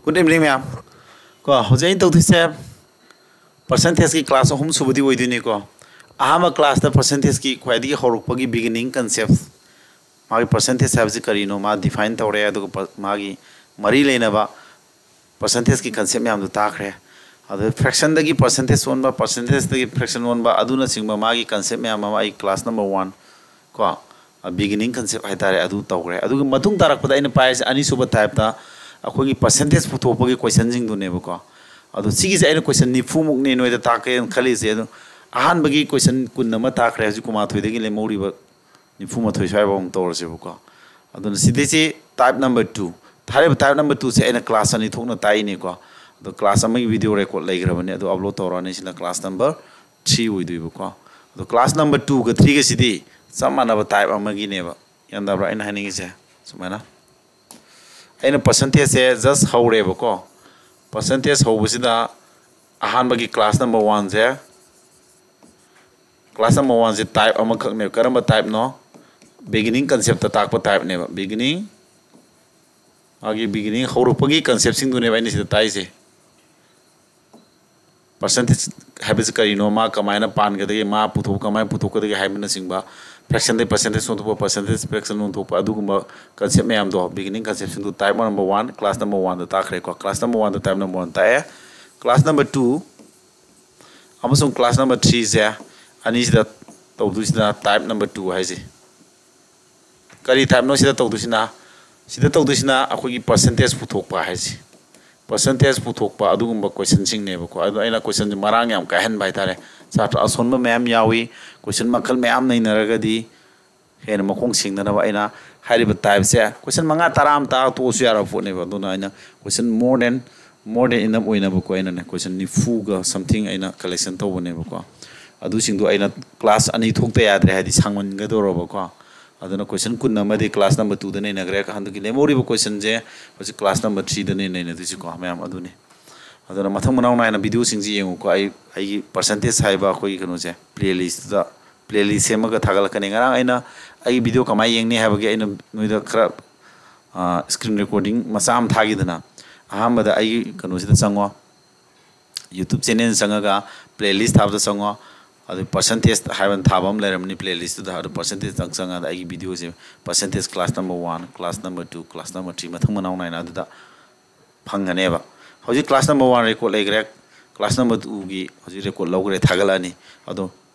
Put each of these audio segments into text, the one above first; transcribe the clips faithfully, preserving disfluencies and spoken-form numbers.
Good evening, ꯃꯌꯥꯝ꯫ ꯀꯣ, ꯍꯧꯖꯤꯛ ꯑꯩꯅ ꯇꯧꯗꯣꯏꯁꯦ percentageꯀꯤ class ꯑꯍꯨꯝ ꯁꯨꯕꯗꯤ ꯑꯣꯏꯗꯣꯏꯅꯤꯀꯣ꯫ ꯑꯍꯥꯟꯕ classꯇ percentageꯀꯤ ꯈ꯭ꯋꯥꯏꯗꯒꯤ ꯍꯧꯔꯛꯄꯒꯤ beginning concept, ꯃꯥꯒꯤ percentage ꯍꯥꯏꯕꯁꯤ ꯀꯔꯤꯅꯣ, ꯃꯥ define ꯇꯧꯔꯦ, ꯑꯗꯨꯒ ꯄ-, ꯃꯥꯒꯤ ꯃꯔꯤ ꯂꯩꯅꯕ percentageꯀꯤ concept ꯃꯌꯥꯝꯗꯣ ꯇꯥꯈ꯭ꯔꯦ꯫ ꯑꯗꯨ fractionꯗꯒꯤ percentage ꯑꯣꯟꯕ, percentageꯇꯒꯤ fraction ꯑꯣꯟꯕ, ꯑꯗꯨꯅꯆꯤꯡꯕ ꯃꯥꯒꯤ concept ꯃꯌꯥꯝ ꯑꯃ ꯑꯩ class number one ꯀꯣ, beginning concept ꯍꯥꯏꯇꯥꯔꯦ, ꯑꯗꯨ ꯇꯧꯈ꯭ꯔꯦ꯫ ꯑꯗꯨꯒꯤ ꯃꯇꯨꯡ ꯇꯥꯔꯛꯄꯗ ꯑꯩꯅ ꯄꯥꯏꯔꯤꯁꯦ ꯑꯅꯤꯁꯨꯕ typeꯇ ꯑꯩꯈꯣꯏꯒꯤ percentage ꯄꯨꯊꯣꯛꯄꯒꯤ questionꯁꯤꯡꯗꯨꯅꯦꯕꯀꯣ꯫ ꯑꯗꯣ ꯁꯤꯒꯤꯁꯦ ꯑꯩꯅ question ꯅꯤꯐꯨꯃꯨꯛꯅꯦ ꯅꯣꯏꯗ ꯇꯥꯛꯀꯦꯅ ꯈꯜꯂꯤꯁꯦ꯫ ꯑꯗꯣ ꯑꯍꯥꯟꯕꯒꯤ question ꯀꯨꯟ ꯑꯃ ꯇꯥꯛꯈ꯭ꯔꯦ, ꯍꯧꯖꯤꯛ ꯀꯨꯟꯃꯥꯊꯣꯏꯗꯒꯤ ꯂꯦꯝꯍꯧꯔꯤꯕ ꯅꯤꯐꯨꯃꯥꯊꯣꯏ ꯁ꯭ꯋꯥꯏꯐꯥꯎ ꯑꯃꯨꯛ ꯇꯧꯔꯁꯦꯕꯀꯣ꯫ ꯑꯗꯨꯅ ꯁꯤꯗꯩꯁꯤ type number two, ꯍꯥꯏꯔꯤꯕ type number twoꯁꯦ ꯑꯩꯅ class ꯑꯅꯤ ꯊꯣꯛꯅ ꯇꯥꯛꯏꯅꯤꯀꯣ꯫ ꯑꯗꯣ class ꯑꯃꯒꯤ video record ꯂꯩꯈ꯭ꯔꯕꯅꯤ, ꯑꯗꯨ upload ꯇꯧꯔꯛꯑꯅꯤ꯫ ꯁꯤꯅ class number three ꯑꯣꯏꯗꯣꯏꯕꯀꯣ꯫ ꯑꯗꯣ class number twoꯒ threeꯒꯁꯤꯗꯤ ꯆꯞ ꯃꯥꯟꯅꯕ type ꯑꯃꯒꯤꯅꯦꯕ꯫ ꯒ꯭ꯌꯥꯟ ꯇꯥꯕ꯭ꯔꯥ ꯑꯩꯅ ꯍꯥꯏꯅꯤꯡꯉꯤꯁꯦ? ꯁꯨꯃꯥꯏꯅ ꯑꯩꯅ percentageꯁꯦ just ꯍꯧꯔꯦꯕꯀꯣ꯫ Percentage ꯍꯧꯕꯁꯤꯗ ꯑꯍꯥꯟꯕꯒꯤ class number oneꯁꯦ, class number oneꯁꯦ type ꯑꯃꯈꯛꯅꯦꯕ꯫ ꯀꯔꯝꯕ typeꯅꯣ? Beginning conceptꯇ ꯇꯥꯛꯄ typeꯅꯦꯕ꯫ Beginning, ꯃꯥꯒꯤ beginning ꯍꯧꯔꯛꯄꯒꯤ conceptꯁꯤꯡꯗꯨꯅꯦꯕ ꯑꯩꯅ ꯁꯤꯗ ꯇꯥꯛꯏꯁꯦ꯫ Percentage ꯍꯥꯏꯕꯁꯤ ꯀꯔꯤꯅꯣ, ꯃꯥ ꯀꯃꯥꯏꯅ ꯄꯥꯟꯒꯗꯒꯦ, ꯃꯥ ꯄꯨꯊꯣꯛ-, ꯀꯃꯥꯏꯅ ꯄꯨꯊꯣꯛꯀꯗꯒꯦ ꯍꯥꯏꯕꯅꯆꯤꯡꯕ, fractionꯗꯒꯤ percentage ꯑꯣꯟꯊꯣꯛꯄ, percentage fraction ꯑꯣꯟꯊꯣꯛꯄ, ꯑꯗꯨꯒꯨꯝꯕ concept ꯃꯌꯥꯝꯗꯣ, beginning conceptꯁꯤꯡꯗꯣ type number one, class number oneꯗ ꯇꯥꯛꯈ꯭ꯔꯦꯀꯣ꯫ Class number oneꯗ type number one ꯇꯥꯛꯑꯦ꯫ Class number two ꯑꯃꯁꯨꯡ class number threeꯁꯦ ꯑꯅꯤꯁꯤꯗ ꯇꯧꯗꯣꯏꯁꯤꯅ type number two ꯍꯥꯏꯁꯦ꯫ ꯀꯔꯤ typeꯅꯣ ꯁꯤꯗ ꯇꯧꯗꯣꯏꯁꯤꯅ? ꯁꯤꯗ ꯇꯧꯗꯣꯏꯁꯤꯅ ꯑꯩꯈꯣꯏꯒꯤ percentage ꯄꯨꯊꯣꯛꯄ ꯍꯥꯏꯁꯦ꯫ Percentage ꯄꯨꯊꯣꯛꯄ ꯑꯗꯨꯒꯨꯝꯕ questionꯁꯤꯡꯅꯦꯕꯀꯣ꯫ ꯑꯗꯣ ꯑꯩꯅ questionꯁꯦ ꯃꯔꯥꯡ ꯌꯥꯝ ꯀꯥꯏꯍꯟꯕ ꯍꯥꯏꯇꯥꯔꯦ꯫ ꯁꯥꯇ꯭ꯔ ꯑꯁꯣꯟꯕ ꯃꯌꯥꯝ ꯌꯥꯎꯏ, question ꯃꯈꯜ ꯃꯌꯥꯝ ꯅꯩꯅꯔꯒꯗꯤ ꯍꯦꯟꯅ ꯃꯈꯣꯡ ꯁꯦꯡꯅꯅꯕ ꯑꯩꯅ ꯍꯥꯏꯔꯤꯕ typeꯁꯦ question ꯃꯉꯥ ꯇꯔꯥ ꯑꯃ ꯇꯥꯛꯑ ꯇꯣꯛꯑꯁꯨ ꯌꯥꯔꯕ ꯄꯣꯠꯅꯦꯕ꯫ ꯑꯗꯨꯅ ꯑꯩꯅ question more than, more than enough ꯑꯣꯏꯅꯕꯀꯣ, ꯑꯩꯅꯅꯦ question ꯅꯤꯐꯨꯒ something ꯑꯩꯅ collection ꯇꯧꯕꯅꯦꯕꯀꯣ꯫ ꯑꯗꯨꯁꯤꯡꯗꯣ ꯑꯩꯅ class ꯑꯅꯤ ꯊꯣꯛꯇ ꯌꯥꯗ꯭ꯔꯦ, ꯍꯥꯏꯗꯤ ꯁꯥꯡꯃꯟꯒꯗꯧꯔꯕꯀꯣ꯫ ꯑꯗꯨꯅ question ꯀꯨꯟ ꯑꯃꯗꯤ class number twoꯗ ꯅꯩꯅꯈ꯭ꯔꯦ꯫ ꯍꯟꯗꯛꯀꯤ ꯂꯦꯝꯍꯧꯔꯤꯕ questionꯁꯦ ꯍꯧꯖꯤꯛ class number threeꯗꯅꯦ ꯅꯩꯅꯗꯣꯏꯁꯤꯀꯣ ꯃꯌꯥꯝ꯫ ꯑꯗꯨꯅꯤ꯫ ꯑꯗꯨꯅ ꯃꯊꯪ ꯃꯅꯥꯎ ꯅꯥꯏꯅ videoꯁꯤꯡꯁꯤ ꯌꯦꯡꯉꯨꯀꯣ꯫ ꯑꯩ, ꯑꯩꯒꯤ percentage ꯍꯥꯏꯕ ꯑꯩꯈꯣꯏꯒꯤ ꯀꯩꯅꯣꯁꯦ playlistꯇ playlist ꯁꯦꯝꯃꯒ ꯊꯥꯒꯠꯂꯛꯀꯅꯤ꯫ ꯉꯔꯥꯡ ꯑꯩꯅ ꯑꯩꯒꯤ video ꯀꯃꯥꯏꯅ ꯌꯦꯡꯅꯤ ꯍꯥꯏꯕꯒꯤ ꯑꯩꯅ ꯅꯣꯏꯗ ꯈꯔ, ꯑ, screen recording ꯃꯆꯥ ꯑꯃ ꯊꯥꯈꯤꯗꯅ, ꯑꯍꯥꯟꯕꯗ ꯑꯩꯒꯤ ꯀꯩꯅꯣꯁꯤꯗ ꯆꯪꯉꯣ, YouTube channel ꯆꯪꯉꯒ playlist ꯊꯥꯕꯗ ꯆꯪꯉꯣ꯫ ꯑꯗꯨ percentage ꯍꯥꯏꯕ ꯊꯥꯕ ꯑꯃ ꯂꯩꯔꯝꯃꯅꯤ playlistꯇꯨꯗ꯫ ꯑꯗꯨ percentageꯇꯪ ꯆꯪꯉꯒ ꯑꯩꯒꯤ videoꯁꯦ percentage class number one, class number two, class number three ꯃꯊꯪ ꯃꯅꯥꯎ ꯅꯥꯏꯅ ꯑꯗꯨꯗ ꯐꯪꯒꯅꯦꯕ꯫ ꯍꯧꯖꯤꯛ class number one record ꯂꯩꯈ꯭ꯔꯦ, class number twoꯒꯤ ꯍꯧꯖꯤꯛ record ꯂꯧꯈ꯭ꯔꯦ, ꯊꯥꯒꯠꯂꯛꯑꯅꯤ꯫ ꯑꯗꯣ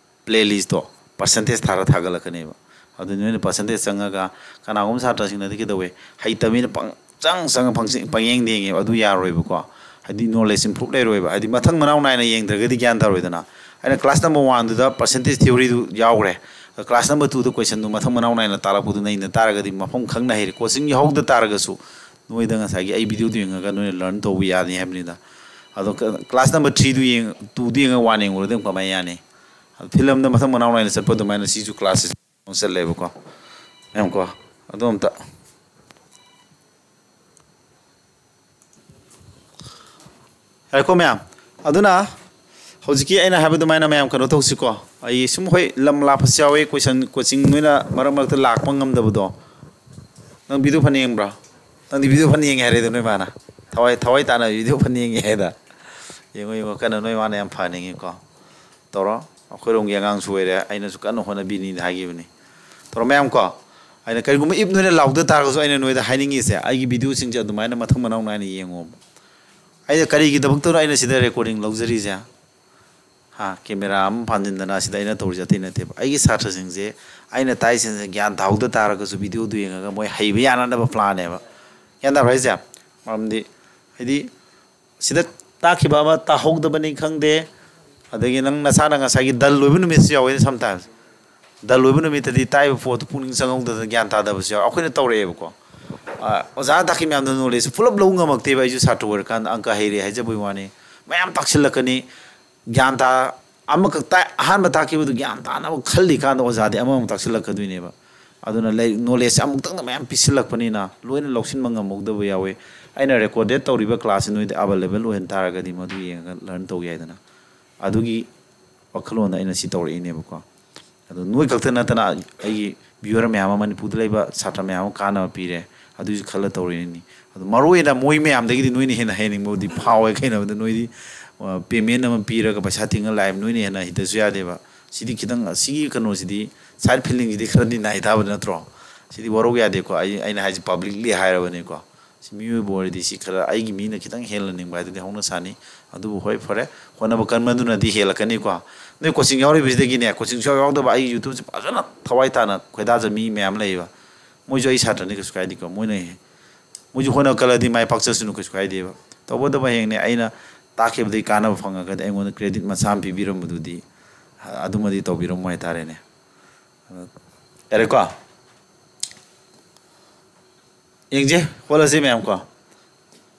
playlistꯇꯣ percentage ꯊꯥꯔ ꯊꯥꯒꯠꯂꯛꯀꯅꯦꯕ꯫ ꯑꯗꯨ ꯅꯣꯏꯅ percentage ꯆꯪꯉꯒ, ꯀꯅꯥꯒꯨꯝꯕ ꯁꯥꯇ꯭ꯔꯁꯤꯡꯅꯗꯤ ꯀꯩꯗꯧꯋꯦ, ꯍꯩꯇꯕꯅꯤꯅ ꯄꯪꯆꯪ ꯆꯪꯉ ꯄꯪꯆꯪ-, ꯄꯪꯌꯦꯡꯗ ꯌꯦꯡꯉꯦꯕ꯫ ꯑꯗꯨ ꯌꯥꯔꯣꯏꯕꯀꯣ꯫ ꯍꯥꯏꯗꯤ knowledge improve ꯂꯩꯔꯣꯏꯕ꯫ ꯍꯥꯏꯗꯤ ꯃꯊꯪ ꯃꯅꯥꯎ ꯅꯥꯏꯅ ꯌꯦꯡꯗ꯭ꯔꯒꯗꯤ ꯒ꯭ꯌꯥꯟ ꯇꯥꯔꯣꯏꯗꯅ꯫ ꯑꯩꯅ class number oneꯗꯨꯗ percentage theoryꯗꯨ ꯌꯥꯎꯈ꯭ꯔꯦ, class number twoꯗ questionꯗꯨ ꯃꯊꯪ ꯃꯅꯥꯎ ꯅꯥꯏꯅ ꯇꯥꯛꯂꯛꯄꯗꯨ ꯅꯩꯅ ꯇꯥꯔꯒꯗꯤ ꯃꯐꯝ ꯈꯪꯅ ꯍꯩꯔꯦ꯫ Coaching ꯌꯥꯎꯍꯧꯗ ꯇꯥꯔꯒꯁꯨ ꯅꯣꯏꯗ ꯉꯁꯥꯏꯒꯤ ꯑꯩ videoꯗꯨ ꯌꯦꯡꯉꯒ ꯅꯣꯏꯅ learn ꯇꯧꯕ ꯌꯥꯅꯤ ꯍꯥꯏꯕꯅꯤꯗ꯫ ꯑꯗꯣ ꯀ-, class number threeꯗꯨ ꯌꯦꯡ-, twoꯗꯨ ꯌꯦꯡꯉꯒ one ꯌꯦꯡꯉꯨꯔꯗꯤ ꯑꯃꯨꯛ ꯀꯃꯥꯏꯅ ꯌꯥꯅꯤ? ꯑꯗꯣ ꯐꯤꯂꯝꯗ ꯃꯊꯪ ꯃꯅꯥꯎ ꯅꯥꯏꯅ ꯆꯠꯄ ꯑꯗꯨꯃꯥꯏꯅ ꯁꯤꯁꯨ class ꯆꯠꯂꯦꯕꯀꯣ꯫ ꯃꯌꯥꯝ ꯀꯣ, ꯑꯗꯨ ꯑꯝꯇ ꯌꯥꯔꯦꯀꯣ ꯃꯌꯥꯝ꯫ ꯑꯗꯨꯅ ꯍꯧꯖꯤꯛꯀꯤ ꯑꯩꯅ ꯍꯥꯏꯕ ꯑꯗꯨꯃꯥꯏꯅ ꯃꯌꯥꯝ ꯀꯩꯅꯣ ꯇꯧꯁꯤꯀꯣ꯫ ꯑꯩ ꯁꯨꯝ, ꯍꯣꯏ, ꯂꯝ ꯂꯥꯞꯄꯁꯨ ꯌꯥꯎꯋꯤ, question, coaching ꯅꯣꯏꯅ ꯃꯔꯛ ꯃꯔꯛꯇ ꯂꯥꯛꯄ ꯉꯝꯗꯕꯗꯣ꯫ ꯅꯪ video ꯐꯅ ꯌꯦꯡꯕ꯭ꯔꯣ? ꯅꯪꯗꯤ video ꯐꯅ ꯌꯦꯡꯉꯦ ꯍꯥꯏꯔꯦꯗ ꯅꯣꯏ ꯃꯥꯅ꯫ ꯊꯋꯥꯏ, ꯊꯋꯥꯏ ꯇꯥꯅ video ꯐꯅ ꯌꯦꯡꯉꯦ ꯍꯥꯏꯗ꯫ ꯌꯦꯡꯉꯣ, ꯌꯦꯡꯉꯣ, ꯀꯟꯅ ꯅꯣꯏ ꯃꯥꯅ ꯌꯥꯝ ꯐꯍꯟꯅꯤꯡꯉꯤꯀꯣ꯫ ꯇꯧꯔꯣ, ꯑꯩꯈꯣꯏꯔꯣꯝꯒꯤ ꯑꯉꯥꯡꯁꯨ ꯑꯣꯏꯔꯦ, ꯑꯩꯅꯁꯨ ꯀꯟꯅ ꯍꯣꯠꯅꯕꯤꯅꯤꯅ ꯍꯥꯏꯈꯤꯕꯅꯤ꯫ ꯇꯧꯔꯣ ꯃꯌꯥꯝ ꯀꯣ꯫ ꯑꯩꯅ ꯀꯔꯤꯒꯨꯝꯕ if ꯅꯣꯏꯅ ꯂꯥꯎꯗ ꯇꯥꯔꯒꯁꯨ, ꯑꯩꯅ ꯅꯣꯏꯗ ꯍꯥꯏꯅꯤꯡꯉꯤꯁꯦ, ꯑꯩꯒꯤ videoꯁꯤꯡꯁꯦ ꯑꯗꯨꯃꯥꯏꯅ ꯃꯊꯪ ꯃꯅꯥꯎ ꯅꯥꯏꯅ ꯌꯦꯡꯉꯣꯕ꯫ ꯑꯩꯅ ꯀꯔꯤꯒꯤꯗꯃꯛꯇꯅꯣ ꯑꯩꯅ ꯁꯤꯗ recording ꯂꯧꯖꯔꯤꯁꯦ? ꯍꯥ, camera ꯑꯃ ꯐꯥꯟꯖꯤꯟꯗꯅ ꯑꯁꯤꯗ ꯑꯩꯅ ꯇꯧꯔꯤꯁꯦ ꯑꯇꯩ ꯅꯠꯇꯦꯕ꯫ ꯑꯩꯒꯤ ꯁꯥꯇ꯭ꯔꯁꯤꯡꯁꯦ, ꯑꯩꯅ ꯇꯥꯛꯏꯁꯤꯡꯁꯦ ꯒ꯭ꯌꯥꯟ ꯇꯥꯍꯧꯗ ꯇꯥꯔꯒꯁꯨ videoꯗꯨ ꯌꯦꯡꯉꯒ ꯃꯣꯏ ꯍꯩꯕ ꯌꯥꯅꯅꯕ planꯅꯦꯕ꯫ ꯒ꯭ꯌꯥꯟ ꯇꯥꯕ꯭ꯔꯥ ꯍꯥꯏꯁꯦ? ꯃꯔꯝꯗꯤ ꯍꯥꯏꯗꯤ ꯁꯤꯗ ꯇꯥꯛꯈꯤꯕ ꯑꯃ ꯇꯥꯍꯧꯗꯕꯅꯤ ꯈꯪꯗꯦ, ꯑꯗꯒꯤ ꯅꯪ ꯅꯁꯥꯅ ꯉꯁꯥꯏꯒꯤ dull ꯑꯣꯏꯕ ꯅꯨꯃꯤꯠꯁꯨ ꯌꯥꯎꯋꯦ sometimes꯫ Dull ꯑꯣꯏꯕ ꯅꯨꯃꯤꯠꯇꯗꯤ ꯇꯥꯛꯏꯕ ꯄꯣꯠꯇꯨ ꯄꯨꯛꯅꯤꯡ ꯆꯪꯍꯧꯗꯗꯅ ꯒ꯭ꯌꯥꯟ ꯇꯥꯗꯕꯁꯨ ꯌꯥꯎꯋꯦ꯫ ꯑꯩꯈꯣꯏꯅ ꯇꯧꯔꯛꯑꯦꯕꯀꯣ꯫ ꯑ, ꯑꯣꯖꯥꯅ ꯇꯥꯛꯈꯤ ꯃꯌꯥꯝꯗꯣ knowledgeꯁꯦ ꯄꯨꯂꯞ ꯂꯧ ꯉꯝꯃꯛꯇꯦꯕ꯫ ꯑꯩꯁꯨ ꯁꯥꯇ꯭ꯔ ꯑꯣꯏꯔꯀꯥꯟꯗ ꯑꯪꯀ ꯍꯩꯔꯦ ꯍꯥꯏꯖꯕꯒꯤ ꯋꯥꯅꯤ꯫ ꯃꯌꯥꯝ ꯇꯥꯛꯁꯤꯜꯂꯛꯀꯅꯤ, ꯒ꯭ꯌꯥꯟ ꯇꯥ-, ꯑꯃꯈꯛ ꯇꯥꯛ-, ꯑꯍꯥꯟꯕ ꯇꯥꯛꯈꯤꯕꯗꯨ ꯒ꯭ꯌꯥꯟ ꯇꯥꯅꯕ ꯈꯜꯂꯤꯀꯥꯟꯗ ꯑꯣꯖꯥꯗꯤ ꯑꯃꯃꯨꯛ ꯇꯥꯛꯁꯤꯜꯂꯛꯀꯗꯣꯏꯅꯦꯕ꯫ ꯑꯗꯨꯅ ꯂꯥꯏꯔꯤꯛ knowledgeꯁꯦ ꯑꯃꯨꯛꯇꯪꯗ ꯃꯌꯥꯝ ꯄꯤꯁꯤꯜꯂꯛꯄꯅꯤꯅ ꯂꯣꯏꯅ ꯂꯧꯁꯤꯟꯕ ꯉꯝꯍꯧꯗꯕ ꯌꯥꯎꯋꯦ꯫ ꯑꯩꯅ recorded ꯇꯧꯔꯤꯕ classꯁꯦ ꯅꯣꯏꯗ available ꯑꯣꯏꯍꯟ ꯇꯥꯔꯒꯗꯤ ꯃꯗꯨ ꯌꯦꯡꯉꯒ learn ꯇꯧ ꯌꯥꯏꯗꯅ꯫ ꯑꯗꯨꯒꯤ ꯋꯥꯈꯜꯂꯣꯟꯗ ꯑꯩꯅ ꯁꯤ ꯇꯧꯔꯛꯏꯅꯦꯕꯀꯣ꯫ ꯑꯗꯣ ꯅꯣꯏ ꯈꯛꯇ ꯅꯠꯇꯅ ꯑꯩꯒꯤ viewer ꯃꯌꯥꯝ ꯑꯃ, ꯃꯅꯤꯄꯨꯔꯗ ꯂꯩꯕ ꯁꯥꯇ꯭ꯔ ꯃꯌꯥꯝ ꯑꯃ ꯀꯥꯟꯅꯕ ꯄꯤꯔꯦ꯫ ꯑꯗꯨꯒꯤꯁꯨ ꯈꯜꯂ ꯇꯧꯔꯤꯅꯤ꯫ ꯑꯗꯣ ꯃꯔꯨ ꯑꯣꯏꯅ ꯃꯣꯏ ꯃꯌꯥꯝꯗꯒꯤꯗꯤ ꯅꯣꯏꯅ ꯍꯦꯟꯅ ꯍꯩꯅꯤꯡꯕꯕꯨꯗꯤ ꯐꯥꯎꯋꯦ꯫ ꯀꯩꯅꯣꯗ ꯅꯣꯏꯗꯤ, ꯑ, payment ꯑꯃ ꯄꯤꯔꯒ ꯄꯩꯁꯥ ꯇꯤꯡꯉ ꯂꯥꯛꯑꯦꯕ, ꯅꯣꯏꯅ ꯍꯦꯟꯅ ꯍꯩꯇꯁꯨ ꯌꯥꯗꯦꯕ꯫ ꯁꯤꯗꯤ ꯈꯤꯇꯪ, ꯁꯤꯒꯤ ꯀꯩꯅꯣꯁꯤꯗꯤ, side feelingꯁꯤꯗꯤ ꯈꯔꯗꯤ ꯅꯥꯏ ꯇꯥꯕ ꯅꯠꯇ꯭ꯔꯣ? ꯁꯤꯗꯤ ꯋꯥꯔꯧ ꯌꯥꯗꯦꯀꯣ꯫ ꯑꯩ, ꯑꯩꯅ ꯍꯥꯏꯁꯦ publicly ꯍꯥꯏꯔꯕꯅꯤꯀꯣ꯫ ꯁꯤ ꯃꯤꯑꯣꯏꯕ ꯑꯣꯏꯔꯗꯤ ꯁꯤ ꯈꯔ ꯑꯩꯒꯤ ꯃꯤꯅ ꯈꯤꯇꯪ ꯍꯦꯜꯍꯟꯅꯤꯡꯕ ꯍꯥꯏꯗꯨꯗꯤ ꯍꯧꯅ ꯁꯥꯅꯤ꯫ ꯑꯗꯨꯕꯨ ꯍꯣꯏ, ꯐꯔꯦ, ꯍꯣꯠꯅꯕ ꯀꯟꯕꯗꯨꯅꯗꯤ ꯍꯦꯜꯂꯛꯀꯅꯤꯀꯣ꯫ ꯅꯣꯏ coaching ꯌꯥꯎꯔꯤꯕꯁꯤꯗꯒꯤꯅꯦ, coaching ꯁꯨꯌꯥꯎ ꯌꯥꯎꯗꯕ ꯑꯩ YouTubeꯁꯦ ꯐꯖꯅ ꯊꯋꯥꯏ ꯇꯥꯅ ꯈꯣꯏꯗꯥꯖ ꯃꯤ ꯃꯌꯥꯝ ꯂꯩꯌꯦꯕ꯫ ꯃꯣꯏꯁꯨ ꯑꯩ ꯁꯥꯇ꯭ꯔꯅꯤ, ꯀꯩꯁꯨ ꯀꯥꯏꯗꯦꯀꯣ꯫ ꯃꯣꯏꯅ, ꯃꯣꯏꯁꯨ ꯍꯣꯠꯅ ꯀꯜꯂꯗꯤ ꯃꯥꯏ ꯄꯥꯛꯆꯁꯅꯨ, ꯀꯩꯁꯨ ꯀꯥꯏꯗꯦꯕ꯫ ꯇꯧꯕꯇꯕꯨ ꯍꯌꯦꯡꯅꯦ ꯑꯩꯅ ꯇꯥꯛꯈꯤꯕꯗꯒꯤ ꯀꯥꯟꯅꯕ ꯐꯪꯉꯒꯗꯤ ꯑꯩꯉꯣꯟꯗ credit ꯃꯆꯥ ꯑꯃ ꯄꯤꯕꯤꯔꯝꯕꯗꯨꯗꯤ, ꯑꯗꯨꯃꯗꯤ ꯇꯧꯕꯤꯔꯝꯃꯣ ꯍꯥꯏꯇꯥꯔꯦꯅꯦ꯫ ꯑꯗꯣ ꯌꯥꯔꯦꯀꯣ? ꯌꯦꯡꯁꯦ, ꯍꯣꯠꯂꯁꯦ ꯃꯌꯥꯝ ꯀꯣ꯫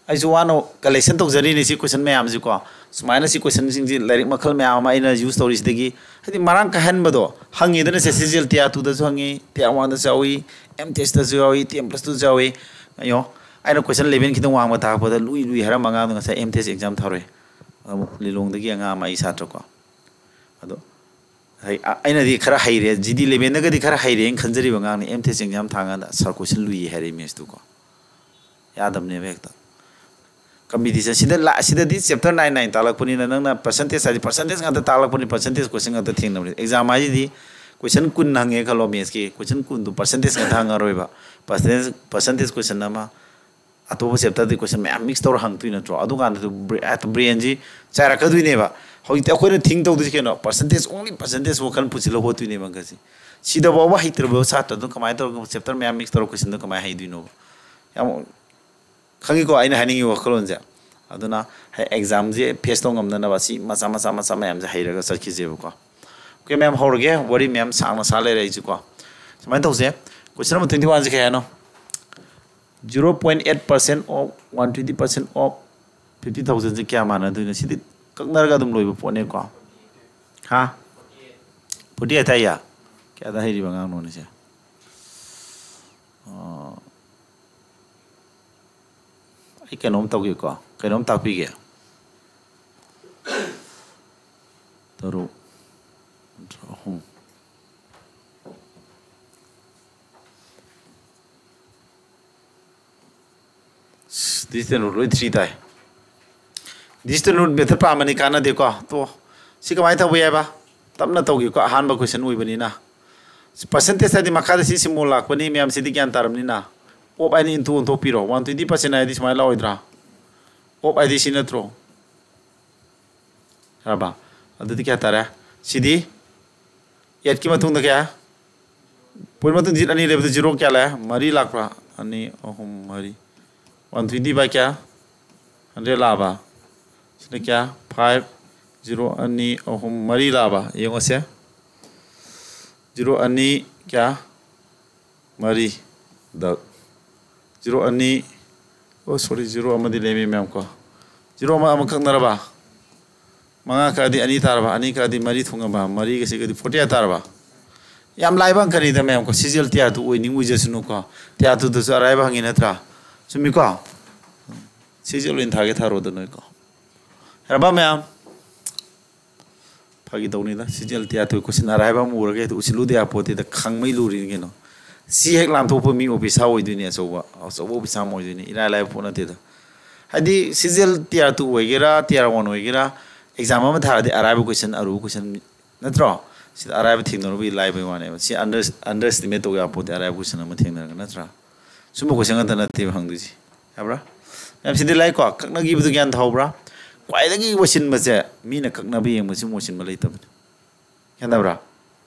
ꯑꯩꯁꯨ ꯋꯥꯅ collection ꯇꯧꯖꯔꯤꯅꯤ ꯁꯤ question ꯃꯌꯥꯝꯁꯤꯀꯣ꯫ ꯁꯨꯃꯥꯏꯅ ꯁꯤ questionꯁꯤꯡꯁꯤ ꯂꯥꯏꯔꯤꯛ ꯃꯈꯜ ꯃꯌꯥꯝ ꯑꯃ ꯑꯩꯅ use ꯇꯧꯔꯤꯁꯤꯗꯒꯤ, ꯍꯥꯏꯗꯤ ꯃꯔꯥꯡ ꯀꯥꯏꯍꯟꯕꯗꯣ ꯍꯪꯉꯤꯗꯅ ꯁꯦ, CGL Tier twoꯗꯁꯨ ꯍꯪꯉꯤ, Tier oneꯗꯁꯨ ꯌꯥꯎꯏ, MTestꯇꯁꯨ ꯌꯥꯎꯏ, TM plusꯇꯁꯨ ꯌꯥꯎꯏ꯫ ꯑꯌꯣ, ꯑꯩꯅ question eleven ꯈꯤꯇꯪ ꯋꯥꯡꯕ ꯇꯥꯛꯄꯗ ꯂꯨꯏ ꯂꯨꯏ ꯍꯥꯏꯔꯝꯕ ꯑꯉꯥꯡꯗꯣ ꯉꯁꯥꯏ MTest exam ꯊꯥꯔꯣꯏ꯫ ꯑꯃꯨꯛ ꯂꯤꯂꯣꯡꯗꯒꯤ ꯑꯉꯥꯡ ꯑꯃ ꯑꯩ ꯁꯥꯇ꯭ꯔꯀꯣ꯫ ꯑꯗꯣ ꯍꯩ-, ꯑ-, ꯑꯩꯅꯗꯤ ꯈꯔ ꯍꯩꯔꯦ, GD elevenꯗꯒꯗꯤ ꯈꯔ ꯍꯩꯔꯦꯅ ꯈꯟꯖꯔꯤꯕ ꯑꯉꯥꯡꯅꯤ꯫ MTest exam ꯊꯥꯉꯥꯟꯗ "Sir, question ꯂꯨꯏꯌꯦ" ꯍꯥꯏꯔꯛꯏ mathsꯇꯨꯀꯣ꯫ ꯌꯥꯗꯕꯅꯦꯕ ꯍꯦꯛꯇ꯫ Competition ꯁꯤꯗ ꯂꯥ-, ꯁꯤꯗꯗꯤ chapter nine nine ꯇꯥꯛꯂꯛꯄꯅꯤꯅ ꯅꯪꯅ percentage ꯍꯥꯏꯗꯤ percentage ꯉꯥꯛꯇ ꯇꯥꯛꯂꯛꯄꯅꯤ, percentage question ꯉꯥꯛꯇ ꯊꯦꯡꯅꯕꯅꯤ꯫ Exam ꯍꯥꯏꯁꯤꯗꯤ question ꯀꯨꯟ ꯍꯪꯉꯦ ꯈꯜꯂꯣ mathsꯀꯤ, question ꯀꯨꯟꯗꯨ percentage ꯉꯥꯛꯇ ꯍꯪꯉꯔꯣꯏꯕ꯫ Percentage, percentage question ꯑꯃ, ꯑꯇꯣꯞꯄ chapterꯗꯤ question ꯃꯌꯥꯝ mix ꯇꯧꯔ ꯍꯪꯉꯛꯇꯣꯏ ꯅꯠꯇ꯭ꯔꯣ? ꯑꯗꯨꯀꯥꯟꯗꯗꯤ ꯕ꯭ꯔꯦ-, ꯍꯦꯛꯇ brainꯁꯤ ꯆꯥꯏꯔꯛꯀꯗꯣꯏꯅꯦꯕ꯫ ꯍꯧꯖꯤꯛꯇꯤ ꯑꯩꯈꯣꯏꯅ think ꯇꯧꯗꯣꯏꯁꯤ ꯀꯩꯅꯣ? Percentage, only percentage ꯋꯥꯈꯜ ꯄꯨꯁꯤꯜꯂ ꯍꯣꯠꯇꯣꯏꯅꯦꯕ ꯑꯪꯀꯁꯤ꯫ ꯁꯤꯗꯐꯥꯎꯕ ꯍꯩꯇ꯭ꯔꯕ ꯁꯥꯇ꯭ꯔꯗꯨ ꯀꯃꯥꯏꯅ ꯇꯧꯔꯒ chapter ꯃꯌꯥꯝ mix ꯇꯧꯔꯒ questionꯗꯣ ꯀꯃꯥꯏꯅ ꯍꯩꯗꯣꯏꯅꯣꯕ? ꯌꯥꯝ ꯈꯪꯉꯤꯀꯣ ꯑꯩꯅ ꯍꯥꯏꯅꯤꯡꯉꯤ ꯋꯥꯈꯜꯂꯣꯟꯁꯦ? ꯑꯗꯨꯅ ꯍꯦ-, examꯁꯦ face ꯇꯧ ꯉꯝꯅꯅꯕ ꯁꯤ ꯃꯆꯥ, ꯃꯆꯥ, ꯃꯆꯥ ꯃꯌꯥꯝꯁꯦ ꯍꯩꯔꯒ ꯆꯠꯈꯤꯁꯦꯕꯀꯣ꯫ Okay, ꯃꯌꯥꯝ ꯍꯧꯔꯒꯦ, ꯋꯥꯔꯤ ꯃꯌꯥꯝ ꯁꯥꯡꯅ ꯁꯥ ꯂꯩꯔꯦ ꯑꯩꯁꯦꯀꯣ꯫ ꯁꯨꯃꯥꯏꯅ ꯇꯧꯁꯦ, question number twenty oneꯁꯦ ꯀꯩ ꯍꯥꯏꯅꯣ? Zero point eight percent of one twenty percent of fifty thousandꯁꯦ ꯀꯌꯥ ꯃꯥꯟꯅꯗꯣꯏꯅꯣ? ꯁꯤꯗꯤ ꯀꯛꯅꯔꯒ ꯑꯗꯨꯝ ꯂꯣꯏꯕ ꯄꯣꯠꯅꯦꯀꯣ꯫ ꯍꯥ? Forty eight ꯍꯥꯏꯌꯦ? ꯀꯌꯥꯗ ꯍꯩꯔꯤꯕ ꯑꯉꯥꯡꯅꯣꯅꯦ ꯁꯦ? ꯑꯥ, ꯑꯩ ꯀꯩꯅꯣꯝ ꯇꯧꯒꯦꯀꯣ, ꯀꯩꯅꯣꯝ ꯇꯥꯛꯄꯤꯒꯦ꯫ ꯇꯔꯨꯛ, ꯑꯍꯨꯝ, Distant root ꯂꯣꯏ three ꯇꯥꯏ꯫ Distant root method ꯄꯥꯝꯕꯅꯤ ꯀꯥꯟꯅꯗꯦꯀꯣ꯫ ꯇꯣ, ꯁꯤ ꯀꯃꯥꯏꯅ ꯇꯧꯕ ꯌꯥꯏꯕ? ꯇꯞꯅ ꯇꯧꯒꯦꯀꯣ, ꯑꯍꯥꯟꯕ question ꯑꯣꯏꯕꯅꯤꯅ꯫ Percentage ꯍꯥꯏꯗꯤ ꯃꯈꯥꯗ ꯁꯤ symbol ꯂꯥꯛꯄꯅꯤ, ꯃꯌꯥꯝꯁꯤꯗꯤ ꯒ꯭ꯌꯥꯟ ꯇꯥꯔꯕꯅꯤꯅ꯫ Op ꯍꯥꯏꯅ into ꯑꯣꯟꯊꯣꯛꯄꯤꯔꯣ꯫ One twenty percent ꯍꯥꯏꯗꯤ ꯁꯨꯃꯥꯏꯅ ꯂꯥꯛꯑꯣꯏꯗ꯭ꯔꯥ? Op ꯍꯥꯏꯗꯤ ꯁꯤ ꯅꯠꯇ꯭ꯔꯣ? ꯌꯥꯔꯕ? ꯑꯗꯨꯗꯤ ꯀꯌꯥ ꯇꯥꯔꯦ? ꯁꯤꯗꯤ eightꯀꯤ ꯃꯇꯨꯡꯗ ꯀꯌꯥ? Point ꯃꯇꯨꯡ digit ꯑꯅꯤ ꯂꯩꯕꯗ zero ꯀꯌꯥ ꯂꯥꯛꯑꯦ? ꯃꯔꯤ ꯂꯥꯛꯄ꯭ꯔꯥ? ꯑꯅꯤ, ꯑꯍꯨꯝ, ꯃꯔꯤ꯫ One twenty by ꯀꯌꯥ? Hundred ꯂꯥꯛꯑꯕ? ꯁꯤꯅ ꯀꯌꯥ? Five, zero, ꯑꯅꯤ, ꯑꯍꯨꯝ, ꯃꯔꯤ ꯂꯥꯛꯑꯕ? ꯌꯦꯡꯉꯨꯁꯦ꯫ Zero ꯑꯅꯤ ꯀꯌꯥ? ꯃꯔꯤ꯫ ꯗ zero ꯑꯅꯤ, oh, sorry, zero ꯑꯃꯗꯤ ꯂꯩꯔꯝꯃꯤ ꯃꯌꯥꯝ ꯀꯣ꯫ Zero ꯑꯃ, ꯑꯃ ꯀꯛꯅꯔꯕ? ꯃꯉꯥ ꯀꯛꯑꯗꯤ ꯑꯅꯤ ꯇꯥꯔꯕ, ꯑꯅꯤ ꯀꯛꯑꯗꯤ ꯃꯔꯤ ꯊꯨꯡꯉꯕ, ꯃꯔꯤꯒ ꯁꯤꯒꯗꯤ forty eight ꯇꯥꯔꯕ? ꯌꯥꯝ ꯂꯥꯏꯕ ꯑꯪꯀꯅꯤꯗ ꯃꯌꯥꯝ ꯀꯣ꯫ CGL tier two ꯑꯣꯏꯅꯤꯡ ꯑꯣꯏꯖꯁꯅꯨꯀꯣ꯫ Tier twoꯗꯁꯨ ꯑꯔꯥꯏꯕ ꯍꯪꯉꯤ ꯅꯠꯇ꯭ꯔꯥ? ꯆꯨꯝꯃꯤꯀꯣ? CGL ꯑꯣꯏꯅ ꯊꯥꯒꯦ ꯊꯥꯔꯣꯗ ꯅꯣꯏꯀꯣ꯫ ꯌꯥꯔꯕ ꯃꯌꯥꯝ? ꯐꯥꯒꯤ ꯇꯧꯅꯤꯗ, CGL tier two question ꯑꯔꯥꯏꯕ ꯑꯃ ꯎꯔꯒ ꯍꯦꯛꯇ ꯎꯁꯤꯜꯂꯨꯗ ꯌꯥꯄꯣꯠꯇꯦꯗ, ꯈꯪꯃꯩ ꯂꯨꯔꯤꯅꯤ ꯀꯩꯅꯣ꯫ ꯁꯤ ꯍꯦꯛ ꯂꯥꯟꯊꯣꯛꯄ ꯃꯤ officer ꯑꯣꯏꯗꯣꯏꯅꯤ, ꯑꯆꯧꯕ, ꯑꯆꯧꯕ officer ꯑꯃ ꯑꯣꯏꯗꯣꯏꯅꯤ, ꯏꯔꯥꯏ ꯂꯥꯏꯕ ꯄꯣꯠ ꯅꯠꯇꯦꯗ꯫ ꯍꯥꯏꯗꯤ CGL tier two ꯑꯣꯏꯒꯦꯔꯥ, tier one ꯑꯣꯏꯒꯦꯔꯥ, exam ꯑꯃ ꯊꯥꯔꯗꯤ ꯑꯔꯥꯏꯕ question, ꯑꯔꯨꯕ question ꯅꯠꯇ꯭ꯔꯣ? ꯁꯤꯗ ꯑꯔꯥꯏꯕ ꯊꯦꯡꯅꯔꯨꯕꯒꯤ ꯂꯥꯏꯕꯩ ꯋꯥꯅꯦꯕ꯫ ꯁꯤ under-, underestimate ꯇꯧꯕ ꯌꯥꯄꯣꯠꯇꯦ, ꯑꯔꯥꯏꯕ question ꯑꯃ ꯊꯦꯡꯅꯔꯒ, ꯅꯠꯇ꯭ꯔꯥ? ꯁꯨꯝꯕ question ꯉꯥꯛꯇ ꯅꯠꯇꯦꯕ ꯍꯪꯗꯣꯏꯁꯦ꯫ ꯌꯥꯕ꯭ꯔꯥ? ꯃꯌꯥꯝ ꯁꯤꯗꯤ ꯂꯥꯏꯀꯣ, ꯀꯛꯅꯈꯤꯕꯗꯨ ꯒ꯭ꯌꯥꯟ ꯇꯥꯍꯧꯕ꯭ꯔꯥ? ꯈ꯭ꯋꯥꯏꯗꯒꯤ ꯑꯣꯏꯁꯤꯟꯕꯁꯦ ꯃꯤꯅ ꯀꯛꯅꯕ ꯌꯦꯡꯕꯁꯤ ꯑꯣꯏꯁꯤꯟꯕ ꯂꯩꯇꯕꯅꯤ꯫ ꯒ꯭ꯌꯥꯟ ꯇꯥꯕ꯭ꯔꯥ?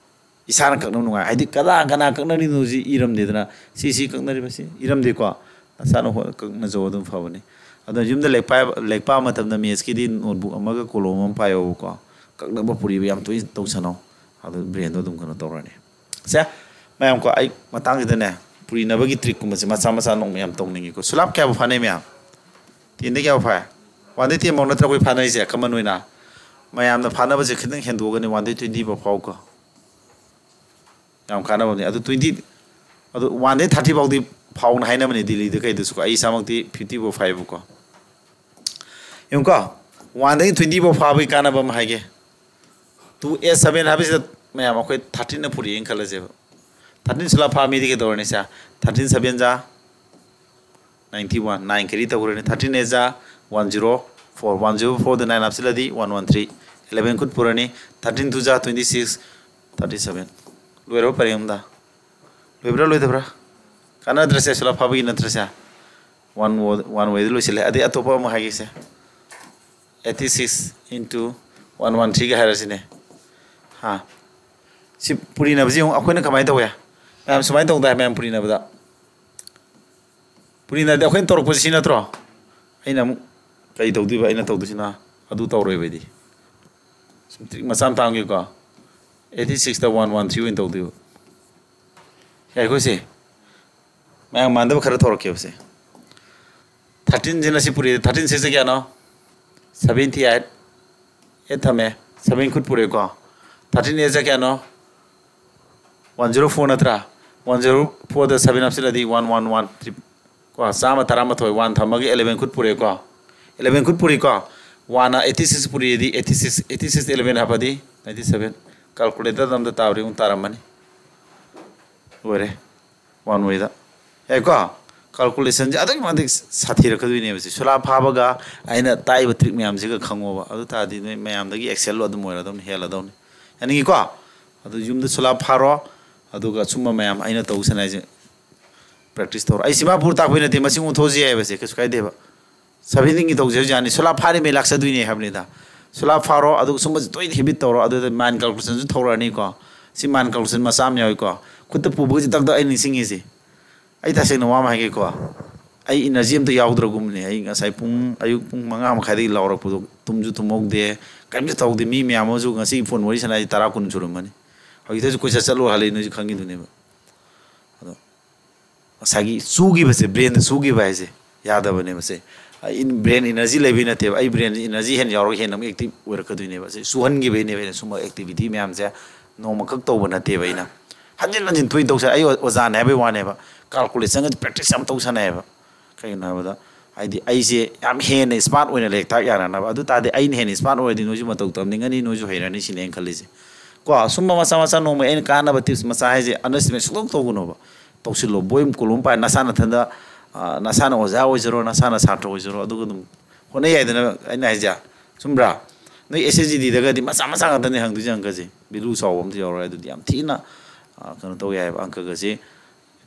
ꯏꯁꯥꯅ ꯀꯛꯅꯕ ꯅꯨꯡꯉꯥꯏ꯫ ꯍꯥꯏꯗꯤ ꯀꯅꯥ ꯀꯅꯥ ꯀꯛꯅꯔꯤꯅꯣꯁꯤ ꯏꯔꯝꯗꯦꯗꯅ, ꯁꯤ ꯁꯤ ꯀꯛꯅꯔꯤꯕꯁꯤ ꯏꯔꯝꯗꯦꯀꯣ꯫ ꯅꯁꯥꯅ ꯍꯣ-, ꯀꯛꯅꯖꯧ ꯑꯗꯨꯝ ꯐꯕꯅꯤ꯫ ꯑꯗꯣ ꯌꯨꯝꯗ ꯂꯥꯏꯔꯤꯛ ꯄꯥꯏꯕ, ꯂꯥꯏꯔꯤꯛ ꯄꯥꯕ ꯃꯇꯝꯗ mathsꯀꯤꯗꯤ notebook ꯑꯃꯒ ꯀꯣꯂꯣꯝ ꯑꯃ ꯄꯥꯏꯌꯣꯕꯀꯣ꯫ ꯀꯛꯅꯕ ꯄꯨꯔꯤꯕ ꯌꯥꯝ ꯇꯣꯏꯅ ꯇꯧꯁꯅꯧ꯫ ꯑꯗꯨ brainꯗꯣ ꯑꯗꯨꯝ ꯀꯩꯅꯣ ꯇꯧꯔꯅꯤ꯫ ꯁꯦ, ꯃꯌꯥꯝ ꯀꯣ, ꯑꯩ ꯃꯇꯥꯡꯁꯤꯗꯅꯦ, ꯄꯨꯔꯤꯅꯕꯒꯤ trickꯀꯨꯝꯕꯁꯦ ꯃꯆꯥ ꯃꯆꯥ ꯅꯣꯡꯃ ꯌꯥꯝ ꯇꯧꯅꯤꯡꯉꯤꯀꯣ꯫ ꯁꯨꯂꯥꯞ ꯀꯌꯥꯕꯨ ꯐꯥꯅꯩ ꯃꯌꯥꯝ? Tenꯗ ꯀꯌꯥꯕꯨ ꯐꯥꯏ? Oneꯗꯩ ten ꯐꯥꯎ ꯅꯠꯇ꯭ꯔꯥ ꯑꯩꯈꯣꯏ ꯐꯥꯅꯔꯤꯁꯦ, common ꯑꯣꯏꯅ? ꯃꯌꯥꯝꯅ ꯐꯥꯅꯕꯁꯦ ꯈꯤꯇꯪ ꯍꯦꯟꯗꯣꯛꯑꯒꯅꯤ, oneꯗꯩ twenty ꯐꯥꯎ ꯐꯥꯎꯀꯣ꯫ ꯌꯥꯝ ꯀꯥꯟꯅꯕꯅꯤ꯫ ꯑꯗꯨ twenty, ꯑꯗꯨ oneꯗꯩ thirty ꯐꯥꯎꯗꯤ ꯐꯥꯎꯅ ꯍꯥꯏꯅꯕꯅꯦ ꯗꯤꯜꯂꯤꯗ ꯀꯩꯗꯁꯨꯀꯣ꯫ ꯑꯩ ꯏꯁꯥꯃꯛꯇꯤ fifty ꯐꯥꯎ ꯐꯥꯏꯕꯀꯣ꯫ ꯌꯦꯡꯉꯨꯀꯣ, oneꯗꯒꯤ twenty ꯐꯥꯎ ꯐꯥꯕꯒꯤ ꯀꯥꯟꯅꯕ ꯑꯃ ꯍꯥꯏꯒꯦ꯫ Two eight seven ꯍꯥꯏꯕꯁꯤꯗ ꯃꯌꯥꯝ ꯑꯩꯈꯣꯏ thirteenꯅ ꯄꯨꯔꯛꯑꯦꯅ ꯈꯜꯂꯁꯦꯕ꯫ Thirteen ꯁꯨꯂꯥꯞ ꯐꯥ ꯃꯤꯗꯤ ꯀꯩꯗꯧꯔꯅꯤ ꯁꯦ? Thirteen seven ꯖꯥ ninety one, nine carry ꯇꯧꯈ꯭ꯔꯅꯤ꯫ Thirteen eight ꯖꯥ one zero four, one zero four ꯗ nine ꯍꯥꯞꯆꯤꯜꯂꯗꯤ one one three, eleven ꯈꯨꯠ ꯄꯨꯔꯅꯤ꯫ Thirteen two ꯖꯥ twenty six, thirty seven꯫ ꯂꯣꯏꯔꯕ ꯄꯔꯦꯡ ꯑꯝꯗ? ꯂꯣꯏꯕ꯭ꯔꯥ ꯂꯣꯏꯗꯕ꯭ꯔꯥ? ꯀꯥꯟꯅꯗ꯭ꯔꯁꯦ, ꯁꯨꯂꯥ ꯐꯥꯕꯒꯤ ꯅꯠꯇ꯭ꯔꯁꯦ? One one way ꯗ ꯂꯣꯏꯁꯤꯜꯂꯦ꯫ ꯑꯗꯩ ꯑꯇꯣꯞꯄ ꯑꯃ ꯍꯥꯏꯒꯦꯁꯦ, eighty six into one one three ꯒ ꯍꯥꯏꯔꯁꯤꯅꯦ꯫ ꯍꯥ, ꯁꯤ ꯄꯨꯔꯤꯅꯕꯁꯤ ꯌꯦꯡꯉꯨ, ꯑꯩꯈꯣꯏꯅ ꯀꯃꯥꯏꯅ ꯇꯧꯋꯦ? ꯃꯌꯥꯝ ꯁꯨꯃꯥꯏꯅ ꯇꯧꯗꯥꯏ? ꯃꯌꯥꯝ ꯄꯨꯔꯤꯅꯕꯗ, ꯄꯨꯔꯤꯅꯗꯤ ꯑꯩꯈꯣꯏꯅ ꯇꯧꯔꯛꯄꯁꯤ ꯁꯤ ꯅꯠꯇ꯭ꯔꯣ? ꯑꯩꯅ ꯑꯃꯨꯛ ꯀꯔꯤ ꯇꯧꯗꯣꯏꯕ? ꯑꯩꯅ ꯇꯧꯗꯣꯏꯁꯤꯅ ꯑꯗꯨ ꯇꯧꯔꯣꯏꯕ ꯑꯩꯗꯤ꯫ ꯁꯨꯝ ꯇ꯭ꯔꯤꯛ ꯃꯆꯥ ꯑꯃ ꯇꯥꯡꯒꯦꯀꯣ꯫ Eighty six ꯇ one one three ꯑꯣꯏꯅ ꯇꯧꯗꯣꯏꯕ꯫ ꯌꯥꯏꯀꯣ ꯁꯦ? ꯃꯌꯥꯝ ꯃꯥꯟꯅꯗꯕ ꯈꯔ ꯇꯧꯔꯛꯀꯦꯕ ꯁꯦ꯫ Thirteen ꯁꯤꯅ ꯁꯤ ꯄꯨꯔꯤ, thirteen six ꯀꯌꯥꯅꯣ? Seventy eight꯫ Eight ꯊꯝꯃꯦ, seven ꯈꯨꯠ ꯄꯨꯔꯦꯀꯣ꯫ Thirteen eight ꯀꯌꯥꯅꯣ? One zero four ꯅꯠꯇ꯭ꯔꯥ? One zero four ꯗ seven ꯍꯥꯞꯆꯤꯜꯂꯗꯤ one one one three꯫ ꯀꯣ, ꯆꯥꯝꯃ ꯇꯔꯥꯃꯥꯊꯣꯏ, one ꯊꯝꯃꯒ eleven ꯈꯨꯠ ꯄꯨꯔꯦꯀꯣ꯫ Eleven ꯈꯨꯠ ꯄꯨꯔꯤꯀꯣ꯫ One ꯅ eighty six ꯄꯨꯔꯤꯗꯤ, eighty six, eighty six eleven ꯍꯥꯞꯄꯗꯤ ninety seven꯫ Calculator ꯑꯝꯗ ꯇꯥꯕ꯭ꯔꯥ ꯌꯦꯡꯉꯨ, ꯇꯥꯔꯝꯃꯅꯤ꯫ ꯂꯣꯏꯔꯦ꯫ One way ꯗ꯫ ꯌꯥꯏꯀꯣ? Calculation ꯁꯦ ꯑꯗꯨꯛꯀꯤ ꯃꯇꯤꯛ ꯁꯥꯊꯤꯔꯛꯀꯗꯣꯏꯅꯦꯕ ꯁꯤ꯫ ꯁꯨꯂꯥ ꯐꯥꯕꯒ ꯑꯩꯅ ꯇꯥꯛꯏꯕ trick ꯃꯌꯥꯝꯁꯤꯒ ꯈꯪꯉꯣꯕ꯫ ꯑꯗꯨ ꯇꯥꯔꯗꯤ ꯅꯣꯏ ꯃꯌꯥꯝꯗꯒꯤ excel ꯂꯣ ꯑꯗꯨꯝ ꯑꯣꯏꯔꯗꯧꯅꯤ, ꯍꯦꯜꯂꯗꯧꯅꯤ꯫ ꯌꯥꯅꯤꯡꯉꯤꯀꯣ? ꯑꯗꯨ ꯌꯨꯝꯗ ꯁꯨꯂꯥ ꯐꯥꯔꯣ꯫ ꯑꯗꯨꯒ ꯁꯨꯝꯕ ꯃꯌꯥꯝ ꯑꯩꯅ ꯇꯧ ꯁꯥꯟꯅ ꯍꯥꯏꯁꯦ practice ꯇꯧꯔꯣ꯫ ꯑꯩ ꯁꯤꯃꯥ ꯄꯨꯔ ꯇꯥꯛꯄꯩ ꯅꯠꯇꯦ, ꯃꯁꯤꯡ ꯑꯣꯟꯊꯣꯛꯑꯁꯨ ꯌꯥꯏꯑꯕ ꯁꯦ, ꯀꯩꯁꯨ ꯀꯥꯏꯗꯦꯕ꯫ Seventy ꯒꯤ ꯇꯧꯖꯦ ꯍꯧꯖꯤꯛ ꯌꯥꯅꯤ꯫ ꯁꯨꯂꯥ ꯐꯥꯔꯤꯉꯩ ꯂꯥꯛꯆꯗꯣꯏꯅꯦ ꯍꯥꯏꯕꯅꯤꯗ꯫ ꯁꯨꯂꯥ ꯐꯥꯔꯣ, ꯑꯗꯨꯒ ꯁꯨꯝꯕꯁꯦ ꯇꯣꯏꯅ habit ꯇꯧꯔꯣ꯫ ꯑꯗꯨꯗ mind calculation ꯁꯨ ꯊꯧꯔꯛꯑꯅꯤꯀꯣ꯫ ꯁꯤ mind calculation ꯃꯆꯥ ꯑꯃ ꯌꯥꯎꯏꯀꯣ꯫ ꯈꯨꯠꯇ ꯄꯨꯕꯒꯁꯦ ꯇꯛ ꯇꯛ ꯑꯩ ꯅꯤꯡꯁꯤꯡꯉꯤꯁꯦ꯫ ꯑꯩ ꯇꯁꯦꯡꯅ ꯋꯥ ꯑꯃ ꯍꯥꯏꯒꯦꯀꯣ꯫ ꯑꯩ energy ꯑꯝꯇ ꯌꯥꯎꯗ꯭ꯔꯒꯨꯝꯕꯅꯦ꯫ ꯑꯩ ꯉꯁꯥꯏ ꯄꯨꯡ, ꯑꯌꯨꯛ ꯄꯨꯡ ꯃꯉꯥ ꯃꯈꯥꯏꯗꯒꯤ ꯂꯥꯎꯔꯛꯄꯗꯣ, ꯇꯨꯝꯁꯨ ꯇꯨꯝꯍꯧꯗꯦ, ꯀꯔꯤꯝꯇ ꯇꯧꯗꯦ꯫ ꯃꯤ ꯃꯌꯥꯝ ꯑꯃꯁꯨ ꯉꯁꯤ phone ꯋꯥꯔꯤ ꯁꯥꯟꯅꯔꯤꯁꯦ ꯇꯔꯥ ꯀꯨꯟ ꯁꯨꯔꯝꯃꯅꯤ꯫ ꯍꯧꯖꯤꯛꯇꯁꯨ ꯀꯣꯏꯆꯠ ꯆꯠꯂꯣ ꯍꯜꯂꯛꯏ, ꯅꯣꯏꯁꯨ ꯈꯪꯉꯤꯗꯨꯅꯦꯕ꯫ ꯑꯗꯣ ꯉꯁꯥꯏꯒꯤ ꯆꯨꯈꯤꯕꯁꯦ, brain ꯗ ꯆꯨꯈꯤꯕ ꯍꯥꯏꯁꯦ ꯌꯥꯗꯕꯅꯦꯕ ꯁꯦ꯫ ꯑꯩ brain energy ꯂꯩꯕꯩ ꯅꯠꯇꯦꯕ, ꯑꯩ brain energy ꯍꯦꯟꯅ ꯌꯥꯎꯔꯒ ꯍꯦꯟꯅ ꯑꯃꯨꯛ active ꯑꯣꯏꯔꯛꯀꯗꯣꯏꯅꯦꯕ꯫ ꯁꯦ ꯆꯨꯍꯟꯈꯤꯕꯩꯅꯦꯕ ꯑꯩꯅ ꯁꯨꯝꯕ activity ꯃꯌꯥꯝꯁꯦ ꯅꯣꯡꯃꯈꯛ ꯇꯧꯕ ꯅꯠꯇꯦꯕ ꯑꯩꯅ꯫ ꯍꯟꯖꯤꯟ ꯍꯟꯖꯤꯟ ꯇꯣꯏꯅ ꯇꯧꯁꯦ꯫ ꯑꯩ ꯑꯣꯖꯥꯅꯦ ꯍꯥꯏꯕꯩ ꯋꯥꯅꯦꯕ, calculation ꯒ practice ꯌꯥꯝ ꯇꯧ ꯁꯥꯟꯅꯩꯌꯦꯕ꯫ ꯀꯩꯒꯤꯅꯣ ꯍꯥꯏꯕꯗ, ꯍꯥꯏꯗꯤ ꯑꯩꯁꯦ ꯌꯥꯝ ꯍꯦꯟꯅ smart ꯑꯣꯏꯅ ꯂꯥꯏꯔꯤꯛ ꯇꯥꯛ ꯌꯥꯅꯅꯕ꯫ ꯑꯗꯨ ꯇꯥꯔꯗꯤ ꯑꯩꯅ ꯍꯦꯟꯅ smart ꯑꯣꯏꯔꯗꯤ ꯅꯣꯏꯁꯨ ꯃꯇꯧ ꯇꯝꯅꯤꯡꯒꯅꯤ, ꯅꯣꯏꯁꯨ ꯍꯩꯔꯅꯤ ꯁꯤꯅꯦ ꯑꯩꯅ ꯈꯜꯂꯤꯁꯦ꯫ ꯀꯣ, ꯁꯨꯝꯕ ꯃꯆꯥ ꯃꯆꯥ ꯅꯣꯡꯃꯒꯤ ꯑꯩꯅ ꯀꯥꯟꯅꯕ tips ꯃꯆꯥ ꯍꯥꯏꯁꯦ underestimate ꯁꯨꯡꯇꯧ ꯇꯧꯒꯅꯣꯕ꯫ ꯇꯧꯁꯤꯜꯂꯣ, ꯕꯣꯏ ꯑꯃ ꯀꯣꯂꯣꯝ ꯄꯥꯏ, ꯅꯁꯥ ꯅꯊꯟꯗ, ꯅꯁꯥꯅ ꯑꯣꯖꯥ ꯑꯣꯏꯖꯔꯣ, ꯅꯁꯥꯅ ꯁꯥꯇ꯭ꯔ ꯑꯣꯏꯖꯔꯣ, ꯑꯗꯨꯒ ꯑꯗꯨꯝ ꯍꯣꯠꯅ ꯌꯥꯏꯗꯅ꯫ ꯑꯩꯅ ꯍꯥꯏꯁꯦ, ꯆꯨꯝꯕ꯭ꯔꯥ? ꯅꯣꯏ ꯑꯦꯁ ꯑꯦꯁ ꯖꯤ ꯗꯤꯗꯒꯗꯤ ꯃꯆꯥ ꯃꯆꯥ ꯉꯥꯛꯇꯅꯦ ꯍꯪꯗꯣꯏꯁꯦ ꯑꯪꯀꯁꯦ, ꯚꯦꯂꯨ ꯆꯥꯎꯕ ꯑꯝꯇ ꯌꯥꯎꯔꯣꯏ꯫ ꯑꯗꯨꯗꯤ ꯌꯥꯝ ꯊꯤꯅ ꯀꯩꯅꯣ ꯇꯧ ꯌꯥꯏꯑꯕ ꯑꯪꯀꯒꯁꯦ꯫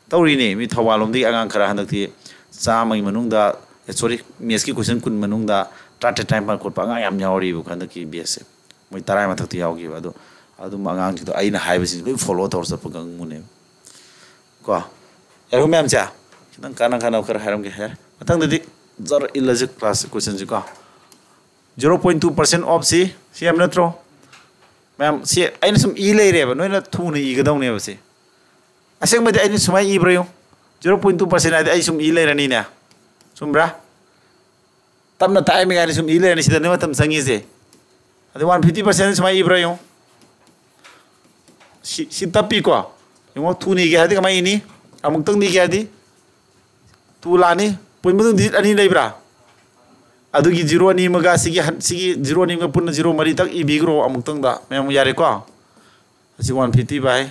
ꯇꯧꯔꯤꯅꯦ, ꯃꯤ ꯊꯧꯕꯥꯜ ꯂꯣꯝꯗꯒꯤ ꯑꯉꯥꯡ ꯈꯔ ꯍꯟꯗꯛꯇꯤ ꯆꯥꯝꯃꯒꯤ ꯃꯅꯨꯡꯗ, ꯁꯣꯔꯤ, ꯃꯦꯠꯁꯀꯤ ꯀꯣꯏꯁꯟ ꯀꯨꯟ ꯃꯅꯨꯡꯗ ꯇꯔꯥꯇꯔꯦꯠ ꯇꯔꯥꯅꯤꯄꯥꯟ ꯈꯣꯠꯄ ꯑꯉꯥꯡ ꯌꯥꯝ ꯌꯥꯎꯔꯤꯕꯀꯣ ꯍꯟꯗꯛꯀꯤ ꯕꯦꯁꯁꯦ꯫ ꯃꯣꯏ ꯇꯔꯥ ꯃꯊꯛꯇ ꯌꯥꯎꯈꯤꯕ꯫ ꯑꯗꯣ ꯑꯗꯨꯝꯕ ꯑꯉꯥꯡꯁꯤꯡꯗꯣ ꯑꯩꯅ ꯍꯥꯏꯕꯁꯤꯡꯁꯦ ꯂꯣꯏ ꯐꯣꯂꯣ ꯇꯧꯔ ꯆꯠꯄ ꯀꯥꯡꯕꯨꯅꯦꯕ꯫ ꯀꯣ, ꯌꯥꯔꯤꯕ ꯃꯌꯥꯝꯁꯦ ꯈꯤꯇꯪ ꯀꯥꯟꯅ ꯀꯥꯟꯅꯕ ꯈꯔ ꯍꯥꯏꯔꯝꯒꯦ ꯍꯥꯏꯔꯦ꯫ ꯃꯊꯪꯗꯗꯤ ꯖꯔ ꯏꯜꯂꯁꯤ ꯀ꯭ꯂꯥꯁ ꯀꯣꯏꯁꯟꯁꯤ ꯀꯣ꯫ Zero point two percent off ꯁꯤ, ꯁꯤ ꯍꯥꯏꯕ ꯅꯠꯇ꯭ꯔꯣ? ꯃꯌꯥꯝ, ꯁꯤ ꯑꯩꯅ ꯁꯨꯝ ꯏ ꯂꯩꯔꯦꯕ, ꯅꯣꯏꯅ ꯊꯨꯅ ꯏꯒꯗꯧꯅꯦꯕ ꯁꯤ꯫ ꯑꯁꯦꯡꯕꯗꯤ ꯑꯩꯅ ꯁꯨꯃꯥꯏꯅ ꯏꯕ꯭ꯔꯥ ꯌꯦꯡꯉꯨ꯫ Zero point two percent ꯍꯥꯏꯗꯤ ꯑꯩ ꯁꯨꯝ ꯏ ꯂꯩꯔꯅꯤꯅꯦ꯫ ꯆꯨꯝꯕ꯭ꯔꯥ? ꯇꯞꯅ ꯇꯥꯛꯏꯃꯤ ꯀꯥꯏꯅ ꯁꯨꯝ ꯏ ꯂꯩꯔꯅꯤ, ꯁꯤꯗꯅꯦ ꯃꯇꯝ ꯆꯪꯉꯤꯁꯦ꯫ ꯑꯗꯩ one fifty percent ꯁꯨꯃꯥꯏꯅ ꯏꯕ꯭ꯔꯥ ꯌꯦꯡꯉꯨ꯫ ꯁꯤ, ꯁꯤ ꯇꯞꯄꯤꯀꯣ꯫ ꯌꯦꯡꯉꯣ, ꯊꯨꯅ ꯏꯒꯦ ꯍꯥꯏꯗꯤ ꯀꯃꯥꯏꯅ ꯏꯅꯤ? ꯑꯃꯨꯛꯇꯪꯗ ꯏꯒꯦ ꯍꯥꯏꯗꯤ two ꯂꯥꯛꯑꯅꯤ꯫ Point ꯃꯇꯨꯡ digit ꯑꯅꯤ ꯂꯩꯕ꯭ꯔꯥ? ꯑꯗꯨꯒꯤ zero ꯑꯅꯤ ꯑꯃꯒ ꯁꯤꯒꯤ ꯍꯟ-, ꯁꯤꯒꯤ zero ꯑꯅꯤ ꯑꯃꯒ ꯄꯨꯟꯅ zero ꯃꯔꯤꯇꯪ ꯏꯕꯤꯈ꯭ꯔꯣ ꯑꯃꯨꯛꯇꯪꯗ꯫ ꯃꯌꯥꯝ ꯌꯥꯔꯦꯀꯣ? ꯑꯁꯤ one fifty by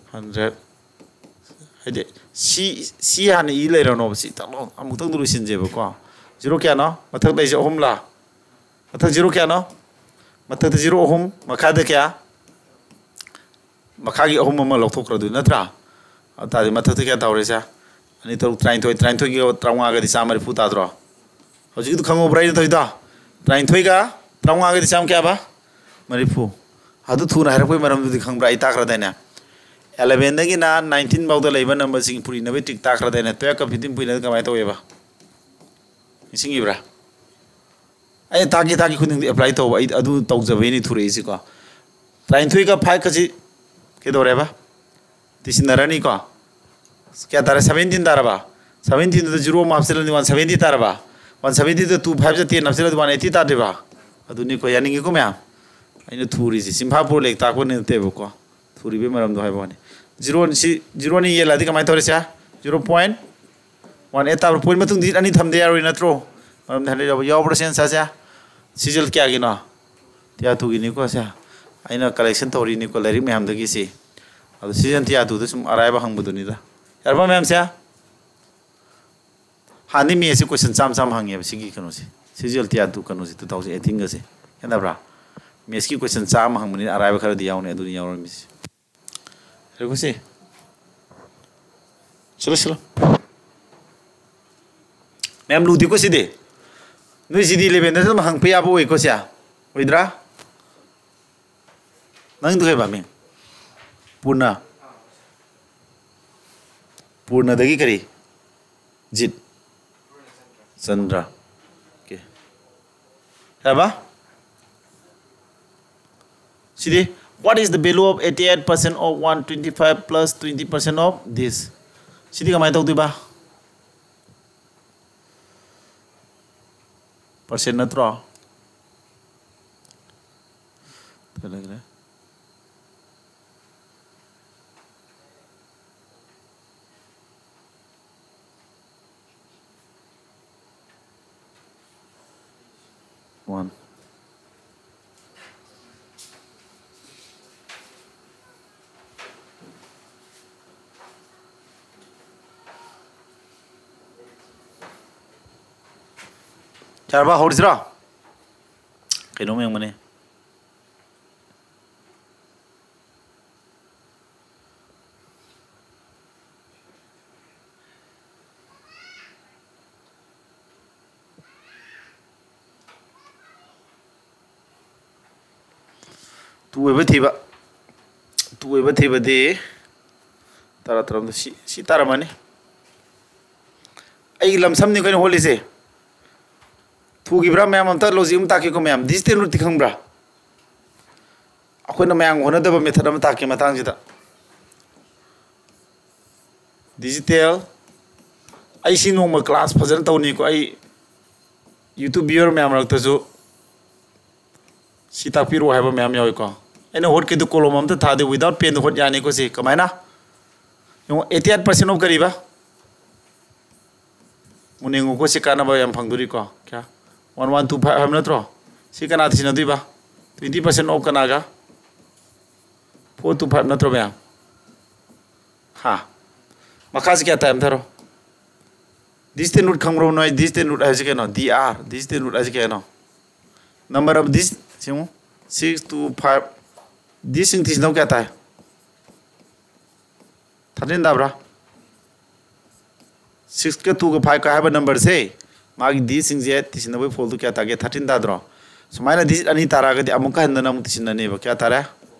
hundred꯫ ꯍꯥꯏꯗꯤ ꯁꯤ, ꯁꯤ ꯍꯥꯟꯅ ꯏ ꯂꯩꯔꯅꯣꯕ꯫ ꯁꯤ ꯇꯛꯂꯣ, ꯑꯃꯨꯛꯇꯪꯗ ꯂꯣꯏꯁꯤꯟꯁꯦꯕꯀꯣ꯫ Zero ꯀꯌꯥꯅꯣ? ꯃꯊꯛꯇ ꯑꯩꯁꯦ ꯑꯍꯨꯝꯂꯥ? ꯃꯊꯛ zero ꯀꯌꯥꯅꯣ? ꯃꯊꯛꯇ zero ꯑꯍꯨꯝ, ꯃꯈꯥꯗ ꯀꯌꯥ? ꯃꯈꯥꯒꯤ ꯑꯍꯨꯝ ꯑꯃ ꯂꯧꯊꯣꯛꯈ꯭ꯔꯗꯣꯏ ꯅꯠꯇ꯭ꯔꯥ? ꯑꯗꯨ ꯇꯥꯔꯗꯤ ꯃꯊꯛꯇ ꯀꯌꯥ ꯇꯧꯔꯦꯁꯦ? ꯑꯅꯤ ꯇꯔꯨꯛ ꯇꯔꯥꯅꯤꯊꯣꯏ, ꯇꯔꯥꯅꯤꯊꯣꯏꯒ ꯇꯔꯥꯃꯉꯥꯒꯗꯤ ꯆꯥꯝꯃ ꯃꯔꯤꯐꯨ ꯇꯥꯗ꯭ꯔꯣ? ꯍꯧꯖꯤꯛꯀꯤꯗꯣ ꯈꯪꯍꯧꯕ꯭ꯔꯥ ꯑꯩꯅ ꯇꯧꯔꯤꯗꯣ? ꯇꯔꯥꯅꯤꯊꯣꯏꯒ ꯇꯔꯥꯃꯉꯥꯒꯗꯤ ꯆꯥꯝꯃ ꯀꯌꯥꯕ? ꯃꯔꯤꯐꯨ꯫ ꯑꯗꯨ ꯊꯨꯅ ꯍꯥꯏꯔꯛꯄꯒꯤ ꯃꯔꯝꯗꯨꯗꯤ ꯈꯪꯕ꯭ꯔꯥ? ꯑꯩ ꯇꯥꯛꯈ꯭ꯔꯗꯥꯏꯅꯦ? Elevenꯗꯒꯤꯅ nineteen ꯐꯥꯎꯗ ꯂꯩꯕ ꯅꯝꯕꯔꯁꯤꯡ ꯄꯨꯔꯤꯅꯕꯒꯤ trick ꯇꯥꯛꯈ꯭ꯔꯗꯥꯏꯅꯦ? Twelveꯀ fifteen ꯄꯨꯔꯤꯅꯕ ꯀꯃꯥꯏꯅ ꯇꯧꯋꯦꯕ? ꯅꯤꯡꯁꯤꯡꯉꯤꯕ꯭ꯔꯥ? ꯑꯩꯅ ꯇꯥꯛꯀꯤ ꯇꯥꯛꯀꯤ ꯈꯨꯗꯤꯡꯗꯤ apply ꯇꯧꯕ, ꯑꯩ ꯑꯗꯨ ꯇꯧꯖꯕꯩꯅꯤ ꯊꯨꯔꯛꯏꯁꯤꯀꯣ꯫ ꯇꯔꯥꯅꯤꯊꯣꯏꯒ fiveꯀꯁꯤ ꯀꯩꯗꯧꯔꯦꯕ? ꯇꯤꯁꯤꯟꯅꯔꯅꯤꯀꯣ꯫ ꯀꯌꯥ ꯇꯥꯔꯦ? Seventeen ꯇꯥꯔꯕ? Seventeenꯗꯨꯗ zero ꯑꯃ ꯍꯥꯞꯆꯤꯜꯂꯗꯤ one seventy ꯇꯥꯔꯕ? One seventyꯗ two fiveꯁꯦ ten ꯍꯥꯞꯆꯤꯜꯂꯗꯤ one eighty ꯇꯥꯗ꯭ꯔꯤꯕ? ꯑꯗꯨꯅꯤꯀꯣ, ꯌꯥꯅꯤꯡꯉꯤꯀꯣ ꯃꯌꯥꯝ? ꯑꯩꯅ ꯊꯨꯔꯤꯁꯤ ꯆꯤꯝꯐꯥ ꯄꯨꯔ ꯂꯦꯛ ꯇꯥꯛꯄ ꯅꯠꯇꯦꯕꯀꯣ꯫ ꯊꯨꯔꯤꯕꯩ ꯃꯔꯝꯗꯣ ꯍꯥꯏꯕ ꯋꯥꯅꯤ꯫ Zero ꯁꯤ, zero ꯑꯅꯤ ꯌꯦꯜꯂꯛꯑꯗꯤ ꯀꯃꯥꯏꯅ ꯇꯧꯔꯦꯁꯦ? Zero point one eight ꯇꯥꯕ꯭ꯔꯥ? Point ꯃꯇꯨꯡ digit ꯑꯅꯤ ꯊꯝꯗ ꯌꯥꯔꯣꯏ ꯅꯠꯇ꯭ꯔꯣ? ꯃꯔꯝꯗꯤ hundred ꯌꯥꯎꯕ-, ꯌꯥꯎꯕ꯭ꯔꯥ ꯁꯤ answerꯁꯦ? ꯁꯤꯁꯦ ꯀꯌꯥꯒꯤꯅꯣ? Tier twoꯒꯤꯅꯤꯀꯣ ꯁꯦ꯫ ꯑꯩꯅ collection ꯇꯧꯔꯤꯅꯤꯀꯣ ꯂꯥꯏꯔꯤꯛ ꯃꯌꯥꯝꯗꯒꯤ ꯁꯤ꯫ ꯑꯗꯣ season tier twoꯗ ꯁꯨꯝ ꯑꯔꯥꯏꯕ ꯍꯪꯕꯗꯨꯅꯤꯗ꯫ ꯌꯥꯔꯕ ꯃꯌꯥꯝꯁꯦ? ꯍꯥꯟꯅꯗꯤ ꯃꯦꯠꯁꯁꯦ ꯀꯣꯏꯁꯟ ꯆꯥꯝꯃ ꯆꯥꯝꯃ ꯍꯪꯉꯦꯕ, ꯁꯤꯒꯤ ꯀꯩꯅꯣꯁꯦ, ꯁꯤꯖꯤ ꯑꯦꯜ ꯇꯤ ꯑꯥꯔ ꯇꯨ ꯀꯩꯅꯣꯁꯦ, ꯇꯨ ꯊꯥꯎꯖꯟ ꯑꯩꯠꯇꯤꯟꯒꯁꯦ꯫ ꯈꯦꯠꯅꯕ꯭ꯔꯥ? ꯃꯦꯠꯁꯀꯤ ꯀꯣꯏꯁꯟ ꯆꯥꯝꯃ ꯍꯪꯕꯅꯤꯅ ꯑꯔꯥꯏꯕ ꯈꯔꯗꯤ ꯌꯥꯎꯅꯤ, ꯑꯗꯨꯅꯤ ꯌꯥꯎꯔꯝꯃꯤꯁꯦ꯫ ꯂꯩꯈꯣꯁꯦ꯫ ꯁꯤꯜꯂꯣ, ꯁꯤꯜꯂꯣ꯫ ꯃꯌꯥꯝ ꯂꯨꯗꯦꯀꯣ ꯁꯤꯗꯤ? ꯅꯣꯏ ꯁꯤꯗꯤ ꯏꯂꯦꯚꯦꯟꯗꯁꯨ ꯑꯗꯨꯝ ꯍꯪꯉꯛꯄ ꯌꯥꯕ ꯑꯣꯏꯀꯣ ꯁꯦ? ꯑꯣꯏꯗ꯭ꯔꯥ? ꯅꯪꯗꯨ ꯀꯩ ꯄꯥꯝꯃꯤ? ꯄꯨꯔꯅ꯫ ꯄꯨꯔꯅꯗꯒꯤ ꯀꯔꯤ? ꯖꯤꯠ꯫ ꯆꯟꯗ꯭ꯔ꯫ ꯑꯣꯀꯦ꯫ ꯀꯩ ꯍꯥꯏꯕ? ꯁꯤꯗꯤ, what is the value of eighty eight percent of one twenty five plus twenty percent of this? ꯁꯤꯗꯤ ꯀꯃꯥꯏꯅ ꯇꯧꯗꯣꯏꯕ? ꯄꯥꯔꯁꯦꯟ ꯅꯠꯇ꯭ꯔꯣ? ꯀꯩ ꯂꯩꯈ꯭ꯔꯦ? One. ꯌꯥꯔꯕ? ꯍꯧꯔꯁꯤꯔꯣ? ꯀꯩꯅꯣꯝ ꯌꯦꯡꯕꯅꯦ꯫ ꯇꯨ ꯑꯣꯏꯕ ꯊꯤꯕ꯫ ꯇꯨ ꯑꯣꯏꯕ ꯊꯤꯕꯗꯤ ꯇꯔꯥ, ꯇꯔꯥꯍꯨꯝꯗꯣꯏ, ꯁꯤ, ꯁꯤ ꯇꯥꯔꯝꯃꯅꯤ꯫ ꯑꯩꯒꯤ ꯂꯝꯁꯝꯅꯤ ꯑꯩꯈꯣꯏꯅ ꯍꯣꯠꯂꯤꯁꯦ꯫ ꯊꯨꯈꯤꯕ꯭ꯔꯥ ꯃꯌꯥꯝ? ꯑꯝꯇ ꯂꯣꯖꯤꯛ ꯑꯃ ꯇꯥꯛꯀꯦꯀꯣ ꯃꯌꯥꯝ꯫ ꯗꯤꯖꯤꯇꯦꯜ ꯔꯨꯠꯇꯤ ꯈꯪꯕ꯭ꯔꯥ? ꯑꯩꯈꯣꯏꯅ ꯃꯌꯥꯝꯒ ꯍꯣꯠꯅꯗꯕ ꯃꯦꯊꯠ ꯑꯃ ꯇꯥꯛꯀꯦ ꯃꯇꯥꯡꯁꯤꯗ꯫ ꯗꯤꯖꯤꯇꯦꯜ꯫ ꯑꯩ ꯁꯤ ꯅꯣꯡꯃ ꯀ꯭ꯂꯥꯁ ꯐꯖꯅ ꯇꯧꯅꯤꯀꯣ꯫ ꯑꯩ ꯌꯨꯇ꯭ꯌꯨꯕ ꯚꯤꯌꯨꯋꯔ ꯃꯌꯥꯝ ꯃꯔꯛꯇꯁꯨ ꯁꯤ ꯇꯥꯛꯄꯤꯔꯛꯑꯣ ꯍꯥꯏꯕ ꯃꯌꯥꯝ ꯌꯥꯎꯏꯀꯣ꯫ ꯑꯩꯅ ꯍꯣꯠꯀꯦꯗꯨ ꯀꯣꯂꯣꯝ ꯑꯝꯇ ꯊꯥꯗꯦ, without pen ꯗ ꯍꯣꯠ ꯌꯥꯅꯤꯀꯣ ꯁꯤ꯫ ꯀꯃꯥꯏꯅ? ꯌꯦꯡꯉꯣ, eighty eight percent of ꯀꯔꯤꯕ? ꯃꯨꯟꯅ ꯌꯦꯡꯉꯨꯀꯣ, ꯁꯤ ꯀꯥꯟꯅꯕ ꯌꯥꯝ ꯐꯪꯗꯣꯔꯤꯀꯣ꯫ ꯀꯌꯥ? One one two five ꯍꯥꯏꯕ ꯅꯠꯇ꯭ꯔꯣ? ꯁꯤ ꯀꯅꯥꯗ ꯁꯤꯖꯤꯟꯅꯗꯣꯏꯕ? Twenty percent of ꯀꯅꯥꯒ? Four two five ꯅꯠꯇ꯭ꯔꯣ ꯃꯌꯥꯝ? ꯍꯥ? ꯃꯈꯥꯁꯤ ꯀꯌꯥ ꯇꯥꯏ ꯑꯝꯇ ꯍꯥꯏꯔꯣ꯫ Distant root ꯈꯪꯕ꯭ꯔꯣ ꯅꯣꯏ? Distant root ꯍꯥꯏꯁꯤ ꯀꯩꯅꯣ? D R, distant root ꯍꯥꯏꯁꯤ ꯀꯩꯅꯣ? Number of this, ꯁꯤꯃꯨ, six, two, five, ꯗꯤꯁꯁꯤꯡ ꯊꯤꯁꯤꯟꯅꯧ ꯀꯌꯥ ꯇꯥꯏ? Thirteen ꯇꯥꯕ꯭ꯔꯥ? Six ꯀ two ꯒ five ꯀ ꯍꯥꯏꯕ numberꯁꯦ, ꯃꯥꯒꯤ ꯗꯤꯁꯁꯤꯡꯁꯦ ꯊꯤꯁꯤꯟꯅꯕꯒꯤ ꯐꯣꯜꯗꯨ ꯀꯌꯥ ꯇꯥꯒꯦ? Thirteen ꯇꯥꯗ꯭ꯔꯣ? ꯁꯨꯃꯥꯏꯅ digit ꯑꯅꯤ ꯇꯥꯔꯛꯑꯒꯗꯤ ꯑꯃꯨꯛꯀ ꯍꯟꯗꯅ ꯑꯃꯨꯛ ꯊꯤꯁꯤꯟꯅꯅꯦꯕ꯫ ꯀꯌꯥ ꯇꯥꯔꯦ?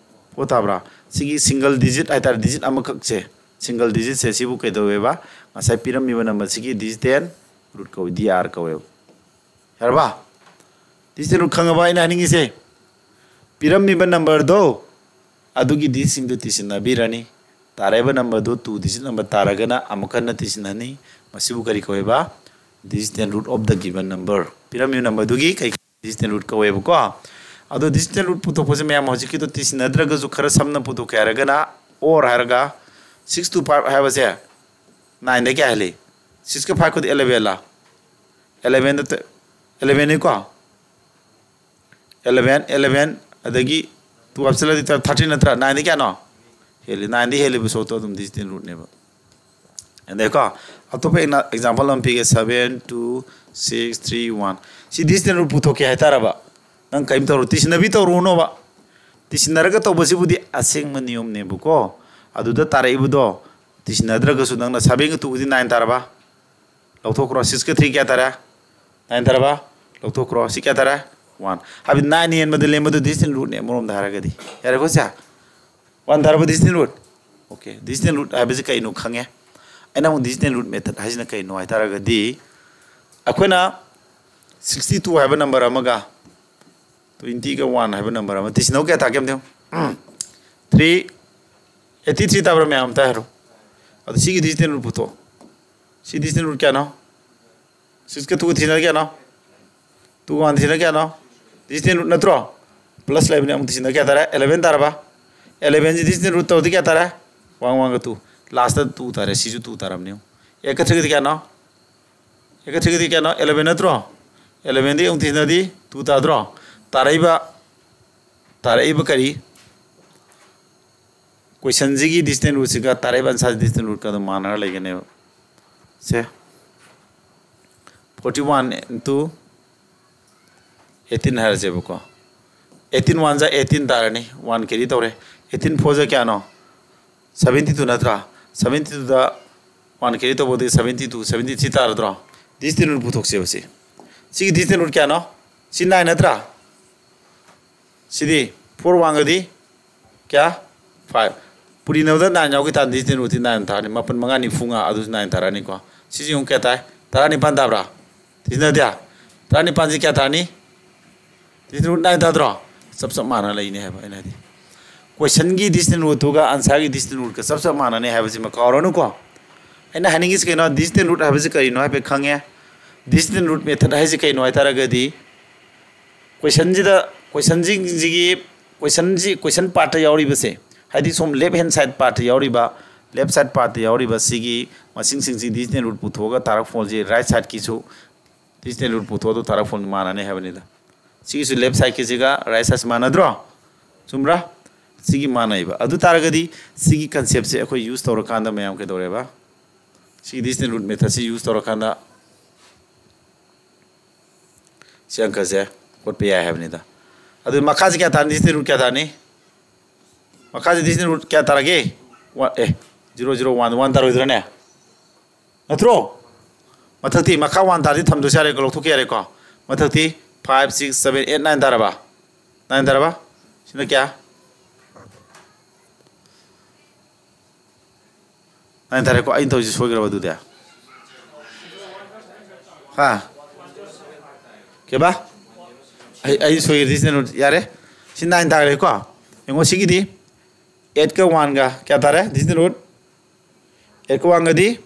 Four ꯇꯥꯕ꯭ꯔꯥ? ꯁꯤꯒꯤ single digit ꯍꯥꯏꯇꯥꯔꯦ, digit ꯑꯃꯈꯛꯁꯦ, single digitꯁꯦ ꯁꯤꯕꯨ ꯀꯩꯗꯧꯋꯦꯕ? ꯉꯁꯥꯏ ꯄꯤꯔꯝꯃꯤꯕ numberꯁꯤꯒꯤ distant root ꯀꯧꯏ, D R ꯀꯧꯋꯦꯕ꯫ ꯌꯥꯔꯕ? Distant root ꯈꯪꯉꯕ ꯑꯩꯅ ꯍꯥꯏꯅꯤꯡꯉꯤꯁꯦ? ꯄꯤꯔꯝꯃꯤꯕ numberꯗꯣ, ꯑꯗꯨꯒꯤ digitꯁꯤꯡꯗꯨ ꯊꯤꯁꯤꯟꯅꯕꯤꯔꯅꯤ꯫ ꯇꯥꯔꯛꯏꯕ numberꯗꯨ two digit number ꯇꯥꯔꯒꯅ ꯑꯃꯨꯛ ꯍꯟꯅ ꯊꯤꯁꯤꯟꯅꯅꯤ꯫ ꯃꯁꯤꯕꯨ ꯀꯔꯤ ꯀꯧꯋꯦꯕ? Distant root of the given number꯫ ꯄꯤꯔꯝꯃꯤꯕ numberꯗꯨꯒꯤ ꯀꯩ, distant root ꯀꯧꯋꯦꯕꯀꯣ꯫ ꯑꯗꯣ distant root ꯄꯨꯊꯣꯛꯄꯁꯦ ꯃꯌꯥꯝ ꯍꯧꯖꯤꯛꯀꯤꯗꯣ ꯊꯤꯁꯤꯟꯅꯗ꯭ꯔꯒꯁꯨ ꯈꯔ ꯁꯝꯅ ꯄꯨꯊꯣꯛꯀꯦ ꯍꯥꯏꯔꯒꯅ, or ꯍꯥꯏꯔꯒ, six to five ꯍꯥꯏꯕꯁꯦ nineꯗ ꯀꯌꯥ ꯍꯦꯜꯂꯤ? Sixꯀ fiveꯀꯗꯤ elevenꯂ? Elevenꯗ ꯇ-, elevenꯅꯤꯀꯣ? Eleven, eleven, ꯑꯗꯒꯤ two ꯍꯥꯞꯆꯤꯜꯂꯗꯤ thirteen ꯅꯠꯇ꯭ꯔꯥ? Nineꯗꯤ ꯀꯌꯥꯅꯣ? ꯍꯦꯜꯂꯤ꯫ Nineꯗꯤ ꯍꯦꯜꯂꯤꯕ ꯁꯣꯠꯇꯣ ꯑꯗꯨꯝ distant rootꯅꯦꯕ꯫ ꯑꯗꯩꯀꯣ, ꯑꯇꯣꯞꯄ ꯑꯩꯅ example ꯑꯃ ꯄꯤꯒꯦ, seven, two, six, three, one꯫ ꯁꯤ distant root ꯄꯨꯊꯣꯛꯀꯦ ꯍꯥꯏꯇꯥꯔꯕ? ꯅꯪ ꯀꯔꯤꯝ ꯇꯧꯔꯣ, ꯇꯤꯁꯤꯟꯅꯕꯤ ꯇꯧꯔꯨꯅꯣꯕ꯫ ꯇꯤꯁꯤꯟꯅꯔꯒ ꯇꯧꯕꯁꯤꯕꯨꯗꯤ ꯑꯁꯦꯡꯕ ꯅꯤꯌꯣꯝꯅꯦꯕꯀꯣ꯫ ꯑꯗꯨꯗ ꯇꯥꯔꯛꯏꯕꯗꯣ, ꯇꯤꯁꯤꯟꯅꯗ꯭ꯔꯒꯁꯨ ꯅꯪꯅ sevenꯒ twoꯒꯗꯤ nine ꯇꯥꯔꯕ? ꯂꯧꯊꯣꯛꯈ꯭ꯔꯣ꯫ Sixꯀ three ꯀꯌꯥ ꯇꯥꯔꯦ? Nine ꯇꯥꯔꯕ? ꯂꯧꯊꯣꯛꯈ꯭ꯔꯣ꯫ ꯁꯤ ꯀꯌꯥ ꯇꯥꯔꯦ? One꯫ ꯍꯥꯏꯕꯗꯤ nine ꯍꯦꯟꯕꯗ ꯂꯦꯝꯕꯗꯨ distant rootꯅꯦ ꯑꯃꯔꯣꯝꯗ ꯍꯥꯏꯔꯒꯗꯤ꯫ ꯌꯥꯔꯦꯀꯣ ꯁꯦ? One ꯇꯥꯔꯕ distant root? Okay, distant root ꯍꯥꯏꯕꯁꯤ ꯀꯩꯅꯣ ꯈꯪꯉꯦ꯫ ꯑꯩꯅ ꯑꯃꯨꯛ distant root method ꯍꯥꯏꯁꯤꯅ ꯀꯩꯅꯣ ꯍꯥꯏ ꯇꯥꯔꯒꯗꯤ, ꯑꯩꯈꯣꯏꯅ sixty two ꯍꯥꯏꯕ number ꯑꯃꯒ twentyꯒ one ꯍꯥꯏꯕ number ꯑꯃ ꯇꯤꯁꯤꯟꯅꯧ ꯀꯌꯥ ꯇꯥꯒꯦ ꯑꯝꯇ ꯌꯦꯡꯉꯨ꯫ Three, eighty three ꯇꯥꯕ꯭ꯔꯥ ꯃꯌꯥꯝ ꯑꯝꯇ ꯍꯥꯏꯔꯣ꯫ ꯑꯗꯣ ꯁꯤꯒꯤ distant root ꯄꯨꯊꯣꯛꯑꯣ꯫ ꯁꯤ distant root ꯀꯌꯥꯅꯣ? Sixꯀ twoꯒ ꯊꯤꯅꯔ ꯀꯌꯥꯅꯣ? Twoꯒ one ꯊꯤꯅꯔ ꯀꯌꯥꯅꯣ? Distant root ꯅꯠꯇ꯭ꯔꯣ? Plus ꯂꯩꯕꯅꯤ, ꯑꯃꯨꯛ ꯊꯤꯅꯔ ꯀꯌꯥ ꯇꯥꯔꯦ? Eleven ꯇꯥꯔꯕ? Elevenꯁꯤ distant root ꯇꯧꯔꯗꯤ ꯀꯌꯥ ꯇꯥꯔꯦ? One, oneꯒ two꯫ Lastꯇ two ꯇꯥꯔꯦ, ꯁꯤꯁꯨ two ꯇꯥꯔꯕꯅꯤ꯫ Eightꯀ threeꯒꯗꯤ ꯀꯌꯥꯅꯣ? Eightꯀ threeꯒꯗꯤ ꯀꯌꯥꯅꯣ? Eleven ꯅꯠꯇ꯭ꯔꯣ? Elevenꯗꯤ ꯑꯃꯨꯛ ꯊꯤꯅꯗꯤ two ꯇꯥꯗ꯭ꯔꯣ? ꯇꯥꯔꯛꯏꯕ, ꯇꯥꯔꯛꯏꯕ ꯀꯔꯤ? Questionꯁꯤꯒꯤ distant rootꯁꯤꯒ ꯇꯥꯔꯛꯏꯕ answerꯁꯤ distant rootꯀ ꯑꯗꯨꯝ ꯃꯥꯟꯅꯔ ꯂꯩꯒꯅꯦꯕ꯫ ꯁꯦ꯫ forty one into eighteen ꯍꯥꯏꯔꯁꯦꯕꯀꯣ꯫ Eighteen one ꯖꯥ eighteen ꯇꯥꯔꯅꯤ, one carry ꯇꯧꯔꯦ꯫ Eighteen four ꯖꯥ ꯀꯌꯥꯅꯣ? Seventy two ꯅꯠꯇ꯭ꯔꯥ? Seventy two ꯗ one carry ꯇꯧꯕꯗꯤ seventy two, seventy three ꯇꯥꯔꯗ꯭ꯔꯣ? Distinct root ꯄꯨꯊꯣꯛꯁꯦꯕ ꯁꯤ꯫ ꯁꯤꯒꯤ distinct root ꯀꯌꯥꯅꯣ? ꯁꯤ nine ꯅꯠꯇ꯭ꯔꯥ? ꯁꯤꯗꯤ four one ꯒꯗꯤ ꯀꯌꯥ? Five꯫ ꯄꯨꯔꯤꯅꯕꯗ nine ꯌꯥꯎꯈꯤ ꯇꯥꯔꯗꯤ distinct root ꯇꯤ nine ꯇꯥꯔꯅꯤ꯫ ꯃꯥꯄꯟ ꯃꯉꯥ ꯅꯤꯐꯨ ꯃꯉꯥ, ꯑꯗꯨꯁꯨ nine ꯇꯥꯔꯅꯤꯀꯣ꯫ ꯁꯤꯁꯨ ꯌꯦꯡꯉꯨ ꯀꯌꯥ ꯇꯥꯏ? ꯇꯔꯥꯅꯤꯄꯥꯟ ꯇꯥꯕ꯭ꯔꯥ? ꯁꯤꯅꯗꯤ ꯇꯔꯥꯅꯤꯄꯥꯟꯁꯤ ꯀꯌꯥ ꯇꯥꯔꯅꯤ? Distinct root nine ꯇꯥꯗ꯭ꯔꯣ? ꯆꯞ ꯆꯞ ꯃꯥꯟꯅ ꯂꯩꯅꯤ ꯍꯥꯏꯕ ꯑꯩꯅ ꯍꯥꯏꯗꯤ꯫ Question ꯒꯤ distinct root ꯇꯨꯒ answer ꯒꯤ distinct root ꯀ ꯆꯞ ꯆꯞ ꯃꯥꯟꯅꯅꯤ ꯍꯥꯏꯕꯁꯤꯃ ꯀꯥꯎꯔꯅꯨꯀꯣ꯫ ꯑꯩꯅ ꯍꯥꯏꯅꯤꯡꯉꯤꯁꯤ ꯀꯩꯅꯣ? Distinct root ꯍꯥꯏꯕꯁꯤ ꯀꯔꯤꯅꯣ ꯍꯥꯏꯐꯦꯠ ꯈꯪꯉꯦ꯫ Distinct root method ꯍꯥꯏꯁꯤ ꯀꯩꯅꯣ ꯍꯥꯏ ꯇꯥꯔꯒꯗꯤ, question ꯁꯤꯗ, question ꯁꯤꯡꯁꯤꯒꯤ, question ꯁꯤ, question part ꯇ ꯌꯥꯎꯔꯤꯕꯁꯦ, ꯍꯥꯏꯗꯤ ꯁꯣꯝ left hand side part ꯇ ꯌꯥꯎꯔꯤꯕ, left side part ꯇ ꯌꯥꯎꯔꯤꯕ ꯁꯤꯒꯤ ꯃꯁꯤꯡꯁꯤꯡꯁꯤ distinct root ꯄꯨꯊꯣꯛꯑꯒ ꯇꯥꯔꯛ ꯐꯣꯜꯁꯤ right side ꯀꯤꯁꯨ distinct root ꯄꯨꯊꯣꯛꯑ ꯇꯥꯔꯛ ꯐꯣꯜ ꯃꯥꯟꯅꯅꯤ ꯍꯥꯏꯕꯅꯤꯗ꯫ ꯁꯤꯒꯤꯁꯨ left side ꯀꯤꯁꯤꯒ right side ꯁꯤ ꯃꯥꯟꯅꯗ꯭ꯔꯣ? ꯆꯨꯝꯕ꯭ꯔꯥ? ꯁꯤꯒꯤ ꯃꯥꯟꯅꯩꯕ꯫ ꯑꯗꯨ ꯇꯥꯔꯒꯗꯤ ꯁꯤꯒꯤ concept ꯁꯦ ꯑꯩꯈꯣꯏ use ꯇꯧꯔꯀꯥꯟꯗ ꯃꯌꯥꯝ ꯀꯩꯗꯧꯔꯦꯕ? ꯁꯤꯒꯤ distinct root method ꯁꯤ use ꯇꯧꯔꯀꯥꯟꯗ ꯁꯤ ꯑꯪꯀꯁꯦ ꯍꯣꯠꯄ ꯌꯥꯏ ꯍꯥꯏꯕꯅꯤꯗ꯫ ꯑꯗꯨ ꯃꯈꯥꯁꯤ ꯀꯌꯥ ꯇꯥꯔꯅꯤ? Distinct root ꯀꯌꯥ ꯇꯥꯔꯅꯤ? ꯃꯈꯥꯁꯤ distinct root ꯀꯌꯥ ꯇꯥꯔꯒꯦ? One, ꯑꯦ, zero zero one, one ꯇꯥꯔꯣꯏꯗ꯭ꯔꯅꯦ? ꯅꯠꯇ꯭ꯔꯣ? ꯃꯊꯛꯇꯤ ꯃꯈꯥ one ꯇꯥꯔꯗꯤ ꯊꯝꯗ꯭ꯔꯁꯨ ꯌꯥꯔꯦꯀꯣ, ꯂꯧꯊꯣꯛꯀꯦ ꯌꯥꯔꯦꯀꯣ꯫ ꯃꯊꯛꯇꯤ five, six, seven, eight, nine ꯇꯥꯔꯕ? Nine ꯇꯥꯔꯕ? ꯁꯤꯅ ꯀꯌꯥ? Nine ꯇꯥꯔꯦꯀꯣ꯫ ꯑꯩꯅ ꯇꯧꯔꯤꯁꯦ ꯁꯣꯏꯈ꯭ꯔꯕ ꯑꯗꯨꯗꯤ? ꯍꯥ? ꯀꯩꯕꯥ? ꯑꯩ, ꯑꯩ ꯁꯣꯏꯈ꯭ꯔꯦ, distinct root ꯌꯥꯔꯦ꯫ ꯁꯤ nine ꯇꯥꯔꯦꯀꯣ꯫ ꯌꯦꯡꯉꯣ ꯁꯤꯒꯤꯗꯤ eight ꯀ one ꯒ ꯀꯌꯥ ꯇꯥꯔꯦ? Distinct root eight ꯀ one ꯒꯗꯤ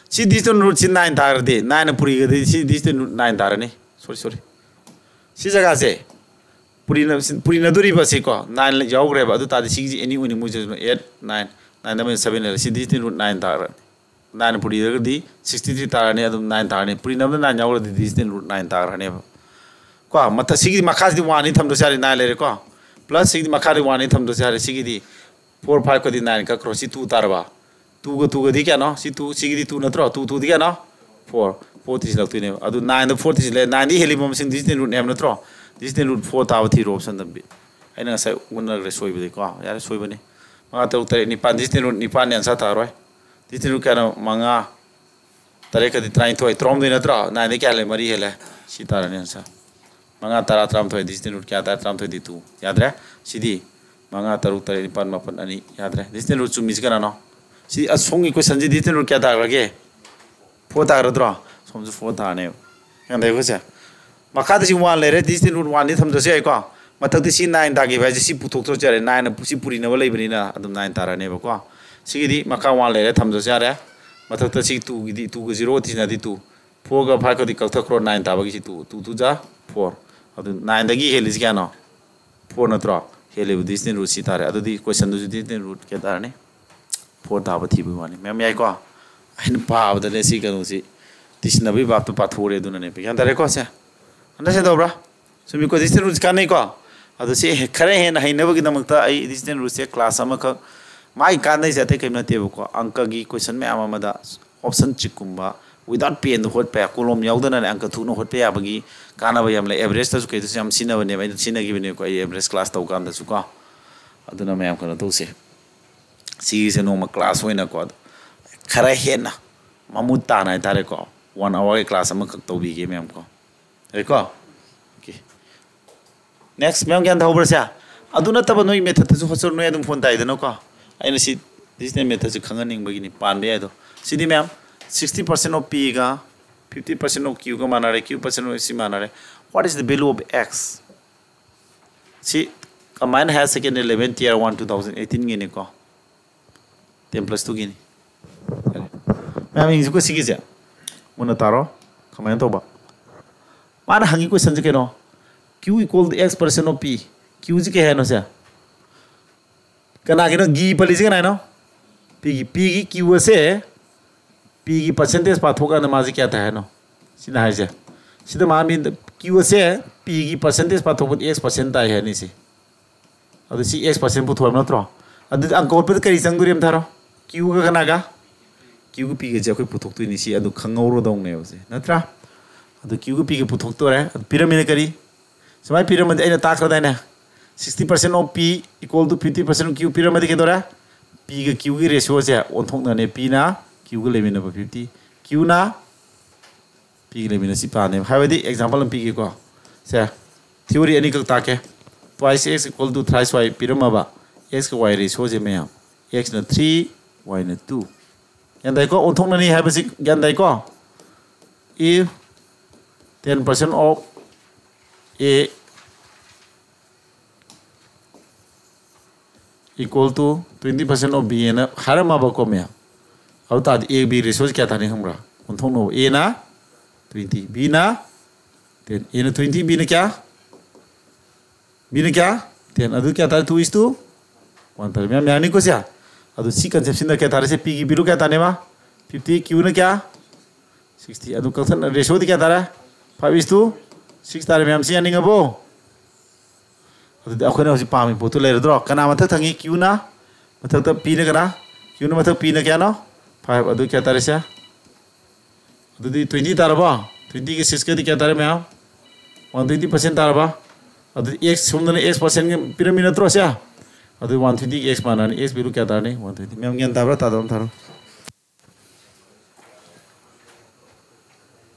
ꯁꯤ distinct root ꯁꯤ nine ꯇꯥꯔꯗꯤ, nine ꯅ ꯄꯨꯔꯤꯒꯗꯤ ꯁꯤ distinct root nine ꯇꯥꯔꯅꯤ꯫ Sorry, sorry꯫ ꯁꯤ ꯖꯒꯥꯁꯦ ꯄꯨꯔꯤꯅ-, ꯄꯨꯔꯤꯅꯗꯣꯔꯤꯕ ꯑꯁꯤꯀꯣ, nine ꯌꯥꯎꯈ꯭ꯔꯦꯕ꯫ ꯑꯗꯨ ꯇꯥꯔꯗꯤ ꯁꯤꯒꯤꯁꯤ any ꯑꯣꯏꯅꯤ, ꯃꯣꯏꯁꯦ eight, nine, nine ꯑꯃ seven ꯂꯩꯔꯦ꯫ ꯁꯤ distinct root nine ꯇꯥꯔꯅꯤ꯫ Nine ꯄꯨꯔꯤꯔꯒꯗꯤ sixty three ꯇꯥꯔꯅꯤ, ꯑꯗꯨꯝ nine ꯇꯥꯔꯅꯤ꯫ ꯄꯨꯔꯤꯅꯕꯗ nine ꯌꯥꯎꯔꯒꯗꯤ distinct root nine ꯇꯥꯈ꯭ꯔꯅꯦꯕ꯫ ꯀꯣ, ꯃꯊꯛ ꯁꯤꯒꯤ ꯃꯈꯥꯁꯤꯗꯤ one ꯅꯤ ꯊꯝꯗ꯭ꯔꯁꯨ ꯌꯥꯔꯦ, nine ꯂꯩꯔꯦꯀꯣ꯫ Plus ꯁꯤꯒꯤꯗꯤ ꯃꯈꯥꯗꯤ one ꯅꯤ ꯊꯝꯗ꯭ꯔꯁꯨ ꯌꯥꯔꯦ꯫ ꯁꯤꯒꯤꯗꯤ four five ꯀꯗꯤ nine ꯀꯛꯈ꯭ꯔꯣ꯫ ꯁꯤ two ꯇꯥꯔꯕ? Two ꯒ two ꯒꯗꯤ ꯀꯌꯥꯅꯣ? ꯁꯤ two, ꯁꯤꯒꯤꯗꯤ two ꯅꯠꯇ꯭ꯔꯣ? Two two ꯗꯤ ꯀꯌꯥꯅꯣ? Four꯫ ꯐꯣꯔ ꯊꯤꯖꯤꯜꯂꯛꯇꯣꯏꯅꯦꯕ꯫ ꯑꯗꯨ ꯅꯥꯏꯟꯗ ꯐꯣꯔ ꯊꯤꯖꯤꯜꯂꯦ, ꯅꯥꯏꯟꯗꯒꯤ ꯍꯦꯜꯂꯤꯕ ꯃꯁꯤꯡ decision root ꯅꯦ ꯍꯥꯏꯕ ꯅꯠꯇ꯭ꯔꯣ? Decision root four ꯇꯥꯕ ꯊꯤꯔꯣ option ꯗ ꯕꯤ꯫ ꯑꯩꯅ ꯉꯁꯥꯏ ꯎꯅꯈ꯭ꯔꯦ ꯁꯣꯏꯕꯗꯒꯤꯀꯣ꯫ ꯌꯥꯔꯦ, ꯁꯣꯏꯕꯅꯤ꯫ ꯃꯉꯥ, ꯇꯔꯨꯛ, ꯇꯔꯦꯠ, ꯅꯤꯄꯥꯟ, decision root ꯅꯤꯄꯥꯟꯅꯤ, answer ꯇꯥꯔꯣꯏ꯫ Decision root ꯀꯌꯥꯅꯣ? ꯃꯉꯥ, ꯇꯔꯦꯠ ꯀꯗꯤ ꯇꯔꯥꯅꯤꯊꯣꯏ, ꯇꯔꯥꯍꯨꯝꯗꯣꯏ ꯅꯠꯇ꯭ꯔꯣ? ꯅꯥꯏꯟꯗꯒꯤ ꯀꯌꯥ ꯍꯦꯜꯂꯦ? ꯃꯔꯤ ꯍꯦꯜꯂꯦ꯫ ꯁꯤ ꯇꯥꯔꯅꯤ answer꯫ ꯃꯉꯥ, ꯇꯔꯥ, ꯇꯔꯥꯃꯥꯊꯣꯏ, decision root ꯀꯌꯥ ꯇꯥꯔꯦ? ꯇꯔꯥꯃꯥꯊꯣꯏꯗꯤ two꯫ ꯌꯥꯗ꯭ꯔꯦ꯫ ꯁꯤꯗꯤ ꯃꯉꯥ, ꯇꯔꯨꯛ, ꯇꯔꯦꯠ, ꯅꯤꯄꯥꯟ, ꯃꯥꯄꯟ, ꯑꯅꯤ꯫ ꯌꯥꯗ꯭ꯔꯦ꯫ Decision root ꯆꯨꯝꯃꯤꯁꯤ ꯀꯅꯥꯅꯣ? ꯁꯤ ꯑꯁꯣꯝꯒꯤ question ꯁꯤ decision root ꯀꯌꯥ ꯇꯥꯈ꯭ꯔꯒꯦ? Four ꯇꯥꯈ꯭ꯔꯗ꯭ꯔꯣ? ꯁꯣꯝꯁꯨ four ꯇꯥꯔꯅꯦꯕ꯫ ꯒ꯭ꯌꯥꯟ ꯇꯥꯏꯀꯣ ꯁꯦ? ꯃꯈꯥꯗ ꯁꯤ one ꯂꯩꯔꯦ, decision root one ꯗꯤ ꯊꯝꯗ꯭ꯔꯁꯨ ꯌꯥꯏꯀꯣ꯫ ꯃꯊꯛꯇ ꯁꯤ nine ꯇꯥꯈꯤꯕ ꯍꯥꯏꯁꯦ ꯁꯤ ꯄꯨꯊꯣꯛꯇ꯭ꯔꯁꯨ ꯌꯥꯔꯦ, nine ꯁꯤ ꯄꯨꯔꯤꯅꯕ ꯂꯩꯕꯅꯤꯅ ꯑꯗꯨꯝ nine ꯇꯥꯔꯅꯦꯕꯀꯣ꯫ ꯁꯤꯒꯤꯗꯤ ꯃꯈꯥ one ꯂꯩꯔꯦ, ꯊꯝꯗ꯭ꯔꯁꯨ ꯌꯥꯔꯦ꯫ ꯃꯊꯛꯇ ꯁꯤ two ꯒꯤꯗꯤ, two ꯒ zero ꯊꯤꯅꯗꯤ two꯫ Four ꯒ five ꯀꯗꯤ ꯀꯛꯊꯠꯈ꯭ꯔꯣ, nine ꯇꯥꯕꯒꯤ ꯁꯤ two, two two ꯖꯥ four꯫ ꯑꯗꯨ nine ꯗꯒꯤ ꯍꯦꯜꯂꯤꯁꯤ ꯀꯌꯥꯅꯣ? Four ꯅꯠꯇ꯭ꯔꯣ? ꯍꯦꯜꯂꯤꯕ decision root ꯁꯤ ꯇꯥꯔꯦ꯫ ꯑꯗꯨꯗꯤ question ꯗꯨꯁꯨ decision root ꯀꯌꯥ ꯇꯥꯔꯅꯤ? Four ꯇꯥꯕ ꯊꯤꯕꯒꯤ ꯋꯥꯅꯤ꯫ ꯃꯌꯥꯝ ꯌꯥꯏꯀꯣ? ꯑꯩꯅ ꯄꯥꯕꯗꯅꯦ ꯁꯤ ꯀꯩꯅꯣꯁꯤ ꯇꯤꯁꯤꯟꯅꯕꯒꯤ ꯚꯥꯞꯇꯣ ꯄꯥꯊꯣꯛꯎꯔꯦ, ꯑꯗꯨꯅꯅꯦ꯫ ꯒ꯭ꯌꯥꯟ ꯇꯥꯔꯦꯀꯣ ꯁꯦ? Understand ꯇꯧꯕ꯭ꯔꯥ? ꯆꯨꯝꯃꯤꯀꯣ? Decision root ꯁꯤ ꯀꯥꯟꯅꯩꯀꯣ? ꯑꯗꯣ ꯁꯤ ꯍꯦ-, ꯈꯔ ꯍꯦꯟꯅ ꯍꯩꯅꯕꯒꯤꯗꯃꯛꯇ ꯑꯩ decision root ꯁꯦ class ꯑꯃꯈꯛ, ꯃꯥꯒꯤ ꯀꯥꯟꯅꯩꯁꯦ ꯑꯇꯩ ꯀꯔꯤꯝ ꯅꯠꯇꯦꯕꯀꯣ꯫ ꯑꯪꯀꯒꯤ question ꯃꯌꯥꯝ ꯑꯃꯗ option ꯆꯤꯛꯀꯨꯝꯕ without pen ꯗ ꯍꯣꯠꯄ ꯌꯥ-, ꯀꯣꯂꯣꯝ ꯌꯥꯎꯗꯅꯅꯦ ꯑꯪꯀ ꯊꯨꯅ ꯍꯣꯠꯄ ꯌꯥꯕꯒꯤ ꯀꯥꯟꯅꯕ ꯌꯥꯝ ꯂꯩ꯫ Average ꯇꯁꯨ ꯀꯩꯗꯁꯨ ꯌꯥꯝ ꯁꯤꯖꯤꯟꯅꯕꯅꯦꯕ, ꯑꯩꯅ ꯁꯤꯖꯤꯟꯅꯈꯤꯕꯅꯦꯀꯣ ꯑꯩ average class ꯇꯧꯀꯥꯟꯗꯁꯨ ꯀꯣ꯫ ꯑꯗꯨꯅ ꯃꯌꯥꯝ ꯀꯩꯅꯣ ꯇꯧꯁꯦ꯫ ꯁꯤꯒꯤꯁꯦ ꯅꯣꯡꯃ class ꯑꯣꯏꯅꯀꯣ ꯈꯔ ꯍꯦꯟꯅ ꯃꯃꯨꯠ ꯇꯥꯅ ꯍꯥꯏꯇꯥꯔꯦꯀꯣ, one hour ꯒꯤ class ꯑꯃꯈꯛ ꯇꯧꯕꯤꯒꯦ ꯃꯌꯥꯝ ꯀꯣ꯫ ꯌꯥꯏꯀꯣ? Okay꯫ Next, ꯃꯌꯥꯝ ꯒ꯭ꯌꯥꯟ ꯇꯥꯍꯧꯕ꯭ꯔꯥ ꯁꯦ? ꯑꯗꯨ ꯅꯠꯇꯕ ꯅꯣꯏ method ꯇꯁꯨ ꯍꯣꯠꯆꯔꯨ, ꯅꯣꯏ ꯑꯗꯨꯝ phone ꯇꯥꯏꯗꯅꯀꯣ꯫ ꯑꯩꯅ ꯁꯤ decision method ꯁꯤ ꯈꯪꯍꯟꯅꯤꯡꯕꯒꯤꯅꯤ, ꯄꯥꯟꯕ ꯌꯥꯏꯗꯣ꯫ ꯁꯤꯗꯤ ꯃꯌꯥꯝ sixty percent of P ꯒ fifty percent of Q ꯒ ꯃꯥꯟꯅꯔꯦ, Q percent of C ꯃꯥꯟꯅꯔꯦ꯫ What is the value of X? ꯁꯤ combined higher secondary level tier one two thousand eighteen ꯒꯤꯅꯤꯀꯣ꯫ Ten plus two Guinea. ꯌꯥꯔꯦ꯫ ꯃꯌꯥꯝ ꯌꯦꯡꯁꯤꯀꯣ ꯁꯤꯒꯤꯁꯦ꯫ ꯃꯨꯟꯅ ꯇꯥꯔꯣ꯫ ꯀꯃꯥꯏꯅ ꯇꯧꯕ? ꯃꯥꯅ ꯍꯪꯉꯤ question ꯁꯦ ꯀꯩꯅꯣ? Q equal to X percent of P꯫ Q ꯁꯤ ꯀꯩ ꯍꯥꯏꯅꯣ ꯁꯦ? ꯀꯅꯥꯒꯤꯅꯣ? G ꯄꯜꯂꯤꯁꯦ ꯀꯅꯥꯅꯣ? P ꯒꯤ, P ꯒꯤ Q ꯑꯁꯦ, P ꯒꯤ percentage ꯄꯥꯊꯣꯛꯀꯥꯟꯗ ꯃꯥꯁꯦ ꯀꯌꯥ ꯇꯥꯏ ꯍꯥꯏꯅꯣ? ꯁꯤꯅ ꯍꯥꯏꯁꯦ꯫ ꯁꯤꯗ ꯃꯥ ꯃꯤ Q ꯑꯁꯦ P ꯒꯤ percentage ꯄꯥꯊꯣꯛꯄꯗ X percent ꯇꯥꯏ ꯍꯥꯏꯅꯤ ꯁꯤ꯫ ꯑꯗꯨ ꯁꯤ X percent ꯄꯨꯊꯣꯛꯑꯕ ꯅꯠꯇ꯭ꯔꯣ? ꯑꯗꯨꯗꯤ ꯑꯪꯀ ꯍꯣꯠꯄꯗ ꯀꯔꯤ ꯆꯪꯗꯣꯔꯤ ꯑꯝꯇ ꯍꯥꯏꯔꯣ? Q ꯒ ꯀꯅꯥꯒ? Qꯒ Pꯒꯁꯦ ꯑꯩꯈꯣꯏ ꯄꯨꯊꯣꯛꯇꯣꯏꯅꯤ꯫ ꯁꯤ ꯑꯗꯨ ꯈꯪꯍꯧꯔꯗꯧꯅꯦꯕ ꯁꯦ, ꯅꯠꯇ꯭ꯔꯥ? ꯑꯗꯨ Qꯒ Pꯒ ꯄꯨꯊꯣꯛꯇꯣꯔꯦ꯫ ꯑꯗꯨ ꯄꯤꯔꯝꯃꯤꯅ ꯀꯔꯤ? ꯁꯨꯃꯥꯏꯅ ꯄꯤꯔꯝꯃꯗꯤ ꯑꯩꯅ ꯇꯥꯛꯈ꯭ꯔꯗꯥꯏꯅꯦ? Sixty percent of P equal to fifty percent of Q ꯄꯤꯔꯝꯃꯗꯤ ꯀꯩꯗꯧꯔꯦ? Pꯒ Qꯒꯤ ratioꯁꯦ ꯑꯣꯟꯊꯣꯛꯅꯅꯦ꯫ Pꯅ Qꯒ ꯂꯩꯃꯤꯟꯅꯕ fifty, Qꯅ Pꯒ ꯂꯩꯃꯤꯟꯅ ꯁꯤ ꯄꯥꯅꯦꯕ꯫ ꯍꯥꯏꯕꯗꯤ example ꯑꯃ ꯄꯤꯒꯦꯀꯣ꯫ ꯁꯦ, theory ꯑꯅꯤꯈꯛ ꯇꯥꯛꯀꯦ꯫ Twice x equal to thrice y ꯄꯤꯔꯝꯃꯕ, x ꯀ y ratioꯁꯦ ꯃꯌꯥꯝ, x ꯅ three, y ꯅ two꯫ ꯒ꯭ꯌꯥꯟ ꯇꯥꯏꯀꯣ? ꯑꯣꯟꯊꯣꯛꯅꯅꯤ ꯍꯥꯏꯕꯁꯤ ꯒ꯭ꯌꯥꯟ ꯇꯥꯏꯀꯣ? If ten percent of A equal to twenty percent of B ꯅ ꯍꯥꯏꯔꯝꯃꯕꯀꯣ ꯃꯌꯥꯝ꯫ ꯑꯗꯨ ꯇꯥꯔꯗꯤ A B ratioꯁꯤ ꯀꯌꯥ ꯇꯥꯅꯤ ꯈꯪꯕ꯭ꯔꯥ? ꯑꯣꯟꯊꯣꯛꯅꯧ꯫ A ꯅ twenty, B ꯅ ten꯫ A ꯅ twenty, B ꯅ ꯀꯌꯥ? B ꯅ ꯀꯌꯥ? Ten꯫ ꯑꯗꯨ ꯀꯌꯥ ꯇꯥꯔꯦ? Two is to one ꯇꯥꯔꯦ꯫ ꯃꯌꯥꯝ ꯌꯥꯅꯤꯀꯣ ꯁꯦ? ꯑꯗꯨ ꯁꯤ conceptionꯗ ꯀꯌꯥ ꯇꯥꯔꯦ? ꯁꯦ Pꯒꯤ value ꯀꯌꯥ ꯇꯥꯅꯦꯕ? Fifty꯫ Qꯅ ꯀꯌꯥ? Sixty꯫ ꯑꯗꯨ ꯀꯛꯊꯠꯅ ratioꯗꯤ ꯀꯌꯥ ꯇꯥꯔꯦ? Five is to six ꯇꯥꯔꯦ꯫ ꯃꯌꯥꯝ ꯁꯤ ꯌꯥꯅꯤꯡꯉꯕꯣ? ꯑꯗꯨꯗꯤ ꯑꯩꯈꯣꯏꯅ ꯍꯧꯖꯤꯛ ꯄꯥꯝꯃꯤ ꯄꯣꯠꯇꯨ ꯂꯩꯔꯗ꯭ꯔꯣ? ꯀꯅꯥ ꯃꯊꯛ ꯊꯪꯉꯤ? Qꯅ ꯃꯊꯛꯇ, Pꯅ ꯀꯅꯥ? Qꯅ ꯃꯊꯛ, Pꯅ ꯀꯌꯥꯅꯣ? Five꯫ ꯑꯗꯨ ꯀꯌꯥ ꯇꯥꯔꯦ ꯁꯦ? ꯑꯗꯨꯗꯤ twenty ꯇꯥꯔꯕꯣ? Twentyꯒ sixꯀꯗꯤ ꯀꯌꯥ ꯇꯥꯔꯦ ꯃꯌꯥꯝ? One twenty percent ꯇꯥꯔꯕ? ꯑꯗꯨꯗꯤ x ꯁꯣꯝꯗꯅ x percentꯒ ꯄꯤꯔꯝꯃꯤ ꯅꯠꯇ꯭ꯔꯣ ꯁꯦ? ꯑꯗꯨ one twentyꯒ x ꯃꯥꯟꯅꯔꯅꯤ꯫ X value ꯀꯌꯥ ꯇꯥꯔꯅꯤ? One twenty꯫ ꯃꯌꯥꯝ ꯒ꯭ꯌꯥꯟ ꯇꯥꯕ꯭ꯔꯥ? ꯇꯥꯗꯕ ꯑꯃ ꯊꯥꯔꯣ꯫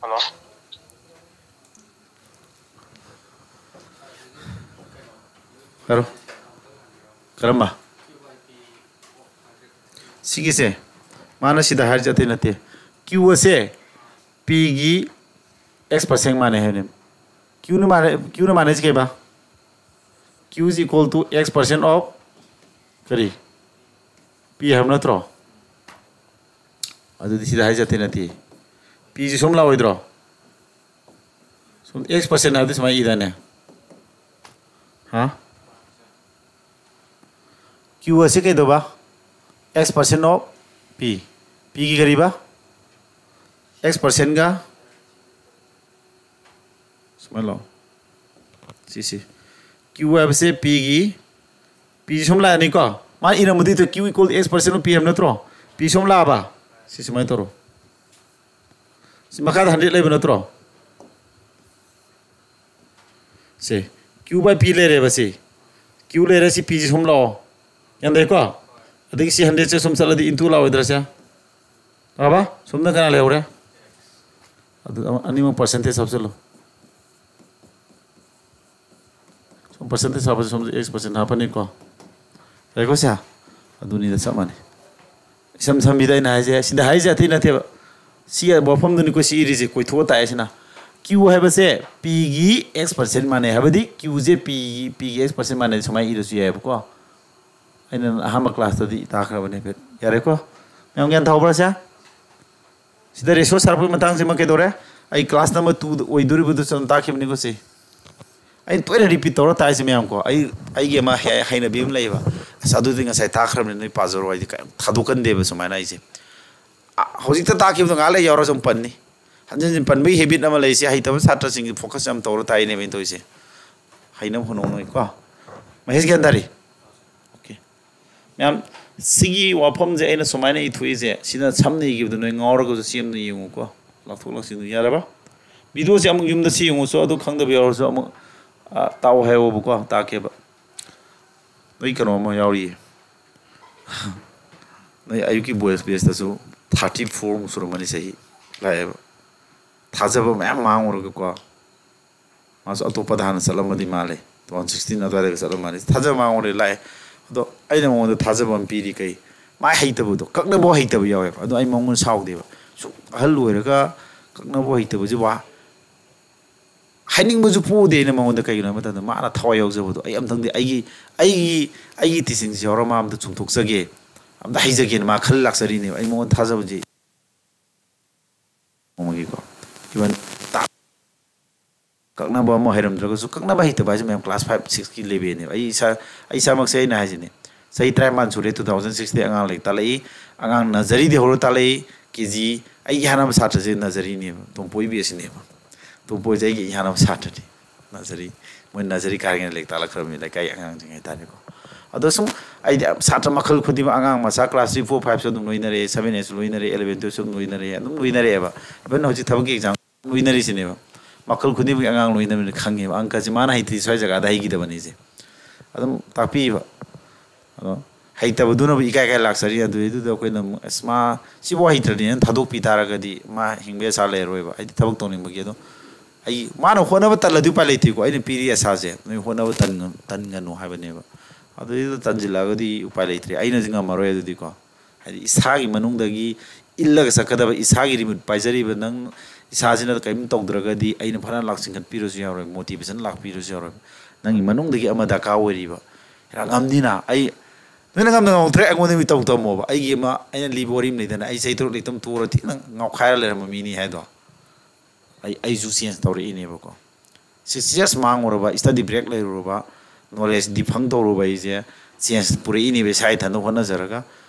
ꯍꯜꯂꯣ꯫ ꯍꯥꯏꯔꯣ꯫ ꯀꯔꯝꯕ? ꯁꯤꯒꯤꯁꯦ, ꯃꯥꯅ ꯁꯤꯗ ꯍꯥꯏꯔꯤꯁꯦ ꯑꯇꯩ ꯅꯠꯇꯦ꯫ Q ꯑꯁꯦ Pꯒꯤ x percent ꯃꯥꯟꯅꯩ ꯍꯥꯏꯕꯅꯦ꯫ Qꯅ ꯃꯥꯟꯅꯩ, Qꯅ ꯃꯥꯟꯅꯩꯁꯦ ꯀꯩꯕ? Q is equal to x percent of ꯀꯔꯤ? P ꯍꯥꯏꯕ ꯅꯠꯇ꯭ꯔꯣ? ꯑꯗꯨꯗꯤ ꯁꯤꯗ ꯍꯥꯏꯁꯦ ꯑꯇꯩ ꯅꯠꯇꯦ꯫ Pꯁꯤ ꯁꯨꯝ ꯂꯥꯛꯑꯣꯏꯗ꯭ꯔꯣ? ꯁꯨꯝ x percent ꯍꯥꯏꯕꯗꯤ ꯁꯨꯃꯥꯏꯅ ꯏꯗꯥꯏꯅꯦ? ꯍꯥ? Q ꯑꯁꯤ ꯀꯩꯗꯧꯕ? X percent of P꯫ Pꯒꯤ ꯀꯔꯤꯕ? X percentꯒ ꯁꯨꯃꯥꯏꯅ ꯂꯥꯛꯑꯣ꯫ ꯁꯤꯁꯤ꯫ Q ꯍꯥꯏꯕꯁꯦ Pꯒꯤ, Pꯁꯤ ꯁꯨꯝ ꯂꯥꯛꯑꯅꯤꯀꯣ꯫ ꯃꯥ ꯏꯔꯝꯕꯗꯤ Q equal X percent of P ꯍꯥꯏꯕ ꯅꯠꯇ꯭ꯔꯣ? P ꯁꯨꯝ ꯂꯥꯛꯑꯕ? ꯁꯤ ꯁꯨꯃꯥꯏꯅ ꯇꯧꯔꯣ꯫ ꯁꯤ ꯃꯈꯥꯗ ꯍꯟꯗ꯭ꯔꯦꯠ ꯂꯩꯕ ꯅꯠꯇ꯭ꯔꯣ? ꯁꯦ, Q by P ꯂꯩꯔꯦꯕ ꯁꯤ꯫ Q ꯂꯩꯔꯦ, ꯁꯤ Pꯁꯤ ꯁꯨꯝ ꯂꯥꯛꯑꯣ꯫ ꯒ꯭ꯌꯥꯟ ꯇꯥꯏꯀꯣ? ꯑꯗꯒꯤ ꯁꯤ ꯍꯟꯗ꯭ꯔꯦꯠꯁꯦ ꯁꯨꯝ ꯆꯠꯂꯗꯤ into ꯂꯥꯛꯑꯣꯏꯗ꯭ꯔꯥ ꯁꯦ? ꯂꯥꯛꯑꯕ? ꯁꯣꯝꯗ ꯀꯅꯥ ꯂꯩꯍꯧꯔꯦ? ꯑꯗꯨ ꯑꯃ-, ꯑꯅꯤꯃꯛ percentage ꯍꯥꯞꯆꯤꯜꯂꯣ꯫ ꯁꯣꯝ percentage ꯍꯥꯞꯄꯁꯦ, ꯁꯣꯝꯗ X percent ꯍꯥꯞꯄꯅꯤꯀꯣ꯫ ꯌꯥꯏꯀꯣ ꯁꯦ? ꯑꯗꯨꯅꯤꯗ ꯆꯞ ꯃꯥꯟꯅꯩ꯫ ꯏꯁꯝ ꯁꯝꯕꯤꯗ ꯑꯩꯅ ꯍꯥꯏꯁꯦ, ꯁꯤꯗ ꯍꯥꯏꯁꯦ ꯑꯇꯩ ꯅꯠꯇꯦꯕ꯫ ꯁꯤ ꯋꯥꯐꯝꯗꯨꯅꯤꯀꯣ ꯁꯤ ꯏꯔꯤꯁꯦ, ꯀꯣꯏꯊꯣꯛꯑ ꯇꯥꯛꯑꯦ ꯁꯤꯅ꯫ Q ꯍꯥꯏꯕꯁꯦ Pꯒꯤ X percent ꯃꯥꯟꯅꯩ, ꯍꯥꯏꯕꯗꯤ Qꯁꯦ Pꯒꯤ, Pꯒꯤ X percent ꯃꯥꯟꯅꯩ, ꯁꯨꯃꯥꯏꯅ ꯏꯔꯁꯨ ꯌꯥꯏꯑꯕꯀꯣ꯫ ꯑꯩꯅ ꯑꯍꯥꯟꯕ classꯇꯗꯤ ꯇꯥꯈ꯭ꯔꯕꯅꯦ ꯍꯥꯏꯐꯦꯠ꯫ ꯌꯥꯔꯦꯀꯣ? ꯃꯌꯥꯝ ꯒ꯭ꯌꯥꯟ ꯇꯥꯍꯧꯕ꯭ꯔꯥ ꯁꯦ? ꯁꯤꯗ ratio ꯁꯥꯔꯛꯄꯒꯤ ꯃꯇꯥꯡꯁꯤꯃ ꯀꯩꯗꯧꯔꯦ? ꯑꯩ class number twoꯗ ꯑꯣꯏꯗꯣꯔꯤꯕꯗꯨꯁꯨ ꯑꯗꯨꯝ ꯇꯥꯛꯈꯤꯕꯅꯤꯀꯣ ꯁꯤ꯫ ꯑꯩꯅ ꯇꯣꯏꯅ repeat ꯇꯧꯔ ꯇꯥꯛꯏꯁꯦ ꯃꯌꯥꯝ ꯀꯣ꯫ ꯑꯩ, ꯑꯩꯒꯤ ꯑꯃ ꯍꯩ-, ꯍꯩꯅꯕꯤ ꯑꯃ ꯂꯩꯌꯦꯕ꯫ "ꯑꯁ, ꯑꯗꯨꯗꯤ ꯉꯁꯥꯏ ꯇꯥꯛꯈ꯭ꯔꯕꯅꯤ, ꯅꯣꯏ ꯄꯥꯖꯔꯣ", ꯑꯩꯗꯤ ꯀꯩꯝ ꯊꯥꯗꯣꯛꯀꯟꯗꯦꯕ ꯁꯨꯃꯥꯏꯅ ꯑꯩꯁꯦ꯫ ꯑ, ꯍꯧꯖꯤꯛꯇ ꯇꯥꯛꯈꯤꯕꯗꯣ ꯉꯥꯏꯍꯥꯛ ꯂꯩ ꯌꯥꯎꯔ ꯁꯨꯝ ꯄꯟꯅꯤ꯫ ꯍꯟꯖꯤꯟ ꯍꯟꯖꯤꯟ ꯄꯟꯕꯒꯤ habit ꯑꯃ ꯂꯩꯁꯦ, ꯍꯩꯇꯕ ꯁꯥꯇ꯭ꯔꯁꯤꯡꯁꯦ focus ꯌꯥꯝ ꯇꯧꯔ ꯇꯥꯛꯏꯅꯦꯕ ꯑꯩꯅ ꯇꯧꯔꯤꯁꯦ꯫ ꯍꯩꯅꯕ ꯍꯣꯠꯅꯧ ꯅꯣꯏ ꯀꯣ꯫ ꯃꯍꯦꯁ ꯒ꯭ꯌꯥꯟ ꯇꯥꯔꯤ? Okay꯫ ꯃꯌꯥꯝ, ꯁꯤꯒꯤ ꯋꯥꯐꯝꯁꯦ ꯑꯩꯅ ꯁꯨꯃꯥꯏꯅ ꯏꯊꯣꯛꯏꯁꯦ, ꯁꯤꯅ ꯁꯝꯅ ꯏꯈꯤꯕꯗꯣ ꯅꯣꯏ ꯉꯥꯎꯔꯒꯁꯨ ꯁꯤ ꯑꯃꯅ ꯌꯦꯡꯉꯨꯀꯣ꯫ ꯂꯥꯎꯊꯣꯛ ꯂꯥꯎꯁꯤꯟꯗꯨ ꯌꯥꯔꯕ? Videoꯁꯦ ꯑꯃꯨꯛ ꯌꯨꯝꯗ ꯁꯤ ꯌꯦꯡꯉꯨꯁꯨ, ꯑꯗꯨ ꯈꯪꯗꯕ ꯌꯥꯎꯔꯁꯨ ꯑꯃꯨꯛ, ꯑ, ꯇꯥꯛꯑꯣ ꯍꯥꯏꯌꯣꯕꯀꯣ, ꯇꯥꯛꯀꯦꯕ꯫ ꯅꯣꯏ ꯀꯩꯅꯣ ꯑꯃ ꯌꯥꯎꯔꯤꯌꯦ꯫ ꯅꯣꯏ ꯑꯌꯨꯛꯀꯤ boys batchꯇꯁꯨ thirty four ꯃꯨꯛ ꯁꯨꯔꯝꯃꯅꯤ ꯆꯍꯤ ꯂꯥꯛꯑꯦꯕ꯫ ꯊꯥꯖꯕ ꯃꯌꯥꯝ ꯃꯥꯡꯉꯨꯔꯒꯀꯣ꯫ ꯃꯥꯁꯨ ꯑꯇꯣꯞꯄꯗ ꯍꯥꯟꯅ ꯆꯠꯂꯝꯃꯗꯤ ꯃꯥꯜꯂꯦ꯫ Two thousand sixteen ꯑꯗꯨꯋꯥꯏꯗꯒ ꯆꯠꯂꯝꯃꯅꯤ꯫ ꯊꯥꯖꯕ ꯃꯥꯡꯉꯨꯔꯦ ꯂꯥꯛꯑꯦ꯫ ꯑꯗꯣ ꯑꯩꯅ ꯃꯉꯣꯟꯗ ꯊꯥꯖꯕ ꯑꯃ ꯄꯤꯔꯤ ꯀꯩ? ꯃꯥ ꯍꯩꯇꯕꯗꯣ, ꯀꯛꯅꯕ ꯍꯩꯇꯕ ꯌꯥꯎꯋꯦꯕ꯫ ꯑꯗꯣ ꯑꯩ ꯃꯉꯣꯟꯗ ꯁꯥꯎꯗꯦꯕ꯫ ꯁꯨꯝ ꯑꯍꯜ ꯑꯣꯏꯔꯒ ꯀꯛꯅꯕ ꯍꯩꯇꯕꯁꯦ ꯋꯥ-, ꯍꯥꯏꯅꯤꯡꯕꯁꯨ ꯄꯣꯛꯎꯗꯦ ꯑꯩꯅ ꯃꯉꯣꯟꯗ꯫ ꯀꯩꯒꯤꯅꯣ ꯍꯥꯏꯕ ꯃꯇꯝꯗ ꯃꯥꯅ ꯊꯋꯥꯏ ꯌꯥꯎꯖꯕꯗꯣ꯫ ꯑꯩ ꯑꯝꯇꯪꯗꯤ ꯑꯩꯒꯤ, ꯑꯩꯒꯤ, ꯑꯩꯒꯤ teachingꯁꯦ ꯌꯥꯎꯔ ꯃꯥ ꯑꯝꯇ ꯆꯨꯝꯊꯣꯛꯆꯒꯦ, ꯑꯝꯇ ꯍꯩꯖꯒꯦꯅ ꯃꯥ ꯈꯜꯂ ꯂꯥꯛꯆꯔꯤꯅꯦꯕ꯫ ꯑꯩ ꯃꯉꯣꯟꯗ ꯊꯥꯖꯕꯁꯦ ꯅꯣꯡꯃꯒꯤꯀꯣ꯫ Even ꯇꯥ-, ꯀꯛꯅꯕ ꯑꯃ ꯍꯩꯔꯝꯗ꯭ꯔꯒꯁꯨ, ꯀꯛꯅꯕ ꯍꯩꯇꯕ ꯍꯥꯏꯁꯦ ꯃꯌꯥꯝ class five sixꯀꯤ levelꯅꯦꯕ꯫ ꯑꯩ ꯏꯁꯥ, ꯑꯩ ꯏꯁꯥꯃꯛꯁꯦ ꯑꯩꯅ ꯍꯥꯏꯁꯤꯅꯦ, ꯆꯍꯤ ꯇꯔꯥꯅꯤꯄꯥꯟ ꯁꯨꯔꯦ, two thousand sixꯇꯒꯤ ꯑꯉꯥꯡ ꯂꯥꯏꯔꯤꯛ ꯇꯥꯛꯂꯛꯏ꯫ ꯑꯉꯥꯡ nurseryꯗꯒꯤ ꯍꯧꯔ ꯇꯥꯛꯂꯛꯏ, KG꯫ ꯑꯩꯒꯤ ꯏꯍꯥꯟ ꯍꯥꯟꯕ ꯁꯥꯇ꯭ꯔꯁꯦ nurseryꯅꯦꯕ, ꯇꯣꯝꯄꯣꯏ batchꯁꯤꯅꯦꯕ꯫ ꯇꯣꯝꯄꯣꯏꯁꯦ ꯑꯩꯒꯤ ꯏꯍꯥꯟ ꯍꯥꯟꯕ ꯁꯥꯇ꯭ꯔꯅꯤ꯫ Nursery, ꯃꯣꯏ nursery ꯀꯥꯔꯤꯉꯩꯗ ꯂꯥꯏꯔꯤꯛ ꯇꯥꯛꯂꯛꯈ꯭ꯔꯕꯅꯤ, ꯂꯩꯀꯥꯏ ꯑꯉꯥꯡꯁꯤꯡ ꯍꯥꯏꯇꯥꯔꯦꯀꯣ꯫ ꯑꯗꯣ ꯁꯨꯝ ꯑꯩꯗꯤ ꯁꯥꯇ꯭ꯔ ꯃꯈꯜ ꯈꯨꯗꯤꯡꯃꯛ, ꯑꯉꯥꯡ ꯃꯆꯥ class three, four, five ꯁꯨ ꯑꯗꯨꯝ ꯂꯣꯏꯅꯔꯛꯑꯦ, seven, eight ꯁꯨ ꯂꯣꯏꯅꯔꯛꯑꯦ, eleven, twelve ꯁꯨ ꯑꯗꯨꯝ ꯂꯣꯏꯅꯔꯛꯑꯦ, ꯑꯗꯨꯝ ꯂꯣꯏꯅꯔꯛꯑꯦꯕ꯫ Even ꯍꯧꯖꯤꯛ ꯊꯕꯛꯀꯤ exam ꯂꯣꯏꯅꯔꯤꯁꯤꯅꯦꯕ꯫ ꯃꯈꯜ ꯈꯨꯗꯤꯡꯃꯛꯀꯤ ꯑꯉꯥꯡ ꯂꯣꯏꯅꯕꯅꯤꯅ ꯈꯪꯉꯦꯕ꯫ ꯑꯪꯀꯁꯦ ꯃꯥꯅ ꯍꯩꯇ꯭ꯔꯤ ꯁ꯭ꯋꯥꯏ ꯖꯒꯥꯗ ꯍꯩꯈꯤꯗꯕꯅꯤꯁꯦ꯫ ꯑꯗꯨꯝ ꯇꯥꯛꯄꯤꯕ꯫ ꯑꯗꯣ ꯍꯩꯇꯕꯗꯨꯅꯕꯨ ꯏꯀꯥꯏ ꯀꯥꯏ ꯂꯥꯛꯆꯔꯤ꯫ ꯑꯗꯨꯗꯩꯗꯨꯗ ꯑꯩꯈꯣꯏꯅ ꯑꯃꯨꯛ, "ꯑꯁ, ꯃꯥ ꯁꯤꯐꯥꯎ ꯍꯩꯇ꯭ꯔꯗꯤꯅ" ꯊꯥꯗꯣꯛꯄꯤ ꯇꯥꯔꯒꯗꯤ ꯃꯥ ꯍꯤꯡꯕ ꯑꯁꯥ ꯂꯩꯔꯔꯣꯏꯕ꯫ ꯍꯥꯏꯗꯤ ꯊꯕꯛ ꯇꯧꯅꯤꯡꯕꯒꯤ꯫ ꯑꯗꯣ ꯑꯩ, ꯃꯥꯅ ꯍꯣꯠꯅꯕ ꯇꯜꯂꯗꯤ ꯎꯄꯥꯏ ꯂꯩꯇꯦꯀꯣ꯫ ꯑꯩꯅ ꯄꯤꯔꯤ ꯑꯁꯥꯁꯦ ꯅꯣꯏ ꯍꯣꯠꯅꯕ ꯇꯟꯒ-, ꯇꯟꯒꯅꯨ ꯍꯥꯏꯕꯅꯦꯕ꯫ ꯑꯗꯨꯗꯩꯗꯨꯗ ꯇꯟꯁꯤꯜꯂꯛꯑꯒꯗꯤ ꯎꯄꯥꯏ ꯂꯩꯇ꯭ꯔꯦ꯫ ꯑꯩꯅꯁꯨ ꯉꯝꯃꯔꯣꯏ ꯑꯗꯨꯗꯤꯀꯣ꯫ ꯍꯥꯏꯗꯤ ꯏꯁꯥꯒꯤ ꯃꯅꯨꯡꯗꯒꯤ ꯏꯜꯂꯒ ꯆꯠꯀꯗꯕ, ꯏꯁꯥꯒꯤ remote ꯄꯥꯏꯖꯔꯤꯕ ꯅꯪ ꯏꯁꯥꯁꯤꯅ ꯀꯔꯤꯝ ꯇꯧꯗ꯭ꯔꯒꯗꯤ ꯑꯩꯅ ꯐꯅ ꯂꯥꯛꯆꯤꯡꯈꯠꯄꯤꯔꯁꯨ ꯌꯥꯔꯣꯏ, motivation ꯂꯥꯛꯄꯤꯔꯁꯨ ꯌꯥꯔꯣꯏ꯫ ꯅꯪꯒꯤ ꯃꯅꯨꯡꯗꯒꯤ ꯑꯃ ꯗꯔꯀꯥꯔ ꯑꯣꯏꯔꯤꯕ꯫ ꯍꯦꯔꯥ, ꯉꯝꯅꯤꯅ꯫ ꯑꯩ, ꯅꯣꯏꯅ ꯉꯝꯗ ꯉꯝꯃꯛꯇ꯭ꯔꯦ, ꯑꯩꯉꯣꯟꯗ ꯇꯧ ꯇꯝꯃꯣꯕ꯫ ꯑꯩꯒꯤ ꯑꯃ, ꯑꯩꯅ ꯂꯤꯕ ꯋꯥꯔꯤ ꯑꯃ ꯂꯩꯗꯅ, ꯑꯩ ꯆꯍꯤ ꯇꯔꯨꯛ ꯂꯩꯇꯝ ꯇꯣꯛꯑꯒ ꯊꯤꯅ ꯉꯥꯎꯈꯥꯏꯔ ꯂꯩꯔꯝꯕ ꯃꯤꯅꯤ ꯍꯥꯏꯗꯣ꯫ ꯑꯩ, ꯑꯩꯁꯨ change ꯇꯧꯔꯛꯏꯅꯦꯕꯀꯣ꯫ Six years ꯃꯥꯡꯉꯨꯔꯕ, study break ꯂꯩꯔꯨꯔꯕ, knowledge defunct ꯇꯧꯔꯨꯕ ꯑꯩꯁꯦ change ꯄꯨꯔꯛꯏꯅꯦꯕ, ꯏꯁꯥ ꯏꯊꯟꯇ ꯍꯣꯠꯅꯖꯔꯒ꯫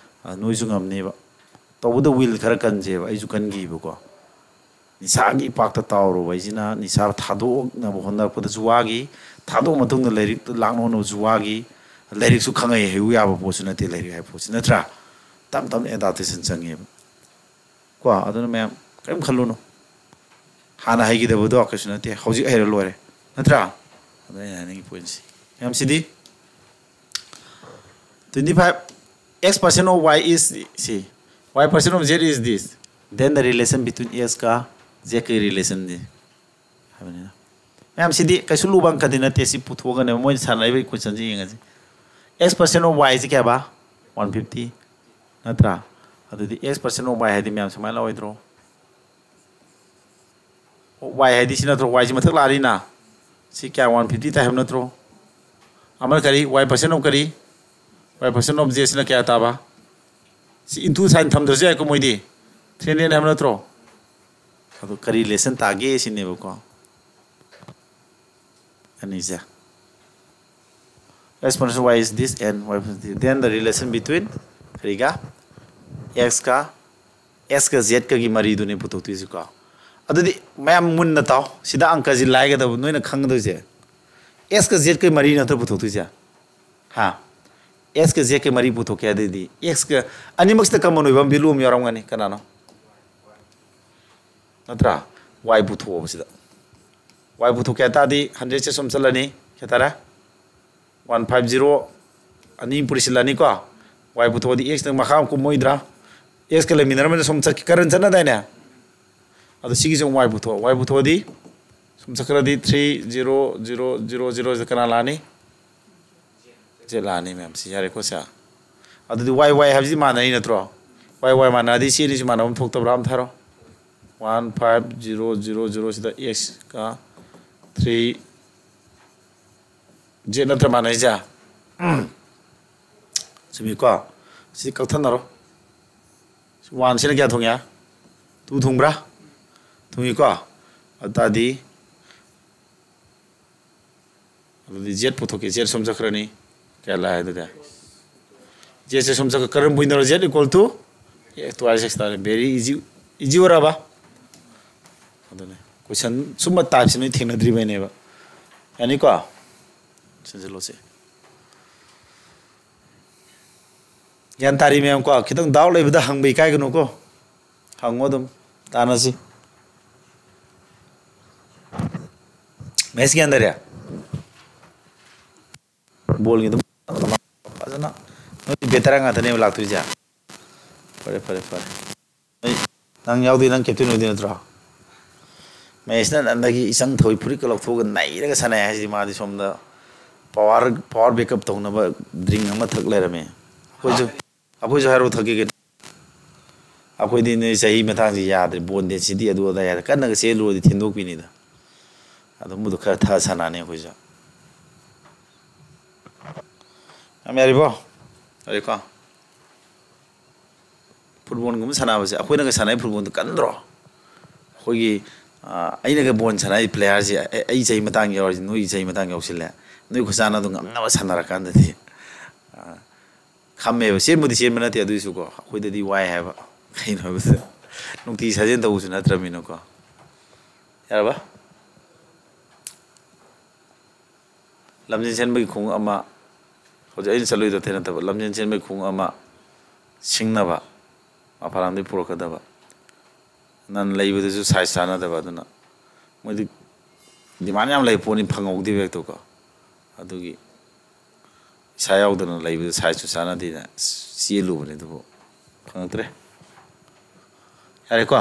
ꯑ, ꯅꯣꯏꯁꯨ ꯉꯝꯅꯦꯕ꯫ ꯇꯧꯕꯗ will ꯈꯔ ꯀꯟꯁꯦꯕ, ꯑꯩꯁꯨ ꯀꯟꯈꯤꯕꯀꯣ꯫ ꯅꯤꯁꯥꯒꯤ ꯏꯄꯥꯛꯇ ꯇꯥꯎꯔꯨꯕ ꯑꯩꯁꯤꯅ, ꯅꯤꯁꯥ ꯊꯥꯗꯣꯛꯅꯕ ꯍꯣꯠꯅꯔꯛꯄꯗꯁꯨ ꯋꯥꯈꯤ, ꯊꯥꯗꯣꯛꯑ ꯃꯇꯨꯡꯗ ꯂꯥꯏꯔꯤꯛ ꯂꯥꯛꯅ ꯍꯣꯠꯅꯕꯁꯨ ꯋꯥꯈꯤ꯫ ꯂꯥꯏꯔꯤꯛꯁꯨ ꯈꯪꯉꯩ ꯍꯩꯌꯨ ꯌꯥꯕ ꯄꯣꯠꯁꯨ ꯅꯠꯇꯦ, ꯂꯥꯏꯔꯤꯛ ꯍꯥꯏꯕ ꯄꯣꯠꯁꯤ, ꯅꯠꯇ꯭ꯔꯥ? ꯇꯞ ꯇꯞꯅ adaptation ꯆꯪꯉꯦꯕ꯫ ꯀꯣ, ꯑꯗꯨꯅ ꯃꯌꯥꯝ ꯀꯔꯤꯝ ꯈꯜꯂꯨꯅꯨ꯫ ꯍꯥꯟꯅ ꯍꯩꯈꯤꯗꯕꯗꯣ ꯀꯩꯁꯨ ꯅꯠꯇꯦ, ꯍꯧꯖꯤꯛ ꯍꯩꯔ ꯂꯣꯏꯔꯦ, ꯅꯠꯇ꯭ꯔꯥ? ꯑꯗꯨ ꯑꯩꯅ ꯍꯥꯏꯅꯤꯡꯉꯤ pointꯁꯤ꯫ ꯃꯌꯥꯝꯁꯤꯗꯤ twenty five, x percent of y is, ꯁꯤ, y percent of z is this, then the relation between x ꯀ z ꯀꯒꯤ relationꯗꯤ ꯍꯥꯏꯕꯅꯤꯅ꯫ ꯃꯌꯥꯝꯁꯤꯗꯤ ꯀꯩꯁꯨ ꯂꯨꯕ ꯑꯪꯀꯗꯤ ꯅꯠꯇꯦ, ꯁꯤ ꯄꯨꯊꯣꯛꯑꯒꯅꯦꯕ ꯃꯣꯏꯅ ꯁꯥꯟꯅꯔꯤꯕ equationꯁꯤ ꯌꯦꯡꯉꯁꯤ꯫ X percent of y ꯁꯤ ꯀꯌꯥꯕ? One fifty, ꯅꯠꯇ꯭ꯔꯥ? ꯑꯗꯨꯗꯤ x percent of y ꯍꯥꯏꯗꯤ ꯃꯌꯥꯝ ꯁꯨꯃꯥꯏꯅ ꯂꯧꯔꯣꯏꯗ꯭ꯔꯣ? Y ꯍꯥꯏꯗꯤ ꯁꯤ ꯅꯠꯇ꯭ꯔꯣ? Y ꯁꯤ ꯃꯊꯛ ꯂꯥꯛꯑꯅꯤꯅ꯫ ꯁꯤ ꯀꯌꯥ? One fifty ꯇꯥꯏ ꯍꯥꯏꯕ ꯅꯠꯇ꯭ꯔꯣ? ꯑꯃꯅ ꯀꯔꯤ? Y percent of ꯀꯔꯤ? Y percent of z ꯁꯤꯅ ꯀꯌꯥ ꯇꯥꯕ? ꯁꯤ into sign ꯊꯝꯗ꯭ꯔꯁꯨ ꯌꯥꯏꯀꯣ ꯃꯣꯏꯗꯤ꯫ Three hundred ꯍꯥꯏꯕ ꯅꯠꯇ꯭ꯔꯣ? ꯑꯗꯨ ꯀꯔꯤ relation ꯇꯥꯒꯦ ꯁꯤꯅꯦꯕꯀꯣ꯫ ꯑꯅꯤꯁꯦ꯫ Exponential y is this and y is this. Then the relation between ꯀꯔꯤꯒ? X ꯀ, x ꯀ z ꯀꯒꯤ ꯃꯔꯤꯗꯨꯅꯤ ꯄꯨꯊꯣꯛꯇꯣꯏꯁꯤꯀꯣ꯫ ꯑꯗꯨꯗꯤ ꯃꯌꯥꯝ ꯃꯨꯟꯅ ꯇꯥꯎ꯫ ꯁꯤꯗ ꯑꯪꯀꯁꯤ ꯂꯥꯏꯒꯗꯕ ꯅꯣꯏꯅ ꯈꯪꯒꯗꯣꯏꯁꯦ꯫ X ꯀ z ꯀꯒꯤ ꯃꯔꯤ ꯅꯠꯇ꯭ꯔꯣ ꯄꯨꯊꯣꯛꯇꯣꯏꯁꯦ? ꯍꯥ? ꯑꯦꯛꯁꯀ ꯖꯦꯠꯀ ꯃꯔꯤ ꯄꯨꯊꯣꯛꯀꯦ ꯍꯥꯏꯗꯤ, ꯑꯦꯛꯁꯀ ꯑꯅꯤꯃꯛꯁꯤꯗ ꯀꯃꯟ ꯑꯣꯏꯕ ꯑꯃ ꯚꯦꯂꯨ ꯑꯃ ꯌꯥꯎꯔꯝꯒꯅꯤ꯫ ꯀꯅꯥꯅꯣ? ꯅꯠꯇ꯭ꯔꯥ? ꯋꯥꯏ ꯄꯨꯊꯣꯛꯑꯣꯕ ꯁꯤꯗ꯫ ꯋꯥꯏ ꯄꯨꯊꯣꯛꯀꯦ ꯍꯥꯏ ꯇꯥꯔꯗꯤ ꯍꯟꯗ꯭ꯔꯦꯠꯁꯦ ꯁꯨꯝ ꯆꯠꯂꯅꯤ꯫ ꯀꯌꯥ ꯇꯥꯔꯦ? One five zero. ꯑꯅꯤ ꯄꯨꯔꯤꯁꯤꯜꯂꯅꯤꯀꯣ꯫ ꯋꯥꯏ ꯄꯨꯊꯣꯛꯑꯗꯤ ꯑꯦꯛꯁꯅ ꯃꯈꯥ ꯑꯃꯨꯛ ꯀꯨꯝꯃꯣꯏꯗ꯭ꯔꯥ? ꯑꯦꯛꯁꯀ ꯂꯩꯃꯤꯟꯅꯔꯝꯕꯅ ꯁꯨꯝ ꯆꯠꯈꯤ, ꯀꯔꯟ ꯆꯠꯅꯗꯥꯏꯅꯦ? ꯑꯗꯣ ꯁꯤꯒꯤꯁꯦ ꯑꯃꯨꯛ ꯋꯥꯏ ꯄꯨꯊꯣꯛ, ꯋꯥꯏ ꯄꯨꯊꯣꯛꯑꯗꯤ ꯁꯨꯝ ꯆꯠꯈ꯭ꯔꯗꯤ ꯊ꯭ꯔꯤ ꯖꯤꯔꯣ ꯖꯤꯔꯣ ꯖꯤꯔꯣ ꯖꯤꯔꯣꯁꯦ ꯀꯅꯥ ꯂꯥꯛꯑꯅꯤ? ꯖꯦꯠ ꯂꯥꯛꯑꯅꯤ ꯃꯌꯥꯝ꯫ ꯁꯤ ꯌꯥꯔꯦꯀꯣ ꯁꯦ? ꯑꯗꯨꯗꯤ ꯋꯥꯏ ꯋꯥꯏ ꯍꯥꯏꯕꯁꯤ ꯃꯥꯟꯅꯩ ꯅꯠꯇ꯭ꯔꯣ? ꯋꯥꯏ ꯋꯥꯏ ꯃꯥꯟꯅꯔꯗꯤ ꯁꯤ ꯑꯅꯤꯁꯤ ꯃꯥꯟꯅꯕ ꯑꯃ ꯊꯣꯛꯇꯕ꯭ꯔꯥ? ꯑꯝ ꯊꯥꯔꯣ꯫ ꯋꯥꯟ ꯐꯥꯏꯚ ꯖꯤꯔꯣ ꯖꯤꯔꯣ ꯖꯤꯔꯣꯁꯤꯗ ꯑꯦꯛꯁꯀ ꯊ꯭ꯔꯤ ꯖꯦꯠ ꯅꯠꯇ꯭ꯔ ꯃꯥꯟꯅꯩꯁꯦ? ꯆꯨꯝꯃꯤꯀꯣ? ꯁꯤ ꯀꯛꯊꯠꯅꯔꯣ꯫ ꯋꯥꯟꯁꯤꯅ ꯀꯌꯥ ꯊꯨꯡꯉꯦ? ꯇꯨ ꯊꯨꯡꯕ꯭ꯔꯥ? ꯊꯨꯡꯉꯤꯀꯣ? ꯑꯗꯨ ꯇꯥꯔꯗꯤ, ꯑꯗꯨꯗꯤ ꯖꯦꯠ ꯄꯨꯊꯣꯛꯀꯦ꯫ ꯖꯦꯠ ꯁꯣꯝ ꯆꯠꯈ꯭ꯔꯅꯤ꯫ ꯀꯌꯥ ꯂꯥꯛꯑꯦ ꯑꯗꯨꯗꯤ? ꯖꯦꯠꯁꯦ ꯁꯣꯝ ꯆꯠꯈ꯭ꯔ, ꯀꯔꯝꯕ ꯋꯤꯟꯗꯣꯅꯣ? ꯖꯦꯠ ꯏꯀ꯭ꯋꯦꯜ ꯇꯨ ꯑꯦ ꯇꯨ ꯑꯥꯏ ꯁꯤꯛꯁ ꯇꯥꯔꯦ꯫ ꯚꯦꯔꯤ ꯏꯖꯤ, ꯏꯖꯤ ꯑꯣꯏꯔꯕ? ꯑꯗꯨꯅꯦ꯫ ꯀꯣꯏꯁꯟ ꯁꯨꯝꯕ ꯇꯥꯏꯞꯁꯦ ꯅꯣꯏ ꯊꯦꯡꯅꯗ꯭ꯔꯤꯕꯩꯅꯦꯕ꯫ ꯌꯥꯅꯤꯀꯣ? ꯁꯤꯟꯖꯜꯂꯣꯁꯦ꯫ ꯒ꯭ꯌꯥꯟ ꯇꯥꯔꯤ ꯃꯌꯥꯝ ꯀꯣ? ꯈꯤꯇꯪ ꯗꯥꯎꯠ ꯂꯩꯕꯗ ꯍꯪꯕ ꯏꯀꯥꯏꯒꯅꯨꯀꯣ꯫ ꯍꯪꯉꯣ ꯑꯗꯨꯝ꯫ ꯇꯥꯟꯅꯁꯤ꯫ ꯃꯦꯁ ꯒ꯭ꯌꯥꯟ ꯇꯥꯔꯦ? ꯕꯣꯜꯒꯤ ꯑꯗꯨꯝ ꯐꯖꯅ ꯅꯣꯏ ꯕꯦꯇꯔ ꯉꯥꯛꯇꯅꯦꯕ ꯂꯥꯛꯇꯣꯏꯁꯦ꯫ ꯐꯔꯦ, ꯐꯔꯦ, ꯐꯔꯦ꯫ ꯅꯣꯏ, ꯅꯪ ꯌꯥꯎꯗꯣꯏ, ꯅꯪ ꯀꯦꯞꯇꯦꯟ ꯑꯣꯏꯗꯣꯏ ꯅꯠꯇ꯭ꯔꯣ? ꯃꯍꯦꯁꯅ ꯅꯟꯗꯒꯤ ꯏꯆꯪ ꯊꯧꯏ ꯐꯨꯔꯤꯠꯀ ꯂꯧꯊꯣꯛꯑꯒ ꯅꯩꯔꯒ ꯁꯥꯟꯅꯩ ꯍꯥꯏꯁꯤꯗꯤ, ꯃꯥꯗꯤ ꯁꯣꯝꯗ ꯄꯋꯥꯔ, ꯄꯋꯥꯔ ꯕꯦꯛꯀꯞ ꯇꯧꯅꯕ ꯗ꯭ꯔꯤꯡ ꯑꯃ ꯊꯛ ꯂꯩꯔꯝꯃꯦ꯫ ꯑꯩꯈꯣꯏꯁꯨ, ꯑꯩꯈꯣꯏꯁꯨ ꯍꯥꯏꯔꯛꯑꯣ, ꯊꯛꯀꯦ ꯀꯩꯅꯣ꯫ ꯑꯩꯈꯣꯏꯗꯤ ꯅꯣꯏ ꯆꯍꯤ ꯃꯇꯥꯡꯁꯤ ꯌꯥꯗ꯭ꯔꯦ, ꯕꯣꯟ ꯗꯦꯠꯁꯤꯗꯤ ꯑꯗꯨ ꯑꯗꯥ ꯌꯥꯗ꯭ꯔꯦ, ꯀꯟꯅꯒ ꯆꯦꯜꯂꯨꯔꯗꯤ ꯊꯤꯟꯗꯣꯛꯄꯤꯅꯤꯗ꯫ ꯑꯗꯨꯝꯕꯗꯣ ꯈꯔ ꯊꯛꯑ ꯁꯥꯟꯅꯅꯤ ꯑꯩꯈꯣꯏꯁꯨ꯫ ꯌꯥꯝ ꯌꯥꯔꯤꯕꯣ? ꯌꯥꯔꯦꯀꯣ? ꯐꯨꯠꯕꯣꯜꯒꯨꯝꯕ ꯁꯥꯟꯅꯕꯁꯦ, ꯑꯩꯈꯣꯏꯅꯒ ꯁꯥꯟꯅꯔꯤ ꯐꯨꯠꯕꯣꯜꯗꯣ ꯀꯟꯗ꯭ꯔꯣ? ꯑꯩꯈꯣꯏꯒꯤ, ꯑ, ꯑꯩꯅꯒ ꯕꯣꯜ ꯁꯥꯟꯅꯔꯤ ꯄ꯭ꯂꯦꯌꯥꯔꯁꯦ, ꯑꯩ, ꯑꯩ ꯆꯍꯤ ꯃꯇꯥꯡ ꯌꯧꯔꯤꯁꯦ, ꯅꯣꯏꯒꯤ ꯆꯍꯤ ꯃꯇꯥꯡ ꯌꯧꯁꯤꯜꯂꯦ, ꯅꯣꯏ ꯈꯨꯠꯁꯥꯟꯅꯗꯣ ꯉꯝꯅꯕ ꯁꯥꯟꯅꯔꯀꯥꯟꯗꯗꯤ, ꯑ, ꯈꯝꯃꯦꯕ꯫ ꯆꯦꯟꯕꯨꯗꯤ ꯆꯦꯟꯕ ꯅꯠꯇꯦ, ꯑꯗꯨꯏꯁꯨꯀꯣ, ꯑꯩꯈꯣꯏꯗꯗꯤ ꯋꯥꯏ ꯍꯥꯏꯕ꯫ ꯀꯩꯅꯣ ꯍꯥꯏꯕꯗ, ꯅꯨꯡꯇꯤ ꯁꯥꯖꯦꯜ ꯇꯧꯕꯁꯨ ꯅꯠꯇ꯭ꯔꯕꯅꯤꯅꯀꯣ꯫ ꯌꯥꯔꯕ? ꯂꯝꯖꯦꯟ ꯆꯦꯟꯕꯒꯤ ꯈꯣꯡꯎꯞ ꯑꯃ, ꯍꯧꯖꯤꯛ ꯑꯩꯅ ꯆꯠꯂꯨꯏꯗꯣ ꯑꯇꯩ ꯅꯠꯇꯕ, ꯂꯝꯖꯦꯟ ꯆꯦꯟꯕꯒꯤ ꯈꯣꯡꯎꯞ ꯑꯃ ꯁꯤꯡꯅꯕ, ꯃꯄꯥꯟ ꯂꯝꯗꯒꯤ ꯄꯨꯔꯛꯀꯗꯕ, ꯅꯪ ꯂꯩꯕꯗꯁꯨ ꯁꯥꯏꯖ ꯆꯥꯟꯅꯗꯕ, ꯑꯗꯨꯅ ꯃꯣꯏꯗꯤ ꯗꯤꯃꯥꯟ ꯌꯥꯝ ꯂꯩ ꯄꯣꯠꯅꯤ, ꯐꯪꯍꯧꯗꯦꯕ ꯍꯦꯛꯇꯀꯣ꯫ ꯑꯗꯨꯒꯤ ꯏꯁꯥ ꯌꯥꯎꯗꯅ ꯂꯩꯕꯗ ꯁꯥꯏꯖꯁꯨ ꯆꯥꯟꯅꯗꯦꯅ ꯆꯦꯜꯂꯨꯕꯅꯦ, ꯑꯗꯨꯕꯨ ꯐꯪꯉꯛꯇ꯭ꯔꯦ꯫ ꯌꯥꯔꯦꯀꯣ?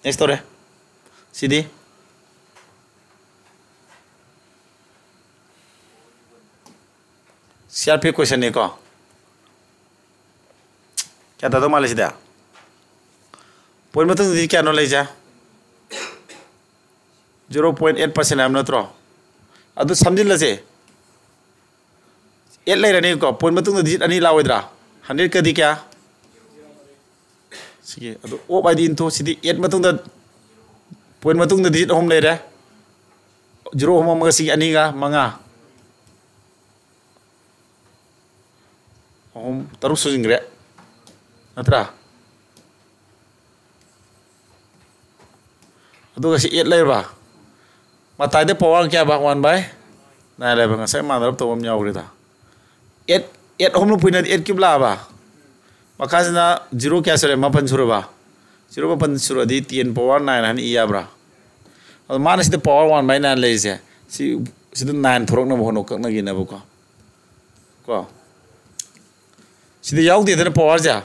ꯅꯦꯛꯁ ꯇꯧꯔꯦ꯫ ꯁꯤꯗꯤ ꯁꯤ ꯑꯥꯔ ꯄꯤ ꯑꯦꯐ ꯀꯣꯏꯁꯟꯅꯤꯀꯣ꯫ ꯀꯌꯥ ꯇꯥꯗꯧ ꯃꯥꯜꯂꯦ ꯁꯤꯗ? ꯄꯣꯏꯟ ꯃꯇꯨꯡꯗꯗꯤ ꯀꯌꯥꯅꯣ ꯂꯩꯁꯦ? ꯖꯤꯔꯣ ꯄꯣꯏꯟ ꯑꯦꯠ ꯄꯥꯔꯁꯦꯟ ꯍꯥꯏꯕ ꯅꯠꯇ꯭ꯔꯣ? ꯑꯗꯨ ꯁꯝꯖꯤꯜꯂꯁꯦ꯫ ꯑꯦꯠ ꯂꯩꯔꯅꯤꯀꯣ, ꯄꯣꯏꯟ ꯃꯇꯨꯡꯗ ꯗꯤꯖꯤꯠ ꯑꯅꯤ ꯂꯥꯛꯑꯣꯏꯗ꯭ꯔꯥ? ꯍꯟꯗ꯭ꯔꯦꯠꯀꯗꯤ ꯀꯌꯥ? ꯁꯤꯒꯤ ꯑꯗꯨ ꯑꯣꯞ ꯍꯥꯏꯗꯤ ꯏꯟꯊꯣ, ꯁꯤꯗꯤ ꯑꯦꯠ ꯃꯇꯨꯡꯗ, ꯄꯣꯏꯟ ꯃꯇꯨꯡꯗ ꯗꯤꯖꯤꯠ ꯑꯍꯨꯝ ꯂꯩꯔꯦ꯫ ꯖꯤꯔꯣ ꯑꯍꯨꯝ ꯑꯃꯒ ꯁꯤꯒꯤ ꯑꯅꯤꯒ ꯃꯉꯥ꯫ ꯑꯍꯨꯝ, ꯇꯔꯨꯛ ꯁꯨꯖꯤꯟꯈ꯭ꯔꯦ꯫ ꯅꯠꯇ꯭ꯔꯥ? ꯑꯗꯨꯒ ꯁꯤ ꯑꯦꯠ ꯂꯩꯔꯕ? ꯃꯇꯥꯏꯗ ꯄꯋꯥꯔ ꯀꯌꯥ ꯕꯥ? ꯋꯥꯟ ꯕꯥꯏ ꯅꯥꯏꯟ ꯂꯩꯕ꯫ ꯉꯁꯥꯏ ꯃꯥꯟꯅꯔꯞ ꯇꯧꯕ ꯑꯃ ꯌꯥꯎꯈ꯭ꯔꯦꯗ꯫ ꯑꯦꯠ, ꯑꯦꯠ ꯑꯍꯨꯝꯅ ꯄꯨꯏꯅꯗꯤ ꯑꯦꯠ ꯀ꯭ꯌꯨꯕ ꯂꯥꯛꯑꯕ? ꯃꯈꯥꯁꯤꯅ ꯖꯤꯔꯣ ꯀꯌꯥ ꯁꯨꯔꯦ? ꯃꯥꯄꯟ ꯁꯨꯔꯕ? ꯖꯤꯔꯣ ꯃꯥꯄꯟ ꯁꯨꯔꯗꯤ ꯇꯦꯟ ꯄꯋꯥꯔ ꯅꯥꯏꯟ ꯍꯥꯏꯅ ꯏ ꯌꯥꯕ꯭ꯔꯥ? ꯑꯗꯣ ꯃꯥꯅ ꯁꯤꯗ ꯄꯋꯥꯔ ꯋꯥꯟ ꯕꯥꯏ ꯅꯥꯏꯟ ꯂꯩꯔꯤꯁꯦ, ꯁꯤ, ꯁꯤꯗ ꯅꯥꯏꯟ ꯊꯣꯔꯛꯅꯕ ꯍꯣꯠꯅꯧ, ꯀꯛꯅꯈꯤꯅꯕꯀꯣ꯫ ꯀꯣ? ꯁꯤꯗ ꯌꯥꯎꯗꯦꯗꯅ ꯄꯋꯥꯔꯁꯦ꯫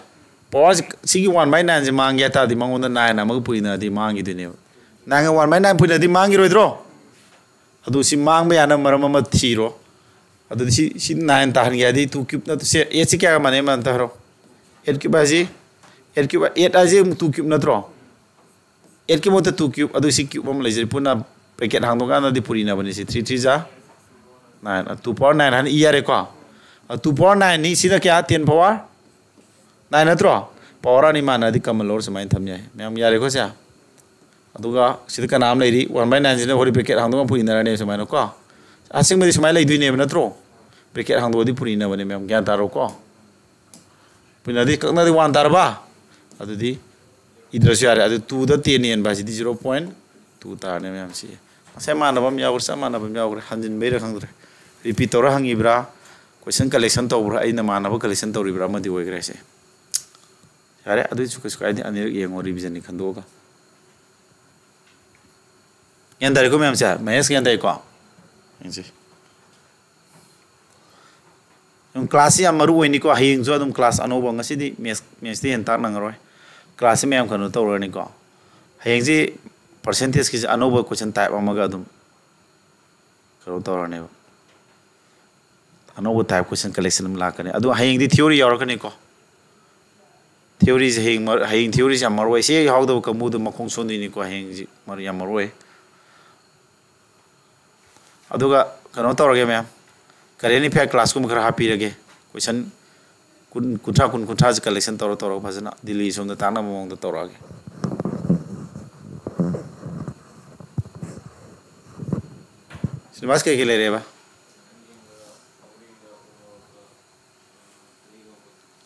ꯄꯋꯥꯔꯁꯦ, ꯁꯤꯒꯤ ꯋꯥꯟ ꯕꯥꯏ ꯅꯥꯏꯟꯁꯦ ꯃꯥꯡꯒꯦ ꯍꯥꯏ ꯇꯥꯔꯗꯤ ꯃꯉꯣꯟꯗ ꯅꯥꯏꯟ ꯑꯃꯒ ꯄꯨꯏꯅꯗꯤ ꯃꯥꯡꯈꯤꯗꯣꯏꯅꯦꯕ꯫ ꯅꯥꯏꯟꯒ ꯋꯥꯟ ꯕꯥꯏ ꯅꯥꯏꯟ ꯄꯨꯏꯅꯗꯤ ꯃꯥꯡꯈꯤꯔꯣꯏꯗ꯭ꯔꯣ? ꯑꯗꯨ ꯁꯤ ꯃꯥꯡꯕ ꯌꯥꯅꯕ ꯃꯔꯝ ꯑꯃ ꯊꯤꯔꯣ꯫ ꯑꯗꯨꯗꯤ ꯁꯤ, ꯁꯤ ꯅꯥꯏꯟ ꯇꯥꯍꯟꯒꯦ ꯍꯥꯏꯗꯤ ꯇꯨ ꯀ꯭ꯌꯨꯕ ꯅꯠꯇ꯭ꯔꯣ? ꯁꯤ ꯑꯦꯠꯁꯤ ꯀꯌꯥꯒ ꯃꯥꯟꯅꯩ? ꯃꯥꯟꯅ ꯇꯥꯔꯣ꯫ ꯑꯦꯠ ꯀ꯭ꯌꯨꯕ ꯍꯥꯏꯁꯤ, ꯑꯦꯠ ꯀ꯭ꯌꯨꯕ, ꯑꯦꯠ ꯍꯥꯏꯁꯤ ꯑꯃꯨꯛ ꯇꯨ ꯀ꯭ꯌꯨꯕ ꯅꯠꯇ꯭ꯔꯣ? ꯑꯦꯠꯀꯤ ꯃꯍꯨꯠꯇ ꯇꯨ ꯀ꯭ꯌꯨꯕ, ꯑꯗꯨ ꯁꯤ ꯀ꯭ꯌꯨꯕ ꯑꯃ ꯂꯩꯖꯔꯤ꯫ ꯄꯨꯟꯅ ꯕ꯭ꯔꯦꯀꯦꯠ ꯍꯥꯡꯗꯣꯛꯀꯥꯟꯗꯗꯤ ꯄꯨꯔꯤꯅꯕꯅꯤ꯫ ꯁꯤ ꯊ꯭ꯔꯤ ꯊ꯭ꯔꯤ ꯖꯥ ꯅꯥꯏꯟ, ꯇꯨ ꯄꯋꯥꯔ ꯅꯥꯏꯟ ꯍꯥꯏꯅ ꯏ ꯌꯥꯔꯦꯀꯣ꯫ ꯇꯨ ꯄꯋꯥꯔ ꯅꯥꯏꯟꯅꯤ, ꯁꯤꯅ ꯀꯌꯥ? ꯇꯦꯟ ꯄꯋꯥꯔ ꯅꯥꯏꯟ ꯅꯠꯇ꯭ꯔꯣ? ꯄꯋꯥꯔ ꯑꯅꯤ ꯃꯥꯟꯅꯔꯗꯤ ꯀꯃꯟ ꯂꯧꯔ ꯁꯨꯃꯥꯏꯅ ꯊꯝ ꯌꯥꯏ꯫ ꯃꯌꯥꯝ ꯌꯥꯔꯦꯀꯣ ꯁꯦ? ꯑꯗꯨꯒ ꯁꯤꯗ ꯀꯅꯥ ꯑꯃ ꯂꯩꯔꯤ? ꯋꯥꯟ ꯕꯥꯏ ꯅꯥꯏꯟꯁꯤꯅ ꯍꯣꯔꯦꯟ ꯕ꯭ꯔꯦꯀꯦꯠ ꯍꯥꯡꯗꯣꯛꯑꯒ ꯄꯨꯔꯤꯅꯔꯅꯦꯕ ꯁꯨꯃꯥꯏꯅꯀꯣ꯫ ꯑꯁꯦꯡꯕꯗꯤ ꯁꯨꯃꯥꯏꯅ ꯂꯩꯗꯣꯏꯅꯦꯕ ꯅꯠꯇ꯭ꯔꯣ? ꯕ꯭ꯔꯦꯀꯦꯠ ꯍꯥꯡꯗꯣꯛꯑꯗꯤ ꯄꯨꯔꯤꯅꯕꯅꯦ ꯃꯌꯥꯝ, ꯒ꯭ꯌꯥꯟ ꯇꯥꯔꯣꯀꯣ꯫ ꯄꯨꯔꯤꯅꯗꯤ ꯀꯛꯅꯗꯤ ꯋꯥꯟ ꯇꯥꯔꯕ? ꯑꯗꯨꯗꯤ ꯏꯗ꯭ꯔꯁꯨ ꯌꯥꯔꯦ꯫ ꯑꯗꯨ ꯇꯨꯗ ꯇꯦꯟ ꯌꯦꯟꯕ ꯍꯥꯏꯁꯤꯗꯤ ꯖꯤꯔꯣ ꯄꯣꯏꯟ ꯇꯨ ꯇꯥꯔꯅꯦ ꯃꯌꯥꯝꯁꯤ꯫ ꯉꯁꯥꯏ ꯃꯥꯟꯅꯕ ꯑꯃ ꯌꯥꯎꯈ꯭ꯔꯦ, ꯆꯞ ꯃꯥꯟꯅꯕ ꯑꯃ ꯌꯥꯎꯈ꯭ꯔꯦ, ꯍꯟꯖꯤꯟꯕꯩꯔꯥ ꯈꯪꯗ꯭ꯔꯦ꯫ Repeat ꯇꯧꯔ ꯍꯪꯉꯤꯕ꯭ꯔꯥ, question collection ꯇꯧꯕ꯭ꯔꯥ, ꯑꯩ ꯅꯃꯥꯟꯅꯕ collection ꯇꯧꯔꯤꯕ꯭ꯔꯥ, ꯑꯃꯗꯤ ꯑꯣꯏꯈ꯭ꯔꯦ ꯁꯦ꯫ ꯌꯥꯔꯦ, ꯑꯗꯨꯏꯁꯨ ꯀꯩꯁꯨ ꯀꯥꯏꯗꯦ, ꯑꯅꯤꯔꯛ ꯌꯦꯡꯉꯣ revisionꯒꯤ ꯈꯟꯗꯣꯛꯑꯒ꯫ ꯒ꯭ꯌꯥꯟ ꯇꯥꯔꯦꯀꯣ ꯃꯌꯥꯝꯁꯦ? ꯃꯍꯦꯁ ꯒ꯭ꯌꯥꯟ ꯇꯥꯏꯀꯣ? ꯌꯦꯡꯁꯤ꯫ ꯑꯗꯨꯝ classꯁꯤ ꯌꯥꯝ ꯃꯔꯨ ꯑꯣꯏꯅꯤꯀꯣ꯫ ꯍꯌꯦꯡꯁꯨ ꯑꯗꯨꯝ class ꯑꯅꯧꯕ, ꯉꯁꯤꯗꯤ maths, mathsꯇꯤ ꯍꯦꯟꯅ ꯇꯥꯛ ꯅꯪꯉꯔꯣꯏ꯫ Classꯁꯤ ꯃꯌꯥꯝ ꯀꯩꯅꯣ ꯇꯧꯔꯅꯤꯀꯣ꯫ ꯍꯌꯦꯡꯁꯤ percentageꯀꯤꯁꯦ ꯑꯅꯧꯕ question type ꯑꯃꯒ ꯑꯗꯨꯝ ꯀꯩꯅꯣ ꯇꯧꯔꯅꯦꯕ꯫ ꯑꯅꯧꯕ type question collection ꯑꯃ ꯂꯥꯛꯀꯅꯤ꯫ ꯑꯗꯣ ꯍꯌꯦꯡꯗꯤ theory ꯌꯥꯎꯔꯛꯀꯅꯤꯀꯣ꯫ Theoryꯁꯦ ꯍꯌꯦꯡ ꯃꯔ-, ꯍꯌꯦꯡ theoryꯁꯦ ꯌꯥꯝ ꯃꯔꯨ ꯑꯣꯏ꯫ ꯁꯤ ꯍꯦꯛ ꯌꯥꯎꯗꯕ ꯀꯥꯡꯕꯨꯗꯣ ꯃꯈꯣꯡ ꯁꯣꯟꯗꯣꯏꯅꯤꯀꯣ꯫ ꯍꯌꯦꯡꯁꯤ ꯃꯔꯨ, ꯌꯥꯝ ꯃꯔꯨ ꯑꯣꯏ꯫ ꯑꯗꯨꯒ ꯀꯩꯅꯣ ꯇꯧꯔꯒꯦ ꯃꯌꯥꯝ, current affair classꯀꯨꯝꯕ ꯈꯔ ꯍꯥꯞꯄꯤꯔꯒꯦ꯫ Question ꯀꯨꯟ, ꯀꯨꯟꯊ꯭ꯔꯥ, ꯀꯨꯟ, ꯀꯨꯟꯊ꯭ꯔꯥꯁꯦ collection ꯇꯧꯔ ꯇꯧꯔꯒ ꯐꯖꯅ ꯗꯤꯜꯂꯤ ꯁꯣꯝꯗ ꯇꯥꯛꯅꯕ ꯃꯑꯣꯡꯗ ꯇꯧꯔꯛꯑꯒꯦ꯫ Syllabus ꯀꯩꯀꯩ ꯂꯩꯔꯦꯕ?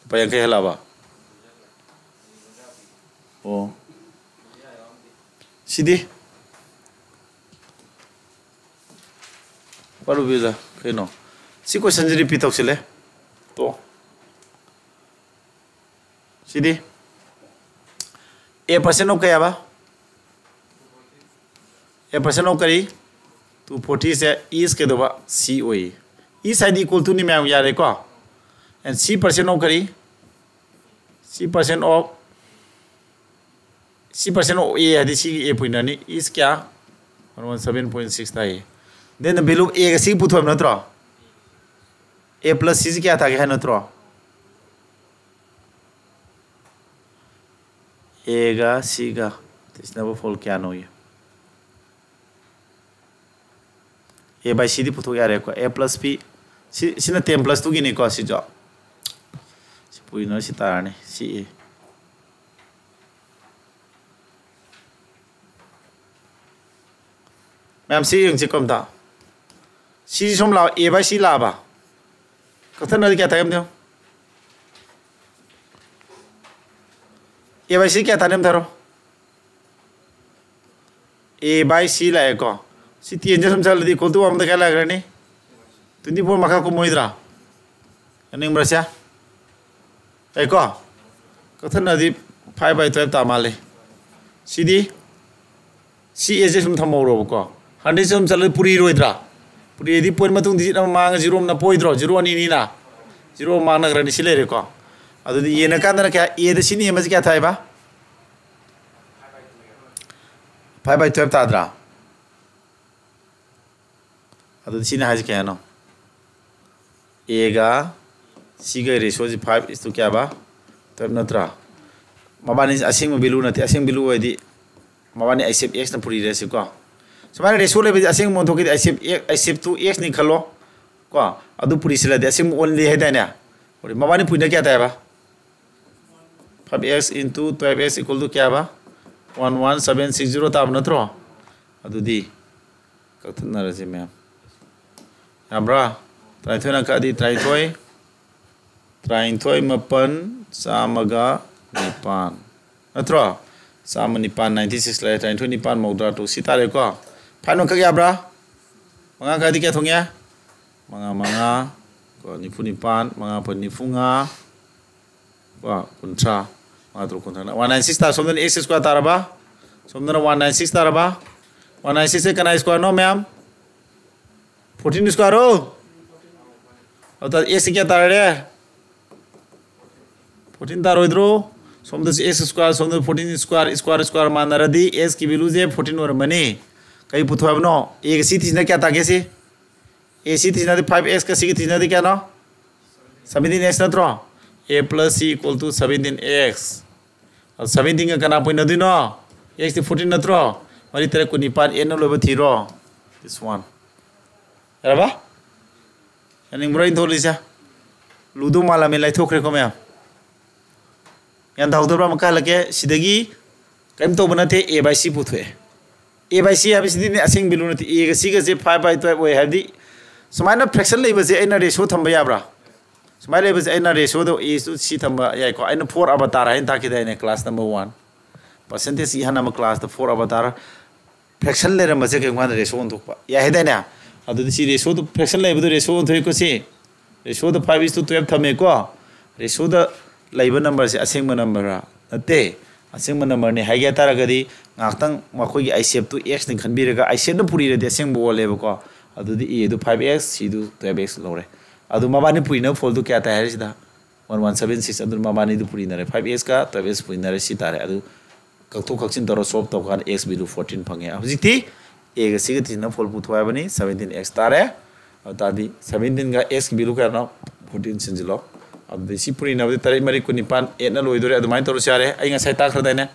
ꯂꯨꯄꯥ ꯌꯥꯡꯈꯩ ꯍꯜꯂꯛꯑꯕ? ꯑꯣ꯫ ꯁꯤꯗꯤ? ꯄꯥꯔꯨꯕꯤꯗ ꯀꯩꯅꯣ? ꯁꯤ questionꯁꯤ repeat ꯇꯧꯁꯤꯜꯂꯦ꯫ To. CD? A percent of ꯀꯌꯥꯕ? A percent of ꯀꯔꯤ? Two fortyꯁꯦ is ꯀꯩꯗꯧꯕ? C ꯑꯣꯏ꯫ Is ꯍꯥꯏꯗꯤ equal toꯅꯤ ꯃꯌꯥꯝ, ꯌꯥꯔꯦꯀꯣ? And C percent of ꯀꯔꯤ? C percent of, C percent of A ꯍꯥꯏꯗꯤ ꯁꯤꯒꯤ A ꯄꯨꯏꯅꯅꯤ꯫ Is ꯀꯌꯥ? One one seven point six ꯇꯥꯏꯌꯦ꯫ Then the value of Aꯒ ꯁꯤꯒ ꯄꯨꯊꯣꯛꯑꯕ ꯅꯠꯇ꯭ꯔꯣ? A plus Cꯁꯤ ꯀꯌꯥ ꯇꯥꯒꯦ ꯍꯥꯏ ꯅꯠꯇ꯭ꯔꯣ? Aꯒ Cꯒ ꯇꯤꯁꯤꯟꯅꯕ ꯐꯣꯜ ꯀꯌꯥꯅꯣ? A by Cꯗꯤ ꯄꯨꯊꯣꯛ ꯌꯥꯔꯦꯀꯣ꯫ A plus B, ꯁꯤ, ꯁꯤꯅ ten plus twoꯒꯤꯅꯤꯀꯣ, ꯁꯤꯁꯨ꯫ ꯁꯤ ꯄꯨꯏꯅ ꯁꯤ ꯇꯥꯔꯅꯤ, C A꯫ ꯃꯌꯥꯝ ꯁꯤ ꯌꯦꯡꯁꯤꯀꯣ ꯑꯝꯇ꯫ ꯁꯤ ꯁꯨꯝ ꯂꯥꯛꯑꯣ, A by C ꯂꯥꯛꯑꯕ? ꯀꯛꯊꯠꯅꯔꯗꯤ ꯀꯌꯥ ꯇꯥꯏ ꯑꯝꯇ ꯌꯦꯡꯉꯨ꯫ A by C ꯀꯌꯥ ꯇꯥꯅꯤ ꯑꯝꯇ ꯍꯥꯏꯔꯣ꯫ A by C ꯂꯥꯛꯑꯦꯀꯣ꯫ ꯁꯤ tenꯁꯦ ꯁꯨꯝ ꯆꯠꯂꯗꯤ equal to ꯑꯃꯗ ꯀꯌꯥ ꯂꯥꯛꯈ꯭ꯔꯅꯤ? Twenty four ꯃꯈꯥ ꯀꯨꯝꯃꯣꯏꯗ꯭ꯔꯥ? ꯌꯥꯅꯤꯡꯕ꯭ꯔꯥ ꯁꯦ? ꯌꯥꯏꯀꯣ? ꯀꯛꯊꯠꯅꯗꯤ five by twelve ꯇꯥ ꯃꯥꯜꯂꯦ꯫ ꯁꯤꯗꯤ ꯁꯤ ꯑꯦꯁꯦ ꯁꯨꯝ ꯊꯝꯍꯧꯔꯣꯕꯀꯣ꯫ Hundred ꯁꯨꯝ ꯆꯠꯂꯗꯤ ꯄꯨꯔꯤꯔꯣꯏꯗ꯭ꯔꯥ? ꯄꯨꯔꯤꯗꯤ ꯄꯣꯏꯟ ꯃꯇꯨꯡ ꯗꯤꯖꯤꯠ ꯑꯃ ꯃꯥꯡꯉ ꯖꯤꯔꯣ ꯑꯃꯅ ꯄꯣꯏꯗ꯭ꯔꯣ? ꯖꯤꯔꯣ ꯑꯅꯤꯅꯤꯅ꯫ ꯖꯤꯔꯣ ꯃꯥꯡꯅꯈ꯭ꯔꯅꯤ, ꯁꯤ ꯂꯩꯔꯦꯀꯣ꯫ ꯑꯗꯨꯗꯤ ꯌꯦꯟꯅꯀꯥꯟꯗꯅ ꯀꯌꯥ? ꯑꯦꯗ ꯁꯤ ꯅꯦꯝꯕꯁꯤ ꯀꯌꯥ ꯊꯥꯏꯕ? Five by twelve ꯇꯥꯗ꯭ꯔꯥ? ꯑꯗꯨꯗꯤ ꯁꯤꯅ ꯍꯥꯏꯁꯦ ꯀꯌꯥꯅꯣ? ꯑꯦꯒ ꯁꯤꯒ ꯔꯦꯁꯤꯌꯣꯁꯤ five is to ꯀꯌꯥꯕ? Twelve ꯅꯠꯇ꯭ꯔꯥ? ꯃꯕꯥꯅꯤ ꯑꯁꯦꯡꯕ ꯚꯦꯂꯨ ꯅꯠꯇꯦ꯫ ꯑꯁꯦꯡꯕ ꯚꯦꯂꯨ ꯑꯣꯏꯗꯤ ꯃꯕꯥꯅꯤ ꯑꯩꯁꯦꯞ ꯑꯦꯛꯁꯅ ꯄꯨꯔꯤꯔꯦꯁꯤꯀꯣ꯫ ꯁꯨꯃꯥꯏꯅ ꯔꯦꯁꯤꯌꯣ ꯂꯩꯕꯁꯦ ꯑꯁꯦꯡꯕ ꯑꯣꯟꯊꯣꯛꯈꯤꯗꯤ ꯑꯩꯁꯦꯞ ꯑꯦꯛꯁꯅꯤ ꯈꯜꯂꯣ ꯀꯣ꯫ ꯑꯗꯨ ꯄꯨꯔꯤꯁꯤꯜꯂꯗꯤ ꯑꯁꯦꯡꯕ ꯑꯣꯟꯂꯤ ꯍꯥꯏꯗꯥꯏꯅꯦ? ꯃꯕꯥꯅꯤ ꯄꯨꯔꯤꯅ ꯀꯌꯥ ꯇꯥꯏꯕ? Five x into twelve x equal to ꯀꯌꯥꯕ? One one seven six zero ꯇꯥꯕ ꯅꯠꯇ꯭ꯔꯣ? ꯑꯗꯨꯗꯤ ꯀꯛꯊꯠꯅꯔꯁꯤ ꯃꯌꯥꯝ꯫ ꯌꯥꯕ꯭ꯔꯥ? ꯇꯔꯥꯅꯤꯊꯣꯏꯅ ꯀꯛꯑꯗꯤ ꯇꯔꯥꯅꯤꯊꯣꯏ, ꯇꯔꯥꯅꯤꯊꯣꯏ ꯃꯥꯄꯟ ꯆꯥꯝꯃꯒ ꯅꯤꯄꯥꯟ ꯅꯠꯇ꯭ꯔꯣ? ꯆꯥꯝꯃ ꯅꯤꯄꯥꯟ, ninety six ꯂꯩꯔꯦ꯫ ꯇꯔꯥꯅꯤꯊꯣꯏ ꯅꯤꯄꯥꯟ ꯃꯧꯗ꯭ꯔꯥ ꯇꯔꯨꯛ ꯁꯤ ꯇꯥꯔꯦꯀꯣ꯫ Five ꯅ ꯀꯛ ꯌꯥꯕ꯭ꯔꯥ? ꯃꯉꯥ ꯀꯛꯑꯗꯤ ꯀꯌꯥ ꯊꯣꯡꯉꯦ? ꯃꯉꯥ ꯃꯉꯥ ꯀꯣ ꯅꯤꯐꯨ ꯅꯤꯄꯥꯟ, ꯃꯉꯥ ꯃꯥꯄꯟ ꯅꯤꯐꯨ ꯃꯉꯥ ꯀꯣ ꯀꯨꯟꯊ꯭ꯔꯥ, ꯃꯉꯥ ꯇꯔꯨꯛ ꯀꯨꯟꯊ꯭ꯔꯥ꯫ One nine six ꯇꯥꯔꯦ꯫ ꯁꯣꯝꯗꯅ x square ꯇꯥꯔꯕ? ꯁꯣꯝꯗꯅ one nine six ꯇꯥꯔꯕ? One nine six ꯁꯦ ꯀꯅꯥ square ꯅꯣ ꯃꯌꯥꯝ? Fourteen square ꯔꯣ? ꯑꯗꯨ ꯇꯥꯔꯗꯤ x ꯁꯤ ꯀꯌꯥ ꯇꯥꯔꯦ? Fourteen ꯇꯥꯔꯣꯏꯗ꯭ꯔꯣ? ꯁꯣꯝꯗꯁꯨ x square, ꯁꯣꯝꯗ fourteen square, square square ꯃꯥꯟꯅꯔꯗꯤ x ꯀꯤ value ꯁꯦ fourteen ꯑꯣꯏꯔꯝꯃꯅꯤ꯫ ꯀꯔꯤ ꯄꯨꯊꯣꯛꯑꯕꯅꯣ? A ꯒ ꯁꯤ ꯊꯤꯁꯤꯅ ꯀꯌꯥ ꯇꯥꯒꯦ ꯁꯤ? A ꯁꯤ ꯊꯤꯁꯤꯅꯗꯤ five x ꯀ ꯁꯤꯒ ꯊꯤꯁꯤꯅꯗꯤ ꯀꯌꯥꯅꯣ? Seventeen x ꯅꯠꯇ꯭ꯔꯣ? A plus c equal to seventeen x꯫ ꯑꯗꯨ seventeen ꯒ ꯀꯅꯥ ꯄꯣꯏꯅꯗꯣꯏꯅꯣ? X ꯇꯤ fourteen ꯅꯠꯇ꯭ꯔꯣ? ꯃꯔꯤ ꯇꯔꯦꯠ ꯀꯨꯟꯅꯤꯄꯥꯟ, n ꯅ ꯂꯣꯏꯕ ꯊꯤꯔꯣ꯫ This one꯫ ꯌꯥꯔꯕ? ꯌꯥꯅꯤꯡꯕ꯭ꯔꯣ ꯑꯩꯅ ꯊꯣꯛꯂꯤꯁꯦ? ꯂꯨꯗꯧ ꯃꯥꯜꯂꯝꯃꯦ, ꯂꯥꯏꯊꯣꯛꯈ꯭ꯔꯦꯀꯣ ꯃꯌꯥꯝ꯫ ꯒ꯭ꯌꯥꯟ ꯇꯥꯍꯧꯗꯕ꯭ꯔꯥ? ꯑꯃꯨꯛꯀ ꯍꯜꯂꯛꯀꯦ꯫ ꯁꯤꯗꯒꯤ ꯀꯔꯤꯝ ꯇꯧꯕ ꯅꯠꯇꯦ, a by c ꯄꯨꯊꯣꯛꯑꯦ꯫ A by c ꯍꯥꯏꯕꯁꯤꯗꯤꯅꯦ ꯑꯁꯦꯡꯕ value ꯅꯠꯇꯦ꯫ A ꯒ c ꯒꯁꯦ five by twelve ꯑꯣꯏ ꯍꯥꯏꯕꯗꯤ ꯁꯨꯃꯥꯏꯅ fraction ꯂꯩꯕꯁꯦ ꯑꯩꯅ ratio ꯊꯝꯕ ꯌꯥꯕ꯭ꯔꯥ? ꯁꯨꯃꯥꯏꯅ ꯂꯩꯕꯁꯦ ꯑꯩꯅ ratioꯗ a to c ꯊꯝꯕ ꯌꯥꯏꯀꯣ꯫ ꯑꯩꯅ four avatar ꯍꯥꯏꯅ ꯇꯥꯛꯈꯤꯗꯥꯏꯅꯦ class number one꯫ Percentage ꯏꯍꯟ ꯑꯃ classꯇ four avatar fraction ꯂꯩꯔꯝꯕꯁꯦ ꯀꯩꯒꯨꯝꯕ ꯀꯥꯟꯗ ratio ꯑꯣꯟꯊꯣꯛꯄ ꯌꯥꯏ ꯍꯥꯏꯗꯥꯏꯅꯦ? ꯑꯗꯨꯗꯤ ꯁꯤ ꯔꯦꯁꯤꯌꯣꯗ, ꯐ꯭ꯔꯦꯛꯁꯟ ꯂꯩꯕꯗꯣ ꯔꯦꯁꯤꯌꯣ ꯑꯣꯟꯊꯣꯛꯏꯀꯣ ꯁꯤ꯫ ꯔꯦꯁꯤꯌꯣꯗ five is to twelve ꯊꯝꯃꯦꯀꯣ꯫ ꯔꯦꯁꯤꯌꯣꯗ ꯂꯩꯕ ꯅꯝꯕꯔꯁꯦ ꯑꯁꯦꯡꯕ ꯅꯝꯕꯔꯔꯥ? ꯅꯠꯇꯦ, ꯑꯁꯦꯡꯕ ꯅꯝꯕꯔꯅꯤ ꯍꯥꯏꯒꯦ ꯍꯥꯏ ꯇꯥꯔꯒꯗꯤ, ꯉꯥꯏꯍꯥꯛꯇꯪ ꯃꯈꯣꯏꯒꯤ ꯑꯥꯏꯁꯦꯞꯇꯨ ꯑꯦꯛꯁꯅꯤ ꯈꯟꯕꯤꯔꯒ, ꯑꯥꯏꯁꯦꯞꯅ ꯄꯨꯔꯤꯔꯗꯤ ꯑꯁꯦꯡꯕ ꯑꯣꯜꯂꯦꯕꯀꯣ꯫ ꯑꯗꯨꯗꯤ ꯑꯦꯗꯨ five x, ꯁꯤꯗꯨ twelve x ꯂꯧꯔꯦ꯫ ꯑꯗꯨ ꯃꯕꯥꯅꯤ ꯄꯨꯔꯤꯅꯕ ꯐꯣꯜꯗꯨ ꯀꯌꯥ ꯇꯥꯏ ꯍꯥꯏꯔꯤꯁꯤꯗ? One one seven six꯫ ꯑꯗꯨꯅ ꯃꯕꯥꯅꯤꯗꯨ ꯄꯨꯔꯤꯅꯔꯦ, five x ꯀ twelve x ꯄꯨꯔꯤꯅꯔꯦ, ꯁꯤ ꯇꯥꯔꯦ꯫ ꯑꯗꯨ ꯀꯛꯊꯣꯛ ꯀꯛꯁꯤꯟ ꯇꯧꯔ ꯁꯣꯜꯞ ꯇꯧꯀꯥꯟꯗ x value fourteen ꯐꯪꯉꯦ꯫ ꯍꯧꯖꯤꯛꯇꯤ ꯑꯦꯒ ꯁꯤꯒ ꯊꯤꯅ ꯐꯣꯜ ꯄꯨꯊꯣꯛ ꯍꯥꯏꯕꯅꯤ, seventeen x ꯇꯥꯔꯦ꯫ ꯑꯗꯨ ꯇꯥꯔꯗꯤ seventeenꯒ x value ꯀꯌꯥꯅꯣ? Fourteen ꯁꯤꯟꯖꯤꯜꯂꯣ꯫ ꯑꯗꯨꯗꯤ ꯁꯤ ꯄꯨꯔꯤꯅꯕꯗꯤ ꯇꯔꯦꯠ ꯃꯔꯤ ꯀꯨꯟꯅꯤꯄꯥꯟ, eightꯅ ꯂꯣꯏꯗꯣꯔꯦ꯫ ꯑꯗꯨꯃꯥꯏꯅ ꯇꯧꯔꯁꯨ ꯌꯥꯔꯦ꯫ ꯑꯩ ꯉꯁꯥꯏ ꯇꯥꯛꯈ꯭ꯔꯗꯥꯏꯅꯦ?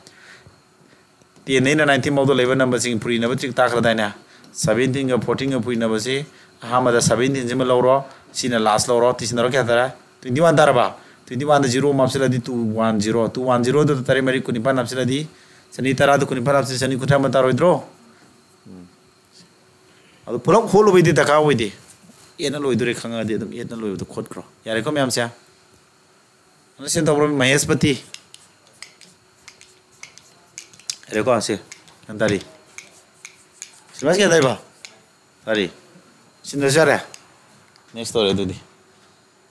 Tenꯗꯩꯅ nineteen ꯐꯥꯎꯗ ꯂꯩꯕ ꯅꯝꯕꯔꯁꯤꯡ ꯄꯨꯔꯤꯅꯕ ꯆꯤꯛ ꯇꯥꯛꯈ꯭ꯔꯗꯥꯏꯅꯦ? Seventeenꯒ fourteenꯒ ꯄꯨꯔꯤꯅꯕꯁꯤ ꯑꯍꯥꯟꯕꯗ seventeenꯁꯤꯃ ꯂꯧꯔꯣ, ꯁꯤꯅ last ꯂꯧꯔꯣ, ꯇꯤꯁꯤꯟꯅꯔꯣ, ꯀꯌꯥ ꯇꯥꯔꯦ? Twenty one ꯇꯥꯔꯕ? Twenty oneꯗ zero ꯑꯃ ꯍꯥꯞꯆꯤꯜꯂꯗꯤ two one zero, two one zeroꯗꯨꯗ ꯇꯔꯦꯠ ꯃꯔꯤ ꯀꯨꯟꯅꯤꯄꯥꯟ ꯍꯥꯞꯆꯤꯜꯂꯗꯤ ꯆꯅꯤ ꯇꯔꯥꯗ ꯀꯨꯟꯅꯤꯄꯥꯟ ꯍꯥꯞꯆꯤꯜꯂꯗꯤ ꯆꯅꯤ ꯀꯨꯟꯊ꯭ꯔꯥ ꯑꯃ ꯇꯥꯔꯣꯏꯗ꯭ꯔꯣ? ꯎꯝ꯫ ꯑꯗꯨ ꯄꯨꯂꯞ ꯍꯣꯜ ꯂꯨꯕꯩꯗꯤ ꯗꯔꯀꯥꯔ ꯑꯣꯏꯗꯦ꯫ Eightꯅ ꯂꯣꯏꯗꯣꯔꯦ ꯈꯪꯉꯒꯗꯤ ꯑꯗꯨꯝ eightꯅ ꯂꯣꯏꯕꯗꯣ ꯈꯣꯠꯈ꯭ꯔꯣ꯫ ꯌꯥꯔꯦꯀꯣ ꯃꯌꯥꯝꯁꯦ? Understand ꯇꯧꯕ꯭ꯔꯣ? ꯃꯍꯦꯁꯄꯇꯤ꯫ ꯌꯥꯔꯦꯀꯣ ꯁꯤ꯫ ꯒ꯭ꯌꯥꯟ ꯇꯥꯔꯤ꯫ ꯁꯤꯂꯦꯕꯁ ꯀꯌꯥ ꯇꯥꯏꯕ? ꯇꯥꯔꯤ꯫ ꯁꯤꯟꯗ꯭ꯔꯁꯨ ꯌꯥꯔꯦ꯫ Next ꯇꯧꯔꯦ ꯑꯗꯨꯗꯤ꯫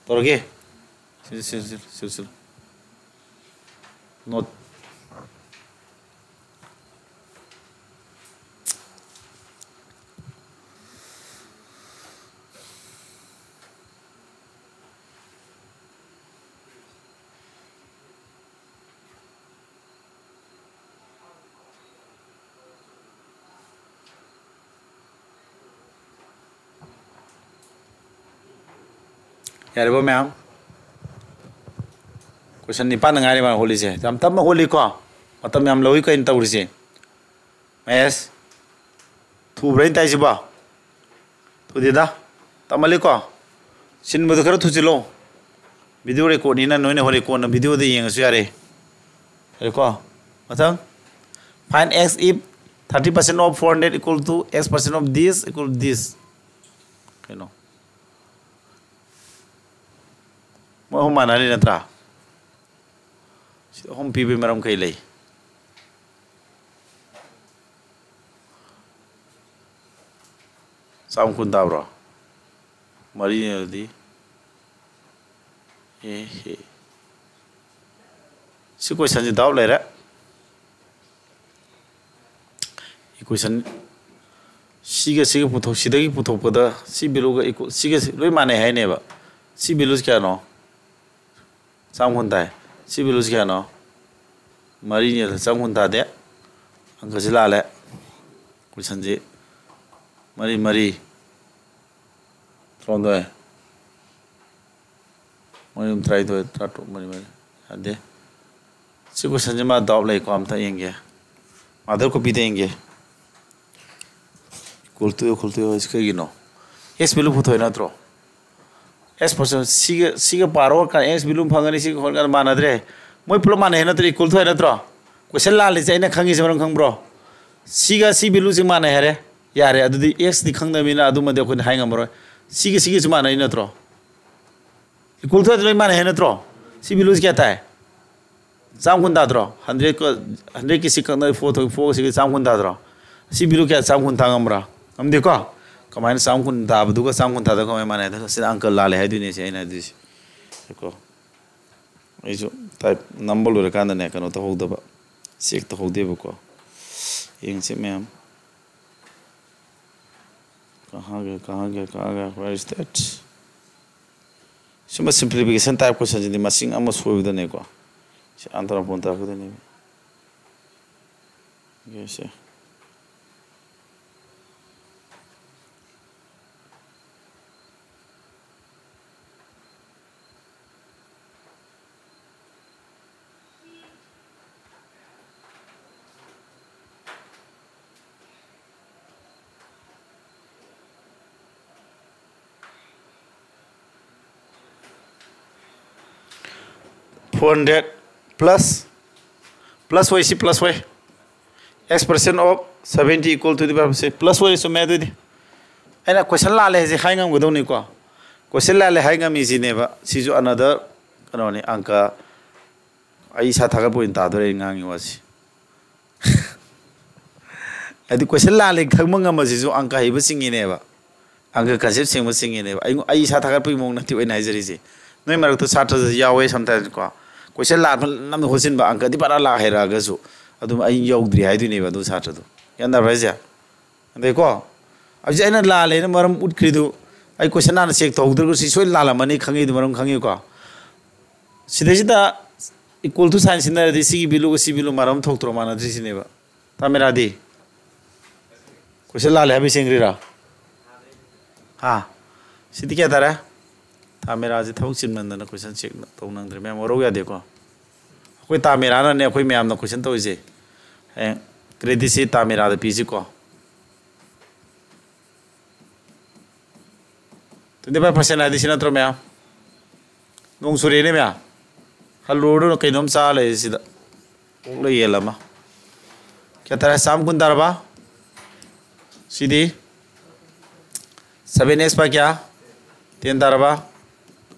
ꯇꯧꯔꯒꯦ꯫ ꯁꯤꯜ, ꯁꯤꯜ, ꯁꯤꯜ, ꯁꯤꯜ, ꯁꯤꯜ꯫ Note꯫ ꯌꯥꯔꯤꯕꯣ ꯃꯌꯥꯝ? Question ꯅꯤꯄꯥꯟꯗ ꯉꯥꯏꯔꯦ ꯃꯥꯅ ꯍꯣꯠꯂꯤꯁꯦ꯫ ꯌꯥꯝ ꯇꯞꯅ ꯍꯣꯠꯂꯤꯀꯣ? ꯃꯇꯝ ꯌꯥꯝ ꯂꯧꯏꯀꯣ ꯑꯩꯅ ꯇꯧꯔꯤꯁꯦ꯫ ꯃꯍꯦꯁ, ꯊꯨꯕ꯭ꯔꯥ ꯑꯩꯅ ꯇꯥꯏꯁꯤꯕꯣ? ꯊꯨꯗꯦꯗ, ꯇꯞꯃꯜꯂꯤꯀꯣ? ꯁꯤꯟꯕꯗꯣ ꯈꯔ ꯊꯨꯖꯤꯜꯂꯣ꯫ Video recordꯅꯤꯅ ꯅꯣꯏꯅ ꯍꯣꯔꯦꯟ ꯀꯣꯟꯅ videoꯗ ꯌꯦꯡꯉꯁꯨ ꯌꯥꯔꯦ꯫ ꯌꯥꯔꯦꯀꯣ? ꯃꯊꯪ, find x if thirty percent of four hundred equal to x percent of this equal to this꯫ ꯀꯩꯅꯣ? ꯃꯣꯏ ꯑꯍꯨꯝ ꯃꯥꯟꯅꯔꯤ ꯅꯠꯇ꯭ꯔꯥ? ꯁꯤ ꯑꯍꯨꯝ ꯄꯤꯕꯒꯤ ꯃꯔꯝ ꯀꯩ ꯂꯩ? ꯆꯥꯝ ꯀꯨꯟ ꯇꯥꯕ꯭ꯔꯣ? ꯃꯔꯤꯅꯦ ꯑꯗꯨꯗꯤ꯫ ꯑꯦ ꯍꯦ꯫ ꯁꯤ questionꯁꯤ doubt ꯂꯩꯔꯦ꯫ Equation ꯁꯤꯒ ꯁꯤꯒ ꯄꯨꯊꯣꯛ-, ꯁꯤꯗꯒꯤ ꯄꯨꯊꯣꯛꯄꯗ ꯁꯤ valueꯒ equal, ꯁꯤꯒ ꯁꯤ ꯂꯣꯏ ꯃꯥꯟꯅꯩ ꯍꯥꯏꯅꯦꯕ꯫ ꯁꯤ valueꯁꯤ ꯀꯌꯥꯅꯣ? ꯆꯥꯝ ꯀꯨꯟ ꯇꯥꯏ꯫ ꯁꯤ valueꯁꯤ ꯀꯌꯥꯅꯣ? ꯃꯔꯤꯅꯤ꯫ ꯆꯥꯝ ꯀꯨꯟ ꯇꯥꯗꯦ꯫ ꯑꯪꯀꯁꯤ ꯂꯥꯜꯂꯦ꯫ Questionꯁꯤ ꯃꯔꯤ ꯃꯔꯤ ꯇꯔꯥꯍꯨꯝꯗꯣꯏ꯫ ꯃꯔꯤ ꯑꯍꯨꯝ ꯇꯔꯥꯅꯤꯊꯣꯏ, ꯇꯔꯥꯇꯔꯨꯛ, ꯃꯔꯤ ꯃꯔꯤ꯫ ꯌꯥꯗꯦ꯫ ꯁꯤ questionꯁꯤ ꯃꯥ doubt ꯂꯩꯀꯣ, ꯑꯝꯇ ꯌꯦꯡꯒꯦ꯫ Mother copyꯗ ꯌꯦꯡꯒꯦ꯫ Equal to, equal to ꯍꯥꯏꯁꯤ ꯀꯩꯒꯤꯅꯣ? X value ꯄꯨꯊꯣꯛꯏ ꯅꯠꯇ꯭ꯔꯣ? X percent ꯁꯤꯒ, ꯁꯤꯒ ꯄꯥꯔꯣ, ꯀ-, X value ꯐꯪꯒꯅꯤ, ꯁꯤꯒ ꯍꯣꯠꯅꯒꯅꯤ, ꯃꯥꯟꯅꯗ꯭ꯔꯦ꯫ ꯃꯣꯏ ꯄꯨꯂꯞ ꯃꯥꯟꯅꯩ ꯍꯥꯏ ꯅꯠꯇ꯭ꯔꯣ? Equal to ꯍꯥꯏ ꯅꯠꯇ꯭ꯔꯣ? Question ꯂꯥꯜꯂꯤꯁꯦ ꯑꯩꯅ ꯈꯪꯉꯤꯁꯦ ꯃꯔꯝ ꯈꯪꯕ꯭ꯔꯣ? ꯁꯤꯒ ꯁꯤ valueꯁꯤ ꯃꯥꯟꯅꯩ ꯍꯥꯏꯔꯦ꯫ ꯌꯥꯔꯦ, ꯑꯗꯨꯗꯤ Xꯗꯤ ꯈꯪꯗꯕꯅꯤꯅ ꯑꯗꯨꯃꯗꯤ ꯑꯩꯈꯣꯏꯅ ꯍꯥꯏ ꯉꯝꯃꯔꯣꯏ꯫ ꯁꯤꯒ ꯁꯤꯒꯁꯨ ꯃꯥꯟꯅꯩ ꯅꯠꯇ꯭ꯔꯣ? Equal to ꯍꯥꯏꯗꯤ ꯂꯣꯏ ꯃꯥꯟꯅꯩ ꯍꯥꯏ ꯅꯠꯇ꯭ꯔꯣ? ꯁꯤ valueꯁꯤ ꯀꯌꯥ ꯇꯥꯏ? ꯆꯥꯝ ꯀꯨꯟ ꯇꯥꯗ꯭ꯔꯣ? Hundredꯀ, hundredꯀꯤ six ꯀꯛꯅ four ꯊꯣꯛꯏ, fourꯒ sixꯀ ꯆꯥꯝ ꯀꯨꯟ ꯇꯥꯗ꯭ꯔꯣ? ꯁꯤ value ꯀꯌꯥ, ꯆꯥꯝ ꯀꯨꯟ ꯇꯥ ꯉꯝꯕ꯭ꯔꯥ? ꯉꯝꯗꯦꯀꯣ? ꯀꯃꯥꯏꯅ ꯆꯥꯝ ꯀꯨꯟ ꯇꯥꯕꯗꯨꯒ ꯆꯥꯝ ꯀꯨꯟ ꯇꯥꯗꯕ ꯀꯃꯥꯏꯅ ꯃꯥꯟꯅꯩ? ꯑꯗꯨꯒ ꯁꯤꯗ ꯑꯪꯀ ꯂꯥꯜꯂꯦ ꯍꯥꯏꯗꯣꯏꯅꯦ ꯁꯤ ꯑꯩꯅ ꯍꯥꯏꯗꯣꯏꯁꯦ꯫ ꯀꯣ꯫ ꯑꯩꯁꯨ type ꯅꯝꯕ ꯂꯣꯏꯔꯀꯥꯟꯗꯅꯦ ꯀꯩꯅꯣ ꯇꯧꯍꯧꯗꯕ, check ꯇꯧꯍꯧꯗꯦꯕꯀꯣ꯫ ꯌꯦꯡꯁꯤ ꯃꯌꯥꯝ꯫ ꯀꯍꯥꯡꯒꯦ, ꯀꯍꯥꯡꯒꯦ, ꯀꯍꯥꯡꯒꯦ, where is that? ꯁꯨꯝꯕ simplification type questionꯁꯤꯗꯤ ꯃꯁꯤꯡ ꯑꯃ ꯁꯣꯏꯕꯗꯅꯦꯀꯣ, ꯁꯤ ꯑꯟꯇꯔ ꯄꯣꯟ ꯇꯥꯔꯛꯀꯗꯣꯏꯅꯦꯕ꯫ ꯌꯦꯡꯁꯦ꯫ Four hundred plus, plus ꯑꯣꯏ, ꯁꯤ plus ꯑꯣꯏ꯫ X percent of seventy equal to the five, ꯁꯤ plus ꯑꯣꯏꯔꯦ, ꯆꯨꯝꯃꯦ꯫ ꯑꯗꯨꯗꯤ ꯑꯩꯅ question ꯂꯥꯜꯂꯦ ꯍꯥꯏꯁꯦ ꯍꯥꯏ ꯉꯝꯒꯗꯧꯅꯤꯀꯣ꯫ Question ꯂꯥꯜꯂꯦ ꯍꯥꯏ ꯉꯝꯃꯤꯁꯤꯅꯦꯕ꯫ ꯁꯤꯁꯨ another ꯀꯩꯅꯣꯅꯤ, ꯑꯪꯀ꯫ ꯑꯩ ꯏꯁꯥ ꯊꯥꯒꯠꯄ ꯑꯣꯏꯅ ꯇꯥꯗꯣꯔꯦ ꯑꯩ ꯉꯥꯡꯉꯤ ꯋꯥꯁꯤ꯫ ꯍꯥꯏꯗꯤ question ꯂꯥꯜꯂꯦ ꯈꯪꯕ ꯉꯝꯕꯁꯤꯁꯨ ꯑꯪꯀ ꯍꯩꯕ ꯆꯤꯡꯉꯤꯅꯦꯕ꯫ ꯑꯪꯀ concept ꯁꯦꯡꯕ ꯆꯤꯡꯉꯤꯅꯦꯕ꯫ ꯑꯩꯉꯣꯟ-, ꯑꯩ ꯏꯁꯥ ꯊꯥꯒꯠꯄꯒꯤ ꯃꯑꯣꯡ ꯅꯠꯇꯦ ꯑꯩꯅ ꯍꯥꯏꯖꯔꯤꯁꯦ꯫ ꯅꯣꯏ ꯃꯔꯛꯇ ꯁꯥꯇ꯭ꯔꯁꯨ ꯌꯥꯎꯋꯦ sometimes ꯀꯣ꯫ Question ꯂꯥꯛꯄ ꯅꯝꯅ ꯍꯣꯠꯆꯤꯟꯕ, ꯑꯪꯀꯗꯤ ꯄꯔꯥ ꯂꯥꯛ ꯍꯩꯔꯛꯑꯒꯁꯨ ꯑꯗꯨꯝ ꯑꯩ ꯌꯧꯗ꯭ꯔꯤ ꯍꯥꯏꯗꯣꯏꯅꯦꯕ ꯑꯗꯨ ꯁꯥꯇ꯭ꯔꯗꯣ꯫ ꯒ꯭ꯌꯥꯟ ꯇꯥꯕ꯭ꯔꯥ ꯍꯥꯏꯁꯦ? ꯑꯗꯩꯀꯣ, ꯍꯧꯖꯤꯛ ꯑꯩꯅ ꯂꯥꯜꯂꯦꯅ ꯃꯔꯝ ꯎꯠꯈ꯭ꯔꯤꯗꯨ, ꯑꯩ question ꯍꯥꯟꯅ check ꯇꯧꯍꯧꯗ꯭ꯔꯒꯁꯨ ꯁꯤ ꯁꯣꯏ ꯂꯥꯜꯂꯝꯃꯅꯤ ꯈꯪꯉꯤꯗꯨ ꯃꯔꯝ ꯈꯪꯉꯤꯀꯣ꯫ ꯁꯤꯗꯩꯁꯤꯗ equal to sign ꯁꯤꯖꯤꯟꯅꯔꯗꯤ ꯁꯤꯒꯤ value ꯒ ꯁꯤ value ꯃꯥꯟꯅꯕ ꯊꯣꯛꯇ꯭ꯔꯣ? ꯃꯥꯟꯅꯗ꯭ꯔꯤꯁꯤꯅꯦꯕ꯫ ꯇꯥꯃꯤꯔꯥꯗꯤ? Question ꯂꯥꯜꯂꯦ ꯍꯥꯏꯕ ꯁꯦꯡꯈ꯭ꯔꯤꯔꯥ? ꯍꯥ? ꯁꯤꯗꯤ ꯀꯌꯥ ꯇꯥꯔꯦ? ꯇꯥꯃꯤꯔꯥꯁꯦ ꯊꯕꯛ ꯆꯤꯟꯃꯟꯗꯅ question check ꯇꯧ ꯅꯪꯗ꯭ꯔꯦ꯫ ꯃꯌꯥꯝ ꯋꯥꯔꯧ ꯌꯥꯗꯦꯀꯣ꯫ ꯑꯩꯈꯣꯏ ꯇꯥꯃꯤꯔꯥꯅꯅꯦ ꯑꯩꯈꯣꯏ ꯃꯌꯥꯝꯅ question ꯇꯧꯔꯤꯁꯦ꯫ ꯍꯌꯦꯡ credit ꯁꯤ ꯇꯥꯃꯤꯔꯥꯗ ꯄꯤꯁꯤꯀꯣ꯫ Twenty five percent ꯍꯥꯏꯗꯤ ꯁꯤ ꯅꯠꯇ꯭ꯔꯣ ꯃꯌꯥꯝ? ꯅꯣꯡ ꯆꯨꯔꯦꯅꯦ ꯃꯌꯥꯝ꯫ ꯍꯜꯂꯨꯔꯗꯨꯅ ꯀꯩꯅꯣꯝ ꯆꯥ ꯂꯩꯔꯦ ꯁꯤꯗ꯫ ꯑꯣꯛꯂ ꯌꯦꯜ ꯑꯃ꯫ ꯀꯌꯥ ꯇꯥꯔꯦ? ꯆꯥꯝ ꯀꯨꯟ ꯇꯥꯔꯕ? ꯁꯤꯗꯤ seven x ꯄꯥ ꯀꯌꯥ? Ten ꯇꯥꯔꯕ?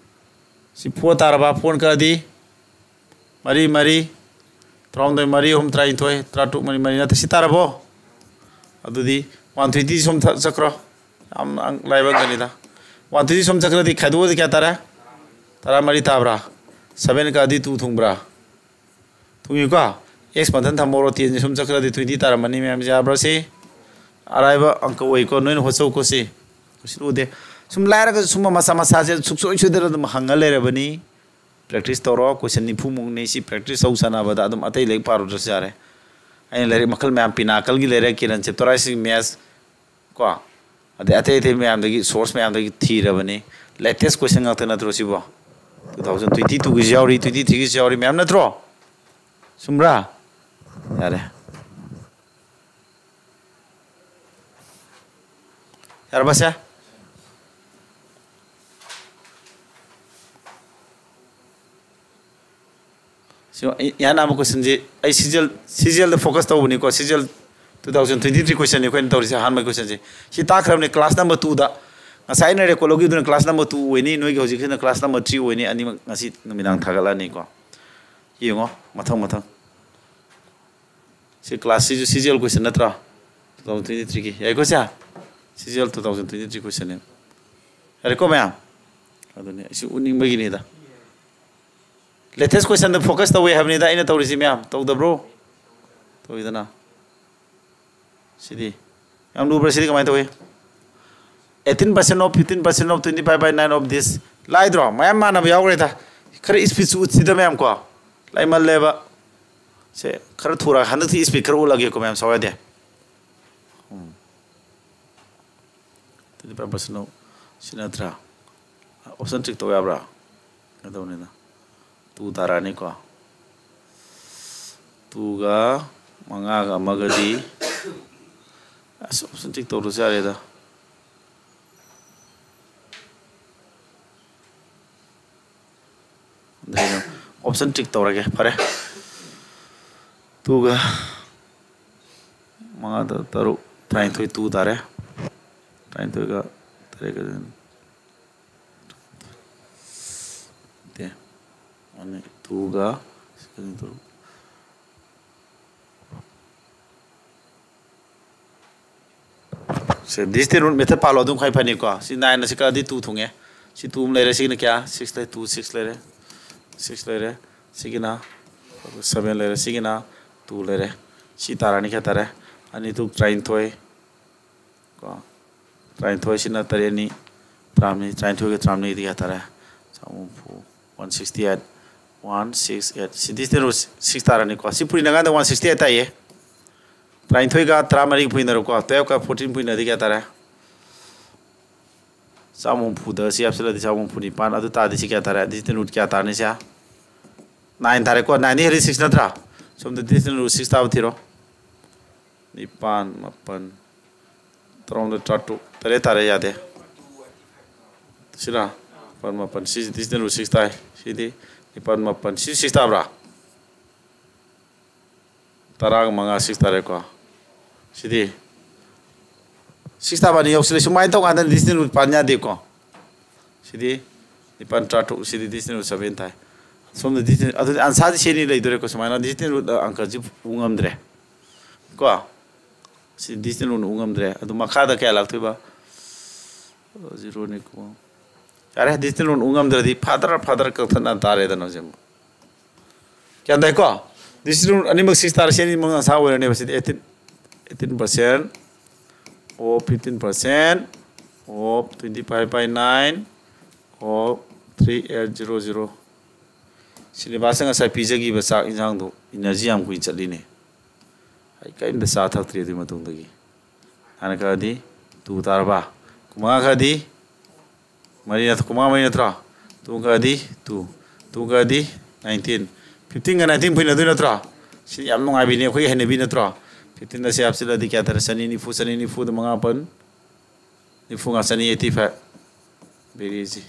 ꯁꯤ four ꯇꯥꯔꯕ? Four ꯀꯛꯑꯗꯤ ꯃꯔꯤ ꯃꯔꯤ, ꯇꯔꯥꯍꯨꯝꯗꯣꯏ ꯃꯔꯤ ꯑꯍꯨꯝ ꯇꯔꯥꯅꯤꯊꯣꯏ, ꯇꯔꯥꯇꯔꯨꯛ ꯃꯔꯤ ꯃꯔꯤ ꯅꯠꯇꯦ, ꯁꯤ ꯇꯥꯔꯕꯣ? ꯑꯗꯨꯗꯤ one twenty ꯁꯣꯝ ꯊ-, ꯆꯠꯈ꯭ꯔꯣ꯫ ꯌꯥꯝ ꯑꯪ-, ꯂꯥꯏꯕ ꯑꯪꯀꯅꯤꯗ꯫ One twenty ꯁꯣꯝ ꯆꯠꯈ꯭ꯔꯗꯤ ꯈꯥꯏꯗꯣꯛꯑꯗꯤ ꯀꯌꯥ ꯇꯥꯔꯦ? ꯇꯔꯥꯃꯔꯤ ꯇꯥꯕ꯭ꯔꯥ? Seven ꯀꯛꯑꯗꯤ two ꯊꯨꯡꯕ꯭ꯔꯥ? ꯊꯨꯡꯉꯤꯀꯣ? X ꯃꯊꯟ ꯊꯝꯃꯧꯔꯣ, ten ꯁꯤ ꯁꯨꯝ ꯆꯠꯈ꯭ꯔꯗꯤ twenty ꯇꯥꯔꯝꯃꯅꯤ ꯃꯌꯥꯝꯁꯦ, ꯌꯥꯕ꯭ꯔꯣ ꯁꯤ? ꯑꯔꯥꯏꯕ ꯑꯪꯀ ꯑꯣꯏꯀꯣ, ꯅꯣꯏꯅ ꯍꯣꯠꯆꯧꯀꯣ ꯁꯤ꯫ ꯀꯩꯁꯨ ꯂꯨꯗꯦ꯫ ꯁꯨꯝ ꯂꯥꯏꯔꯒꯁꯨ ꯁꯨꯝꯕ ꯃꯆꯥ ꯃꯆꯥꯁꯦ ꯁꯨꯡꯁꯣꯏ ꯁꯣꯏꯗꯅ ꯑꯗꯨꯝ ꯍꯪꯉ ꯂꯩꯔꯕꯅꯤ꯫ Practice ꯇꯧꯔꯣ, question ꯅꯤꯐꯨꯃꯨꯛꯅꯤ ꯁꯤ practice ꯇꯧ ꯁꯥꯟꯅꯕꯗ ꯑꯗꯨꯝ ꯑꯇꯩ ꯂꯥꯏꯔꯤꯛ ꯄꯥꯔꯨꯗ꯭ꯔꯁꯨ ꯌꯥꯔꯦ꯫ ꯑꯩꯅ ꯂꯥꯏꯔꯤꯛ ꯃꯈꯜ ꯃꯌꯥꯝ, ꯄꯤꯅꯥꯀꯜꯒꯤ ꯂꯩꯔꯦ, ꯀꯤꯔꯟ ꯆꯦꯞꯇꯣꯔꯥꯏꯁꯀꯤ maths ꯀꯣ, ꯑꯗꯩ ꯑꯇꯩ ꯑꯇꯩ ꯃꯌꯥꯝꯗꯒꯤ source ꯃꯌꯥꯝꯗꯒꯤ ꯊꯤꯔꯕꯅꯤ꯫ Latest question ꯉꯥꯛꯇ ꯅꯠꯇ꯭ꯔꯣ ꯁꯤꯕꯣ? Two thousand twenty twoꯒꯤꯁꯨ ꯌꯥꯎꯔꯤ, twenty threeꯒꯤꯁꯨ ꯌꯥꯎꯔꯤ, ꯃꯌꯥꯝ ꯅꯠꯇ꯭ꯔꯣ? ꯆꯨꯝꯕ꯭ꯔꯥ? ꯌꯥꯔꯦ꯫ ꯌꯥꯔꯕ ꯁꯦ? ꯁꯤ ꯑꯩ-, ꯏꯍꯥꯟ ꯑꯍꯥꯟꯕ questionꯁꯤ ꯑꯩ CGL, CGLꯗ focus ꯇꯧꯕꯅꯤꯀꯣ꯫ CGL two thousand twenty three questionꯅꯤ ꯑꯩꯈꯣꯏꯅ ꯇꯧꯔꯤꯁꯦ, ꯑꯍꯥꯟꯕ questionꯁꯦ꯫ ꯁꯤ ꯇꯥꯛꯈ꯭ꯔꯕꯅꯤ class number twoꯗ꯫ ꯉꯁꯥꯏ ꯑꯩꯅ record ꯂꯧꯈꯤꯕꯗꯨꯅ class number two ꯑꯣꯏꯅꯤ, ꯅꯣꯏꯒꯤ ꯍꯧꯖꯤꯛꯀꯤꯁꯤꯅ class number three ꯑꯣꯏꯅꯤ꯫ ꯑꯅꯤꯃꯛ ꯉꯁꯤ ꯅꯨꯃꯤꯗꯥꯡ ꯊꯥꯒꯠꯂꯛꯑꯅꯤꯀꯣ꯫ ꯌꯦꯡꯉꯣ, ꯃꯊꯪ ꯃꯊꯪ꯫ ꯁꯤ class ꯁꯤꯁꯨ CGL question ꯅꯠꯇ꯭ꯔꯣ? Two thousand twenty threeꯒꯤ꯫ ꯌꯥꯏꯀꯣ ꯁꯦ? CGL two thousand twenty three question ꯅꯦ꯫ ꯌꯥꯔꯦꯀꯣ ꯃꯌꯥꯝ? ꯑꯗꯨꯅꯤ ꯑꯩꯁꯨ ꯎꯠꯅꯤꯡꯕꯒꯤꯅꯤꯗ꯫ Latest question ꯗ focus ꯇꯧꯋꯦ ꯍꯥꯏꯕꯅꯤꯗ ꯑꯩꯅ ꯇꯧꯔꯤꯁꯤ ꯃꯌꯥꯝ꯫ ꯇꯧꯗꯕ꯭ꯔꯣ? ꯇꯧꯏꯗꯅ꯫ ꯁꯤꯗꯤ ꯌꯥꯝ ꯂꯨꯕ꯭ꯔꯥ? ꯁꯤꯗꯤ ꯀꯃꯥꯏꯅ ꯇꯧꯏ? Eighteen percent of fifteen percent of twenty five by nine of this. ꯂꯥꯏꯗ꯭ꯔꯣ? ꯃꯌꯥꯝ ꯃꯥꯟꯅꯕ ꯌꯥꯎꯈ꯭ꯔꯦꯗ꯫ ꯈꯔ speed ꯁꯨ ꯎꯠꯁꯤꯗ ꯃꯌꯥꯝ ꯀꯣ꯫ ꯂꯥꯏꯃꯜꯂꯦꯕ꯫ ꯁꯦ ꯈꯔ ꯊꯨꯔ ꯍꯟꯗꯛꯇꯤ speed ꯈꯔ ꯎꯠꯂꯒꯦꯀꯣ ꯃꯌꯥꯝ, ꯁꯥꯎ ꯌꯥꯗꯦ꯫ ꯎꯝ꯫ Twenty five percent of ꯁꯤ ꯅꯠꯇ꯭ꯔꯥ? Option tick ꯇꯧ ꯌꯥꯕ꯭ꯔꯥ? ꯀꯩꯗꯧꯅꯤꯅ? Two ꯇꯥꯔꯛꯑꯅꯤꯀꯣ꯫ Two ꯒ ꯃꯉꯥꯒ ꯑꯃꯒꯗꯤ, ꯑꯁ, option tick ꯇꯧꯔꯁꯨ ꯌꯥꯔꯦꯗ꯫ ꯑꯗꯩ ꯑꯗꯨꯝ option tick ꯇꯧꯔꯒꯦ꯫ ꯐꯔꯦ꯫ Two ꯒ ꯃꯉꯥꯗ ꯇꯔꯨꯛ, ꯇꯔꯥꯅꯤꯊꯣꯏ, two ꯇꯥꯔꯦ꯫ ꯇꯔꯥꯅꯤꯊꯣꯏꯒ ꯇꯔꯦꯠꯀ ꯅꯠꯇꯦ꯫ ꯑꯅꯤ, two ꯒ, ꯇꯔꯨꯛ꯫ ꯁꯦ, distance root method ꯄꯥꯜꯂꯣ, ꯑꯗꯨꯝ ꯈ꯭ꯋꯥꯏ ꯐꯅꯤꯀꯣ꯫ ꯁꯤ nine ꯑꯁꯤ ꯀꯛꯑꯗꯤ two ꯊꯨꯡꯉꯦ꯫ ꯁꯤ two ꯑꯃ ꯂꯩꯔꯦ, ꯁꯤꯒꯤꯅ ꯀꯌꯥ? Six ꯂꯩ, two, six ꯂꯩꯔꯦ꯫ Six ꯂꯩꯔꯦ꯫ ꯁꯤꯒꯤꯅ seven ꯂꯩꯔꯦ, ꯁꯤꯒꯤꯅ two ꯂꯩꯔꯦ꯫ ꯁꯤ ꯇꯥꯔꯅꯤ, ꯀꯌꯥ ꯇꯥꯔꯦ? ꯑꯅꯤ two ꯇꯔꯥꯅꯤꯊꯣꯏ꯫ ꯀꯣ, ꯇꯔꯥꯅꯤꯊꯣꯏꯁꯤꯅ ꯇꯔꯦꯠꯅꯤ, ꯇꯔꯥꯃꯔꯤ, ꯇꯔꯥꯅꯤꯊꯣꯏꯒ ꯇꯔꯥꯃꯔꯤꯗꯤ ꯀꯌꯥ ꯇꯥꯔꯦ? ꯆꯥꯝꯃ ꯍꯨꯝꯐꯨ, one sixty eight, one six eight꯫ ꯁꯤ distance root six ꯇꯥꯔꯅꯤꯀꯣ꯫ ꯁꯤ ꯄꯨꯔꯤꯅꯉꯥꯏꯗ one sixty eight ꯇꯥꯏꯌꯦ꯫ ꯇꯔꯥꯅꯤꯊꯣꯏꯒ ꯇꯔꯥꯃꯔꯤ ꯄꯨꯏꯅꯔꯣꯀꯣ, twelve ꯀ fourteen ꯄꯨꯏꯅꯗꯤ ꯀꯌꯥ ꯇꯥꯔꯦ? ꯆꯥꯝꯃ ꯍꯨꯝꯐꯨꯗ ꯁꯤ ꯍꯥꯞꯆꯤꯜꯂꯗꯤ ꯆꯥꯝꯃ ꯍꯨꯝꯐꯨ ꯅꯤꯄꯥꯟ, ꯑꯗꯨ ꯇꯥꯔꯗꯤ ꯁꯤ ꯀꯌꯥ ꯇꯥꯔꯦ? Distance root ꯀꯌꯥ ꯇꯥꯔꯅꯤ ꯁꯤ? Nine ꯇꯥꯔꯦꯀꯣ, nine ꯗꯤ ꯍꯦꯜꯂꯤ six ꯅꯠꯇ꯭ꯔꯥ? ꯁꯣꯝꯗ distance root six ꯇꯥꯕ ꯊꯤꯔꯣ꯫ ꯅꯤꯄꯥꯟ, ꯃꯥꯄꯟ, ꯇꯔꯥꯍꯨꯝꯗꯣꯏ, ꯇꯔꯥꯇꯔꯨꯛ, ꯇꯔꯦꯠ ꯇꯥꯔꯦ, ꯌꯥꯗꯦ꯫ ꯁꯤꯔꯥ? ꯅꯤꯄꯥꯟ, ꯃꯥꯄꯟ, ꯁꯤ distance root six ꯇꯥꯏ꯫ ꯁꯤꯗꯤ ꯅꯤꯄꯥꯟ, ꯃꯥꯄꯟ, ꯁꯤ six ꯇꯥꯕ꯭ꯔꯥ? ꯇꯔꯥꯒ ꯃꯉꯥ, six ꯇꯥꯔꯦꯀꯣ꯫ ꯁꯤꯗꯤ six ꯇꯥꯕ ꯑꯅꯤ ꯌꯥꯎꯁꯤꯜꯂꯦ꯫ ꯁꯨꯃꯥꯏꯅ ꯇꯧꯀꯥꯟꯗ distance root ꯄꯥꯟ ꯌꯥꯗꯦꯀꯣ꯫ ꯁꯤꯗꯤ ꯅꯤꯄꯥꯟ, ꯇꯔꯥꯇꯔꯨꯛ, ꯁꯤꯗꯤ distance root seven ꯇꯥꯏ꯫ ꯁꯣꯝꯗ distance, ꯑꯗꯨꯗꯤ answer ꯁꯤ ꯁꯤꯅꯤ ꯂꯩꯗꯣꯔꯦꯀꯣ꯫ ꯁꯨꯃꯥꯏꯅ distance root ꯑꯪꯀꯁꯤ ꯄꯨ ꯉꯝꯗ꯭ꯔꯦ ꯀꯣ꯫ ꯁꯤ decimal ꯎ ꯉꯝꯗ꯭ꯔꯦ꯫ ꯑꯗꯨ ꯃꯈꯥꯗ ꯀꯌꯥ ꯂꯥꯛꯇꯣꯏꯕ? ꯖꯤꯔꯣꯅꯤ ꯀꯣ꯫ ꯌꯥꯔꯦ, decimal ꯎ ꯉꯝꯗ꯭ꯔꯗꯤ ꯐꯥꯗꯔ ꯐꯥꯗꯔ ꯀꯛꯊꯠꯅ ꯇꯥꯔꯦꯗꯅ ꯍꯧꯖꯤꯛ ꯑꯃꯨꯛ꯫ ꯒ꯭ꯌꯥꯟ ꯇꯥꯏꯀꯣ? Decimal ꯑꯅꯤꯃꯛ six ꯇꯥꯔꯁꯤ, ꯑꯅꯤꯃꯛ ꯑꯟꯁꯥꯔ ꯑꯣꯏꯔꯅꯦꯕ꯫ ꯁꯤꯗꯤ eighteen, eighteen percent of fifteen percent of twenty five by nine of three eight zero zero꯫ ꯁꯤꯂꯦꯕꯁꯇ ꯉꯁꯥꯏ ꯄꯤꯖꯈꯤꯕ ꯆꯥꯛ ꯏꯟꯁꯥꯡꯗꯣ energy ꯌꯥꯝ ꯀꯨꯏꯅ ꯆꯠꯂꯤꯅꯦ꯫ ꯑꯩ ꯀꯔꯤꯝꯇ ꯆꯥ ꯊꯛꯇ꯭ꯔꯤ ꯑꯗꯨꯒꯤ ꯃꯇꯨꯡꯗꯒꯤ꯫ ꯍꯥꯟꯅ ꯈꯔꯗꯤ two ꯇꯥꯔꯕ? ꯀꯨꯟꯃꯉꯥ ꯈꯔꯗꯤ ꯃꯔꯤ ꯅꯠꯇ꯭ꯔꯣ? ꯀꯨꯟꯃꯉꯥ ꯃꯔꯤ ꯅꯠꯇ꯭ꯔꯣ? Two ꯈꯔꯗꯤ two, two ꯈꯔꯗꯤ nineteen, fifteen ꯒ nineteen ꯐꯨꯏꯅꯗꯣꯏ ꯅꯠꯇ꯭ꯔꯣ? ꯁꯤ ꯌꯥꯝ ꯅꯨꯡꯉꯥꯏꯕꯤꯅꯦ, ꯑꯩꯈꯣꯏꯒꯤ ꯍꯩꯅꯕꯤ ꯅꯠꯇ꯭ꯔꯣ? Fifteen ꯑꯁꯤ ꯍꯥꯞꯆꯤꯜꯂꯗꯤ ꯀꯌꯥ ꯇꯥꯔꯦ? ꯆꯅꯤ ꯅꯤꯐꯨ, ꯆꯅꯤ ꯅꯤꯐꯨꯗ ꯃꯉꯥ ꯄꯟ ꯅꯤꯐꯨ ꯃꯉꯥ, ꯆꯅꯤ eighty five꯫ Very easy꯫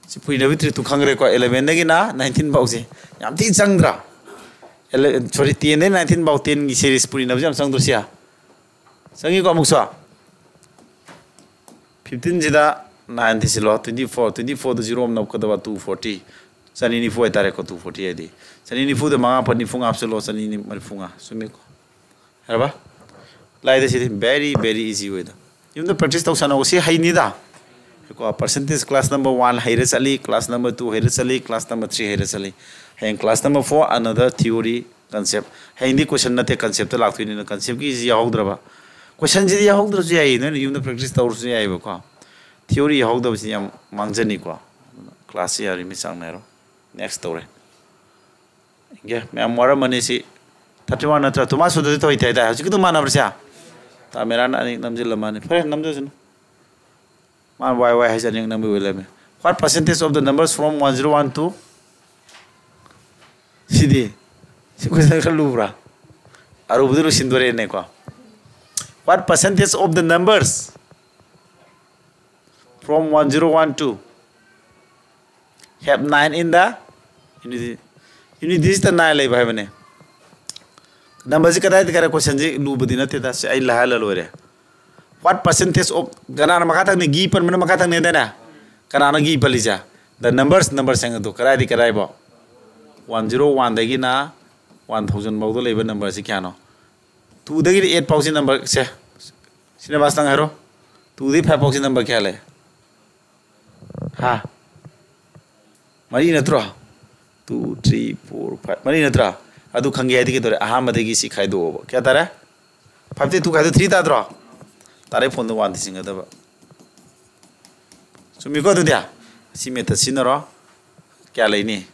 ꯁꯤ ꯄꯨꯏꯅꯕ ꯇ꯭ꯔꯤꯛꯇꯨ ꯈꯪꯈ꯭ꯔꯦꯀꯣ꯫ Elevenꯗꯒꯤꯅ nineteen ꯐꯥꯎꯁꯦ ꯌꯥꯝ ꯊꯤ ꯆꯪꯗ꯭ꯔꯥ? Ele-, sorry, tenꯗꯒꯤ nineteen ꯐꯥꯎ, tenꯒꯤ series ꯄꯨꯏꯅꯕꯁꯦ ꯌꯥꯝ ꯆꯪꯗ꯭ꯔꯣ ꯁꯤꯌꯥ? ꯆꯪꯉꯤꯀꯣ ꯑꯃꯨꯛꯁꯨ? Fifteenꯁꯤꯗ nine ꯊꯤꯁꯤꯜꯂꯣ, twenty four, twenty fourꯗ zero ꯑꯃ ꯅꯞꯀꯗꯕ, two forty꯫ ꯆꯅꯤ ꯅꯤꯐꯨ ꯍꯥꯏꯇꯥꯔꯦꯀꯣ, two forty ꯍꯥꯏꯗꯤ꯫ ꯆꯅꯤ ꯅꯤꯐꯨꯗ ꯃꯉꯥ ꯐ ꯅꯤꯐꯨ ꯃꯉꯥ ꯍꯥꯞꯆꯤꯜꯂꯣ, ꯆꯅꯤ ꯃꯔꯤꯐꯨ ꯃꯉꯥ꯫ ꯆꯨꯝꯃꯤꯀꯣ? ꯍꯥꯏꯔꯕ? ꯂꯥꯏꯗ ꯁꯤꯗꯤ, very, very easy ꯑꯣꯏꯗ꯫ ꯌꯨꯝꯗ practice ꯇꯧꯁꯥꯟꯅꯧ, ꯁꯤ ꯍꯩꯅꯤꯗ꯫ ꯀꯣ, percentage class number one ꯍꯩꯔ ꯆꯠꯂꯤ, class number two ꯍꯩꯔ ꯆꯠꯂꯤ, class number three ꯍꯩꯔ ꯆꯠꯂꯤ꯫ ꯍꯌꯦꯡ class number four another theory concept꯫ ꯍꯌꯦꯡꯗꯤ question ꯅꯠꯇꯦ, conceptꯇ ꯂꯥꯛꯇꯣꯏꯅꯤꯅ, conceptꯀꯤꯁꯤ ꯌꯥꯎꯍꯧꯗ꯭ꯔꯕ? Questionꯁꯤꯗꯤ ꯌꯥꯎꯍꯧꯗ꯭ꯔꯁꯨ ꯌꯥꯏꯌꯦ, ꯅꯣꯏꯅ ꯌꯨꯝꯗ practice ꯇꯧꯔꯁꯨ ꯌꯥꯏꯌꯦꯕꯀꯣ꯫ Theory ꯌꯥꯎꯍꯧꯗꯕꯁꯤ ꯌꯥꯝ ꯃꯥꯡꯖꯅꯤꯀꯣ꯫ ꯑꯗꯨꯅ classꯁꯤ ꯌꯥꯔꯤ ꯃꯤ ꯆꯥꯡ ꯅꯥꯏꯔꯣ꯫ Next ꯇꯧꯔꯦ꯫ ꯏꯒꯦ, ꯃꯌꯥꯝ ꯋꯥꯔꯝꯃꯅꯤ ꯁꯤ꯫ Thirty one ꯅꯠꯇ꯭ꯔꯥ? ꯇꯨꯃꯥ ꯁꯨꯗꯗꯤ ꯇꯧꯍꯩꯇꯦ ꯍꯥꯏꯇꯥꯔꯦ꯫ ꯍꯧꯖꯤꯛꯀꯤꯗꯨ ꯃꯥꯟꯅꯕ꯭ꯔꯥ ꯁꯦ? ꯀꯦꯃꯦꯔꯥꯅ ꯑꯅꯤ ꯅꯝꯁꯤꯜꯂꯝꯃꯅꯤ꯫ ꯐꯔꯦ, ꯅꯝꯖꯁꯅꯨ꯫ ꯃꯥꯅ ꯋꯥꯏ ꯋꯥꯏ ꯍꯥꯏꯁꯦ ꯑꯅꯤꯔꯛ ꯅꯝꯕꯩ ꯑꯣꯏ ꯂꯩꯔꯝꯃꯦ꯫ What percentage of the numbers from one zero one to? ꯁꯤꯗꯤ? ꯁꯤ question ꯈꯔ ꯂꯨꯕ꯭ꯔꯥ? ꯑꯔꯨꯕꯗꯤ ꯂꯣꯏꯁꯤꯟꯗꯣꯔꯦꯅꯦꯀꯣ꯫ What percentage of the numbers from one zero one to have nine in the unit? Unit digitꯇ nine ꯂꯩꯕ ꯍꯥꯏꯕꯅꯦ꯫ Numberꯁꯤ ꯀꯗꯥꯏꯗ ꯀꯔꯦ? Questionꯁꯤ ꯂꯨꯕꯗꯤ ꯅꯠꯇꯦꯗ, ꯁꯤ ꯑꯩ ꯂꯥꯏꯍꯜꯂ ꯂꯣꯏꯔꯦ꯫ What percentage of, ꯀꯅꯥꯅ ꯃꯈꯥ ꯊꯪꯅꯤ? ꯒꯤ ꯄꯟꯕꯅ ꯃꯈꯥ ꯊꯪꯅꯤ ꯍꯥꯏꯗꯥꯏꯅꯦ? ꯀꯅꯥꯅꯣ ꯒꯤ ꯄꯜꯂꯤꯁꯦ? The numbers, number ꯁꯦꯡ ꯑꯗꯨ ꯀꯗꯥꯏꯗꯤ ꯀꯗꯥꯏꯐꯥꯎ? One zero oneꯗꯒꯤꯅ one thousand ꯐꯥꯎꯗ ꯂꯩꯕ numberꯁꯤ ꯀꯌꯥꯅꯣ? ꯇꯨꯗꯒꯤꯅ ꯑꯦꯠ ꯐꯥꯎꯁꯤ ꯅꯝꯕꯔꯁꯦ, ꯁ꯭ꯔꯤꯅꯤꯕꯥꯁ, ꯅꯪ ꯍꯥꯏꯔꯣ꯫ ꯇꯨꯗꯒꯤ ꯐꯥꯏꯚ ꯐꯥꯎꯁꯤ ꯅꯝꯕꯔ ꯀꯌꯥ ꯂꯩ? ꯍꯥ? ꯃꯔꯤ ꯅꯠꯇ꯭ꯔꯣ? ꯇꯨ, ꯊ꯭ꯔꯤ, ꯐꯣꯔ, ꯐꯥꯏꯚ, ꯃꯔꯤ ꯅꯠꯇ꯭ꯔꯥ? ꯑꯗꯨ ꯈꯪꯒꯦ ꯍꯥꯏꯗꯤ ꯀꯩꯗꯧꯔꯦ? ꯑꯍꯥꯟꯕꯗꯒꯤ ꯁꯤ ꯈꯥꯏꯗꯣꯛꯑꯣꯕ꯫ ꯀꯌꯥ ꯇꯥꯔꯦ? ꯐꯥꯏꯚꯇꯒꯤ ꯇꯨ ꯈꯥꯏꯗꯣꯛ ꯊ꯭ꯔꯤ ꯇꯥꯗ꯭ꯔꯣ? ꯇꯥꯔꯦ, ꯐꯣꯟꯗꯣ ꯋꯥꯟꯗ ꯁꯤꯟꯒꯗꯕ꯫ ꯆꯨꯝꯃꯤꯀꯣ? ꯑꯗꯨꯗꯤ ꯁꯤ ꯃꯦꯊꯠ ꯁꯤꯖꯤꯟꯅꯔꯣ꯫ ꯀꯌꯥ ꯂꯩꯅꯤ?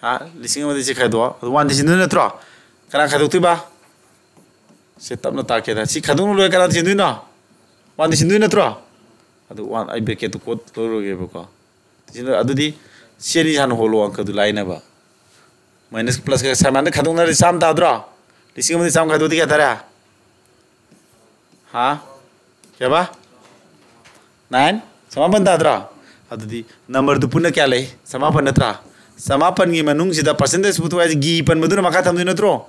ꯍꯥ? ꯂꯤꯁꯤꯡ ꯑꯃꯗꯤ ꯁꯤ ꯈꯥꯏꯗꯣꯛꯑꯣ꯫ ꯑꯗꯨ ꯋꯥꯟꯗ ꯁꯤꯟꯗꯣꯏ ꯅꯠꯇ꯭ꯔꯣ? ꯀꯅꯥ ꯈꯥꯏꯗꯣꯛꯇꯣꯏꯕ? ꯁꯦ, ꯇꯞꯅ ꯇꯥꯛꯀꯦꯗ꯫ ꯁꯤ ꯈꯥꯏꯗꯣꯛꯅ ꯂꯣꯏꯔ ꯀꯅꯥ ꯁꯤꯟꯗꯣꯏꯅꯣ? ꯋꯥꯟꯗ ꯁꯤꯟꯗꯣꯏ ꯅꯠꯇ꯭ꯔꯣ? ꯑꯗꯨ ꯋꯥꯟ, ꯑꯩ ꯕ꯭ꯔꯦꯀꯦꯠꯇꯨ ꯀꯣꯠ ꯂꯧꯔꯨꯔꯒꯦꯕꯀꯣ꯫ ꯁꯤꯅ ꯑꯗꯨꯗꯤ ꯁꯤ ꯑꯅꯤ ꯍꯥꯟꯅ ꯍꯣꯜꯂꯣ, ꯑꯪꯀꯗꯨ ꯂꯥꯏꯅꯕ꯫ ꯃꯥꯏꯅꯁ ꯄ꯭ꯂꯁꯀ ꯁꯃꯥꯟꯗ ꯈꯥꯏꯗꯣꯛꯅꯔꯗꯤ ꯆꯥꯝꯃ ꯇꯥꯗ꯭ꯔꯣ? ꯂꯤꯁꯤꯡ ꯑꯃꯗꯤ ꯆꯥꯝꯃ ꯈꯥꯏꯗꯣꯛꯑꯗꯤ ꯀꯌꯥ ꯇꯥꯔꯦ? ꯍꯥ? ꯀꯌꯥꯕ? ꯅꯥꯏꯟ? ꯆꯃꯥꯄꯟ ꯇꯥꯗ꯭ꯔꯥ? ꯑꯗꯨꯗꯤ ꯅꯝꯕꯔꯗꯨ ꯄꯨꯟꯅ ꯀꯌꯥ ꯂꯩ? ꯆꯃꯥꯄꯟ ꯅꯠꯇ꯭ꯔꯥ? ꯆꯃꯥꯄꯟꯒꯤ ꯃꯅꯨꯡꯁꯤꯗ ꯄꯥꯔꯁꯦꯟꯇꯦꯖ ꯄꯨꯊꯣꯛ ꯍꯥꯏꯁꯦ ꯒꯤ ꯄꯟꯕꯗꯨꯅ ꯃꯈꯥ ꯊꯝꯗꯣꯏ ꯅꯠꯇ꯭ꯔꯣ?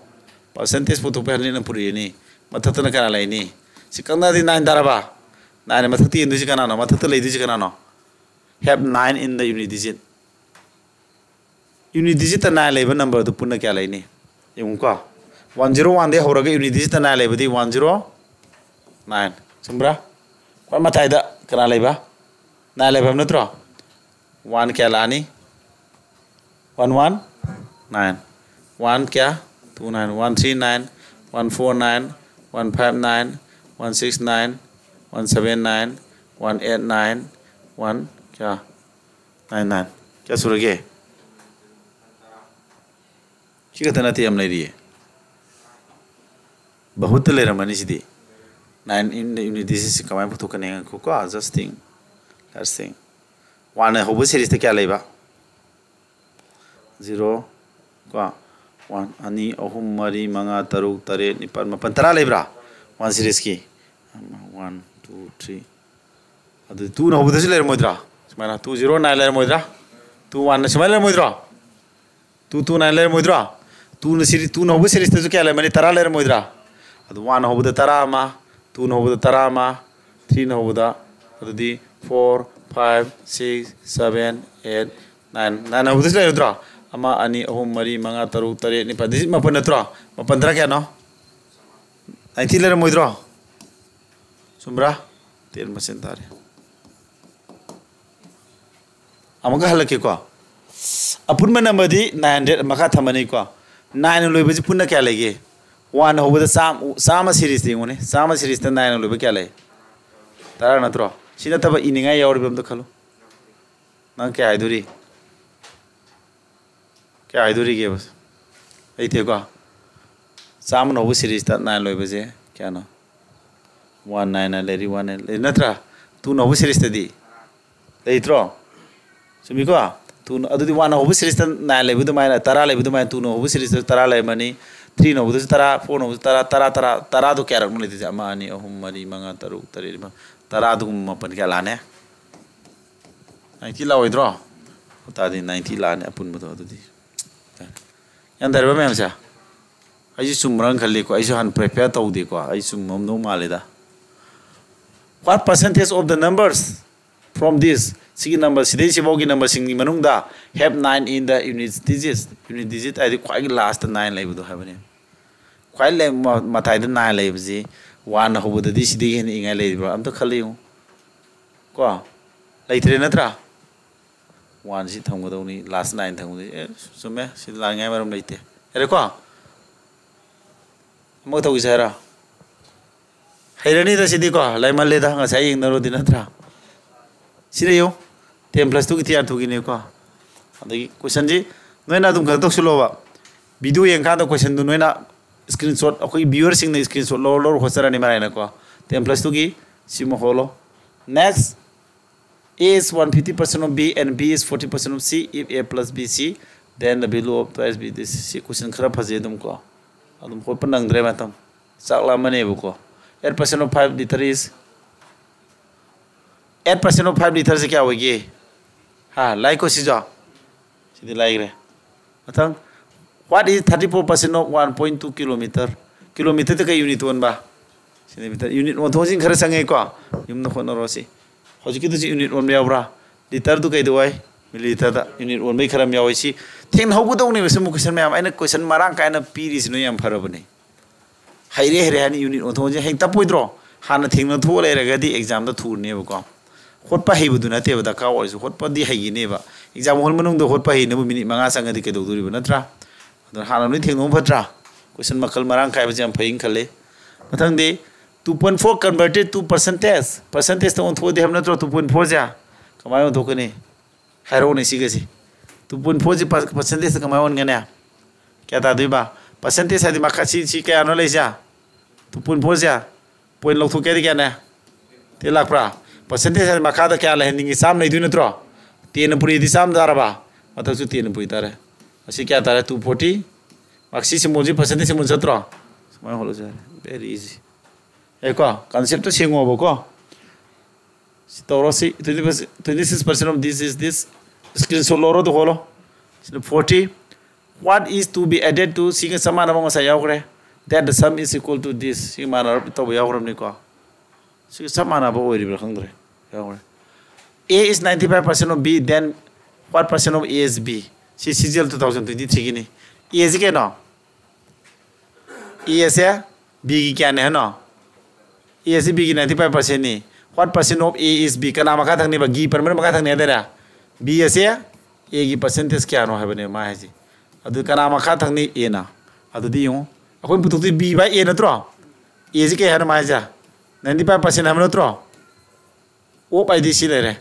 ꯄꯥꯔꯁꯦꯟꯇꯦꯖ ꯄꯨꯊꯣꯛꯄ ꯍꯥꯏꯕꯅꯤꯅ ꯄꯨꯔꯛꯏꯅꯤ꯫ ꯃꯊꯛꯇꯅ ꯀꯅꯥ ꯂꯩꯅꯤ? ꯁꯤ ꯀꯛꯅꯔꯗꯤ ꯅꯥꯏꯟ ꯇꯥꯔꯕ? ꯅꯥꯏꯟ ꯃꯊꯛꯇ ꯌꯦꯡꯗꯣꯏꯁꯤ ꯀꯅꯥꯅꯣ? ꯃꯊꯛꯇ ꯂꯩꯗꯣꯏꯁꯤ ꯀꯅꯥꯅꯣ? Have nine in the unit digit. Unit digitꯇ ꯅꯥꯏꯟ ꯂꯩꯕ ꯅꯝꯕꯔꯗꯨ ꯄꯨꯟꯅ ꯀꯌꯥ ꯂꯩꯅꯤ? ꯌꯦꯡꯉꯨꯀꯣ, ꯋꯥꯟ ꯖꯤꯔꯣ ꯋꯥꯟꯗꯒꯤ ꯍꯧꯔꯒ unit digitꯇ ꯅꯥꯏꯟ ꯂꯩꯕꯗꯤ ꯋꯥꯟ ꯖꯤꯔꯣ ꯅꯥꯏꯟ꯫ ꯆꯨꯝꯕ꯭ꯔꯥ? ꯈ꯭ꯋꯥꯏ ꯃꯇꯥꯏꯗ ꯀꯅꯥ ꯂꯩꯕ? ꯅꯥꯏꯟ ꯂꯩꯕ ꯍꯥꯏꯕ ꯅꯠꯇ꯭ꯔꯣ? ꯋꯥꯟ ꯀꯌꯥ ꯂꯥꯛꯑꯅꯤ? One one nine. ꯋꯥꯟ ꯀꯌꯥ? Two nine. One three nine. One four nine. One five nine. One six nine. One seven nine. One eight nine. One ꯀꯌꯥ? Nine nine. ꯀꯌꯥ ꯁꯨꯔꯒꯦ? ꯁꯤ ꯈꯛꯇ ꯅꯠꯇꯦ, ꯌꯥꯝ ꯂꯩꯔꯤꯌꯦ꯫ ꯕꯍꯨꯠꯇ ꯂꯩꯔꯝꯃꯅꯤ ꯁꯤꯗꯤ꯫ Nine in the unit digitꯁꯤ ꯀꯃꯥꯏꯅ ꯄꯨꯊꯣꯛꯀꯅꯤ? ꯉꯥꯏꯈꯣꯀꯣ, just think, let's think꯫ Oneꯅ ꯍꯧꯕ series ꯇ ꯀꯌꯥ ꯂꯩꯕ? Zero ꯀꯣ, ꯋꯥꯟ, ꯑꯅꯤ, ꯑꯍꯨꯝ, ꯃꯔꯤ, ꯃꯉꯥ, ꯇꯔꯨꯛ, ꯇꯔꯦꯠ, ꯅꯤꯄꯥꯜ, ꯃꯥꯄꯜ, ꯇꯔꯥ ꯂꯩꯕ꯭ꯔꯥ? One series ꯀꯤ꯫ ꯑꯃ, one, two, three꯫ ꯑꯗꯨꯗꯤ twoꯅ ꯍꯧꯕꯗꯁꯨ ꯂꯩꯔꯝꯃꯣꯏꯗ꯭ꯔꯥ? ꯁꯨꯃꯥꯏꯅ two zero nine ꯂꯩꯔꯝꯃꯣꯏꯗ꯭ꯔꯥ? Two oneꯅ ꯁꯨꯃꯥꯏꯅ ꯂꯩꯔꯝꯃꯣꯏꯗ꯭ꯔꯣ? Two two nine ꯂꯩꯔꯝꯃꯣꯏꯗ꯭ꯔꯣ? Twoꯅ series, twoꯅ ꯍꯧꯕ series ꯇꯁꯨ ꯀꯌꯥ ꯂꯩꯔꯝꯃꯅꯤ? ꯇꯔꯥ ꯂꯩꯔꯝꯃꯣꯏꯗ꯭ꯔꯥ? ꯑꯗꯨ oneꯅ ꯍꯧꯕꯗ ꯇꯔꯥ ꯑꯃ, twoꯅ ꯍꯧꯕꯗ ꯇꯔꯥ ꯑꯃ, threeꯅ ꯍꯧꯕꯗ, ꯑꯗꯨꯗꯤ four, five, six, seven, eight, nine, nineꯅ ꯍꯧꯕꯗꯁꯨ ꯂꯩꯔꯣꯏꯗ꯭ꯔꯣ? ꯑꯃ, ꯑꯅꯤ, ꯑꯍꯨꯝ, ꯃꯔꯤ, ꯃꯉꯥ, ꯇꯔꯨꯛ, ꯇꯔꯦꯠ, ꯅꯤꯄꯥꯜ, digit ꯃꯥꯄꯜ ꯅꯠꯇ꯭ꯔꯣ? ꯃꯥꯄꯜ ꯇꯔꯥ ꯀꯌꯥꯅꯣ? ꯅꯥꯏꯟꯇꯤ ꯂꯩꯔꯝꯃꯣꯏꯗ꯭ꯔꯣ? ꯆꯨꯝꯕ꯭ꯔꯥ? ꯇꯦꯟ ꯃꯁꯤꯡ ꯇꯥꯔꯦ꯫ ꯑꯃꯨꯛꯀ ꯍꯜꯂꯛꯀꯦꯀꯣ꯫ ꯑꯄꯨꯟꯕ ꯅꯝꯕꯔꯗꯤ ꯅꯥꯏꯟ ꯍꯟꯗ꯭ꯔꯦꯠ ꯃꯈꯥ ꯊꯝꯃꯅꯤꯀꯣ꯫ ꯅꯥꯏꯟꯅ ꯂꯣꯏꯕꯁꯤ ꯄꯨꯟꯅ ꯀꯌꯥ ꯂꯩꯒꯦ? ꯋꯥꯟꯅ ꯍꯧꯕꯗ ꯆꯥꯝ-, ꯆꯥꯝꯃ ꯁꯤꯔꯤꯁꯇ ꯌꯦꯡꯉꯨꯅꯦ꯫ ꯆꯥꯝꯃ ꯁꯤꯔꯤꯁꯇ ꯅꯥꯏꯟꯅ ꯂꯣꯏꯕ ꯀꯌꯥ ꯂꯩ? ꯇꯔꯥ ꯅꯠꯇ꯭ꯔꯣ? ꯁꯤ ꯅꯠꯇꯕ ꯏꯅꯤꯡꯉꯥꯏ ꯌꯥꯎꯔꯤꯕ ꯑꯝꯇ ꯈꯜꯂꯨ꯫ ꯅꯪ ꯀꯌꯥ ꯍꯥꯏꯗꯣꯔꯤ? ꯀꯌꯥ ꯍꯥꯏꯗꯣꯔꯤꯒꯦꯕ? ꯂꯩꯇꯦꯀꯣ꯫ ꯆꯥꯝꯃꯅ ꯍꯧꯕ ꯁꯤꯔꯤꯁꯇ ꯅꯥꯏꯟ ꯂꯣꯏꯕꯁꯦ ꯀꯌꯥꯅꯣ? ꯋꯥꯟ ꯅꯥꯏꯟꯅ ꯂꯩꯔꯤ, ꯋꯥꯟ ꯅꯥꯏꯟ ꯂꯩꯔꯤ ꯅꯠꯇ꯭ꯔꯥ? ꯇꯨꯅ ꯍꯧꯕ ꯁꯤꯔꯤꯁꯇꯗꯤ ꯂꯩꯇ꯭ꯔꯣ? ꯆꯨꯝꯃꯤꯀꯣ? ꯇꯨꯅ, ꯑꯗꯨꯗꯤ ꯋꯥꯟꯅ ꯍꯧꯕ ꯁꯤꯔꯤꯁꯇ ꯅꯥꯏꯟ ꯂꯩꯕ ꯑꯗꯨꯃꯥꯏꯅ, ꯇꯔꯥ ꯂꯩꯕ ꯑꯗꯨꯃꯥꯏꯅ, ꯇꯨꯅ ꯍꯧꯕ ꯁꯤꯔꯤꯁꯇ ꯇꯔꯥ ꯂꯩꯔꯝꯃꯅꯤ, ꯊ꯭ꯔꯤꯅ ꯍꯧꯕꯗꯁꯨ ꯇꯔꯥ, ꯐꯣꯔꯅ ꯍꯧꯕꯗꯁꯨ ꯇꯔꯥ, ꯇꯔꯥ, ꯇꯔꯥ, ꯇꯔꯥꯗꯣ ꯀꯌꯥꯔꯛꯅꯣ ꯂꯩꯇꯣꯏꯁꯦ? ꯑꯃ, ꯑꯅꯤ, ꯑꯍꯨꯝ, ꯃꯔꯤ, ꯃꯉꯥ, ꯇꯔꯨꯛ, ꯇꯔꯦꯠ, ꯅꯤꯄꯥꯜ, ꯇꯔꯥ, ꯑꯗꯨꯒꯨꯝꯕ ꯃꯥꯄꯜ ꯀꯌꯥ ꯂꯥꯛꯑꯅꯤ? ꯅꯥꯏꯟꯇꯤ ꯂꯥꯛꯑꯣꯏꯗ꯭ꯔꯣ? ꯑꯗꯨ ꯇꯥꯔꯗꯤ ꯅꯥꯏꯟꯇꯤ ꯂꯥꯛꯑꯅꯤ ꯑꯄꯨꯟꯕꯗꯣ꯫ ꯑꯗꯨꯗꯤ ꯒ꯭ꯌꯥꯟ ꯇꯥꯔꯕ ꯃꯌꯥꯝꯁꯦ? ꯑꯩꯁꯨ ꯆꯨꯝꯕ꯭ꯔꯥꯅ ꯈꯜꯂꯤꯀꯣ, ꯑꯩꯁꯨ ꯍꯥꯟꯅ ꯄ꯭ꯔꯤꯄꯦꯌꯔ ꯇꯧꯗꯦꯀꯣ꯫ ꯑꯩ ꯆꯨꯝꯃꯝꯗꯧ ꯃꯥꯜꯂꯦꯗ꯫ What percentage of the numbers from this? ꯁꯤꯒꯤ ꯅꯝꯕꯔ, ꯁꯤꯗꯩ ꯁꯤꯐꯥꯎꯒꯤ ꯅꯝꯕꯔꯁꯤꯡꯒꯤ ꯃꯅꯨꯡꯗ have nine in the unit digits? Unit digit ꯍꯥꯏꯗꯤ ꯈ꯭ꯋꯥꯏꯒꯤ ꯂꯥꯁꯇ ꯅꯥꯏꯟ ꯂꯩꯕꯗꯣ ꯍꯥꯏꯕꯅꯤ꯫ ꯈ꯭ꯋꯥꯏ ꯂꯩ-, ꯃ-, ꯃꯇꯥꯏꯗ ꯅꯥꯏꯟ ꯂꯩꯕꯁꯤ ꯋꯥꯟꯅ ꯍꯧꯕꯗꯗꯤ ꯁꯤꯗꯒꯤ ꯍꯦꯟꯅ ꯏꯉꯥꯏ ꯂꯩꯔꯤꯕ꯭ꯔꯥ? ꯑꯝꯇ ꯈꯜꯂ ꯌꯦꯡꯉꯨ꯫ ꯀꯣ? ꯂꯩꯇ꯭ꯔꯦ ꯅꯠꯇ꯭ꯔꯥ? ꯋꯥꯟꯁꯤ ꯊꯝꯒꯗꯧꯅꯤ, ꯂꯥꯁ ꯅꯥꯏꯟ ꯊꯝꯒꯗꯧꯅꯤ꯫ ꯑꯦ, ꯆꯨꯝꯃꯦ, ꯁꯤꯗꯤ ꯂꯥꯟꯅꯤꯡꯉꯥꯏ ꯃꯔꯝ ꯂꯩꯇꯦ꯫ ꯌꯥꯔꯦꯀꯣ? ꯑꯃꯒ ꯇꯧꯈꯤꯁꯦ ꯍꯥꯏꯔꯣ? ꯍꯩꯔꯅꯤꯗ ꯁꯤꯗꯤꯀꯣ, ꯂꯩꯃꯜꯂꯦꯗ, ꯉꯁꯥꯏ ꯌꯦꯡꯅꯔꯨꯗꯤ ꯅꯠꯇ꯭ꯔꯥ? ꯁꯤꯗ ꯌꯦꯡꯉꯨ, ꯇꯦꯟ ꯄ꯭ꯂꯁ ꯇꯨꯒꯤ ꯇꯤ ꯑꯥꯔ ꯇꯨꯒꯤꯅꯦꯀꯣ꯫ ꯑꯗꯒꯤ ꯀꯣꯏꯁꯟꯁꯤ ꯅꯣꯏꯅ ꯑꯗꯨꯝ ꯀꯩꯅꯣ ꯇꯧꯁꯤꯜꯂꯣꯕ, ꯚꯤꯗꯤꯑꯣ ꯌꯦꯡꯀꯥꯟꯗ ꯀꯣꯏꯁꯟꯗꯨ ꯅꯣꯏꯅ ꯏꯁꯀ꯭ꯔꯤꯟ ꯁꯣꯠ, ꯑꯩꯈꯣꯏꯒꯤ ꯚ꯭ꯌꯨꯋꯔꯁꯤꯡꯅ ꯏꯁꯀ꯭ꯔꯤꯟ ꯁꯣꯠ ꯂꯧꯔ ꯂꯧꯔ ꯍꯣꯠꯆꯔꯅꯤ ꯃꯔꯥꯏꯅꯀꯣ꯫ ꯇꯦꯟ ꯄ꯭ꯂꯁ ꯇꯨꯒꯤ ꯁꯤꯃ ꯍꯣꯜꯂꯣ꯫ Next, A is one fifty percent of B and B is forty percent of C. If A plus B C, then the value of twice B, this, ꯁꯤ ꯀꯣꯏꯁꯟ ꯈꯔ ꯐꯖꯩ ꯑꯗꯨꯝ ꯀꯣ꯫ ꯑꯗꯨꯝ ꯍꯣꯠꯄ ꯅꯪꯗ꯭ꯔꯦ ꯃꯇꯝ꯫ ꯆꯥꯛ ꯂꯥꯝꯃꯅꯦꯕꯀꯣ꯫ Eight percent of five liter is, eight percent of five liter ꯁꯦ ꯀꯌꯥ ꯑꯣꯏꯒꯦ? ꯍꯥ, ꯂꯥꯏꯀꯣ ꯁꯤꯁꯨ? ꯁꯤꯗꯤ ꯂꯥꯏꯈ꯭ꯔꯦ꯫ ꯃꯊꯪ, what is thirty four percent of one point two kilometer? ꯀꯤꯂꯣꯃꯤꯇꯔꯗ ꯀꯩ ꯌꯨꯅꯤꯠ ꯑꯣꯟꯕ? ꯁꯦꯟꯇꯤꯃꯤꯇꯔ꯫ ꯌꯨꯅꯤꯠ ꯑꯣꯟꯊꯣꯛ ꯑꯣꯟꯁꯤꯟ ꯈꯔ ꯆꯪꯉꯦꯀꯣ꯫ ꯌꯨꯝꯗ ꯍꯣꯠꯅꯔꯣ ꯁꯤ꯫ ꯍꯧꯖꯤꯛꯀꯤꯗꯨꯁꯨ ꯌꯨꯅꯤꯠ ꯑꯣꯟꯕ ꯌꯥꯎꯕ꯭ꯔꯥ? ꯂꯤꯇꯔꯗꯨ ꯀꯩꯗꯧ ꯍꯥꯏ? ꯃꯤꯂꯤꯂꯤꯇꯔꯗ ꯌꯨꯅꯤꯠ ꯑꯣꯟꯕꯒꯤ ꯈꯔ ꯑꯃ ꯌꯥꯎꯋꯤ꯫ ꯁꯤ ꯊꯦꯡꯅꯍꯧꯒꯗꯧꯅꯦꯕ ꯁꯤꯒꯨꯝꯕ ꯀꯣꯏꯁꯟ ꯃꯌꯥꯝ꯫ ꯑꯩꯅ ꯀꯣꯏꯁꯟ ꯃꯔꯥꯡ ꯀꯥꯏꯅ ꯄꯤꯔꯤꯁꯤ ꯅꯣꯏ ꯌꯥꯝ ꯐꯔꯕꯅꯦ꯫ ꯍꯩꯔꯦ ꯍꯩꯔꯦ ꯍꯥꯏꯅ ꯌꯨꯅꯤꯠ ꯑꯣꯟꯊꯣꯛꯑꯁꯦ꯫ ꯍꯦꯛ ꯇꯞꯄꯣꯏꯗ꯭ꯔꯣ? ꯍꯥꯟꯅ ꯊꯦꯡꯅ ꯊꯣꯛꯑ ꯂꯩꯔꯒꯗꯤ ꯑꯦꯛꯖꯥꯝꯗ ꯊꯨꯔꯅꯦꯕꯀꯣ꯫ ꯍꯣꯠꯄ ꯍꯩꯕꯗꯨ ꯅꯠꯇꯦꯕ ꯗꯔꯀꯥꯔ ꯑꯣꯏꯔꯤꯁꯦ, ꯍꯣꯠꯄꯗꯤ ꯍꯩꯒꯤꯅꯦꯕ꯫ ꯑꯦꯛꯖꯥꯝ ꯍꯣꯜ ꯃꯅꯨꯡꯗ ꯍꯣꯠꯄ ꯍꯩꯅꯕ ꯃꯤꯅꯤꯠ ꯃꯉꯥ ꯆꯪꯉꯗꯤ ꯀꯩꯗꯧꯗꯣꯔꯤꯕ, ꯅꯠꯇ꯭ꯔꯥ? ꯑꯗꯨꯅ ꯍꯥꯟꯅ ꯂꯣꯏ ꯊꯦꯡꯅꯍꯧꯕ ꯐꯠꯇ꯭ꯔꯥ? ꯀꯣꯏꯁꯟ ꯃꯈꯜ ꯃꯔꯥꯡ ꯀꯥꯏꯕꯁꯦ ꯌꯥꯝ ꯐꯩꯅ ꯈꯜꯂꯦ꯫ ꯃꯊꯪꯗꯤ, two point four converted to percentage, ꯄꯥꯔꯁꯦꯟꯇꯦꯖꯇ ꯑꯣꯟꯊꯣꯛꯑꯗꯤ ꯍꯥꯏꯕ ꯅꯠꯇ꯭ꯔꯣ? Two point four ꯁꯦ ꯀꯃꯥꯏꯅ ꯑꯣꯟꯊꯣꯛꯀꯅꯤ? ꯍꯥꯏꯔꯛꯑꯣꯅꯦ ꯁꯤꯒꯁꯤ꯫ Two point four ꯁꯤ ꯄꯥꯔꯁꯦꯟꯇꯦꯖꯇ ꯀꯃꯥꯏꯅ ꯑꯣꯟꯒꯅꯤ? ꯀꯌꯥ ꯇꯥꯗꯣꯏꯕ? ꯄꯥꯔꯁꯦꯟꯇꯦꯖ ꯍꯥꯏꯗꯤ ꯃꯈꯥ ꯁꯤ, ꯁꯤ ꯀꯌꯥꯅꯣ ꯂꯩꯁꯦ? Two point four ꯁꯦ ꯄꯣꯏꯟ ꯂꯧꯊꯣꯛꯀꯦ ꯍꯥꯏꯗꯤ ꯀꯌꯥꯅꯦ? Ten ꯂꯥꯛꯄ꯭ꯔꯥ? ꯄꯥꯔꯁꯦꯟꯇꯦꯖ ꯍꯥꯏꯗꯤ ꯃꯈꯥꯗ ꯀꯌꯥ ꯂꯩꯍꯟꯅꯤꯡꯉꯤ? ꯆꯥꯝꯃ ꯂꯩꯗꯣꯏ ꯅꯠꯇ꯭ꯔꯣ? Tenꯅ ꯄꯨꯔꯤꯗꯤ ꯆꯥꯝꯃ ꯇꯥꯔꯕ? ꯃꯊꯛꯁꯨ Tenꯅ ꯄꯨꯔꯤ ꯇꯥꯔꯦ꯫ ꯑꯁꯤ ꯀꯌꯥ ꯇꯥꯔꯦ? Two forty꯫ ꯃꯥꯔꯛꯁꯤ ꯁꯤꯝꯕꯣꯜꯁꯤ ꯄꯥꯔꯁꯦꯟꯇꯦꯖ ꯁꯤꯝꯕꯣꯜ ꯆꯠꯇ꯭ꯔꯣ? ꯁꯨꯃꯥꯏꯅ ꯍꯣꯠꯂꯁꯨ ꯌꯥꯔꯦ꯫ Very easy꯫ ꯌꯥꯏꯀꯣ? ꯀꯟꯁꯦꯞꯇꯣ ꯁꯦꯡꯉꯣꯕꯀꯣ꯫ ꯁꯤ ꯇꯧꯔꯣ, ꯁꯤ twenty percent, twenty six percent of this is this, screenshot ꯂꯧꯔꯣ, ꯑꯗꯨ ꯍꯣꯜꯂꯣ꯫ ꯁꯤꯅ forty꯫ What is to be added to? ꯁꯤꯒ ꯆꯞ ꯃꯥꯟꯅꯕ ꯉꯁꯥꯏ ꯌꯥꯎꯈ꯭ꯔꯦ, that the sum is equal to this꯫ ꯁꯤꯒ ꯃꯥꯟꯅꯔ ꯇꯧꯕ ꯌꯥꯎꯈ꯭ꯔꯕꯅꯤꯀꯣ꯫ ꯁꯤꯒ ꯆꯞ ꯃꯥꯟꯅꯕ ꯑꯣꯏꯔꯤꯕ꯭ꯔꯥ ꯈꯪꯗ꯭ꯔꯦ, ꯌꯥꯎꯈ꯭ꯔꯦ꯫ A is ninety five percent of B, then what percent of A is B? ꯁꯤ C G L two thousand twenty three Guinea. A ꯁꯤ ꯀꯩꯅꯣ? A ꯁꯦ B ꯒꯤ ꯀꯌꯥꯅꯦ ꯍꯥꯏꯅꯣ? A ꯁꯤ B ꯒꯤ ninety five percent ꯅꯤ꯫ What percent of A is B? ꯀꯅꯥ ꯃꯈꯥ ꯊꯪꯅꯤꯕ? ꯒꯤ ꯄꯟꯕꯅ ꯃꯈꯥ ꯊꯪꯅꯤ ꯍꯥꯏꯗꯥꯏꯅꯦ? B ꯑꯁꯦ A ꯒꯤ percentage ꯀꯌꯥꯅꯣ ꯍꯥꯏꯕꯅꯦ ꯃꯥ ꯍꯥꯏꯁꯦ꯫ ꯑꯗꯨ ꯀꯅꯥ ꯃꯈꯥ ꯊꯪꯅꯤ? Aꯅ꯫ ꯑꯗꯨꯗꯤ ꯌꯦꯡꯉꯨ, ꯑꯩꯈꯣꯏꯅ ꯄꯨꯊꯣꯛꯇꯣꯏ B by A ꯅꯠꯇ꯭ꯔꯣ? A ꯁꯤ ꯀꯩ ꯍꯥꯏꯅꯣ ꯃꯥ ꯍꯥꯏꯁꯦ? Ninety five percent ꯍꯥꯏꯕ ꯅꯠꯇ꯭ꯔꯣ? Of ꯍꯥꯏꯗꯤ ꯁꯤ ꯂꯩꯔꯦ꯫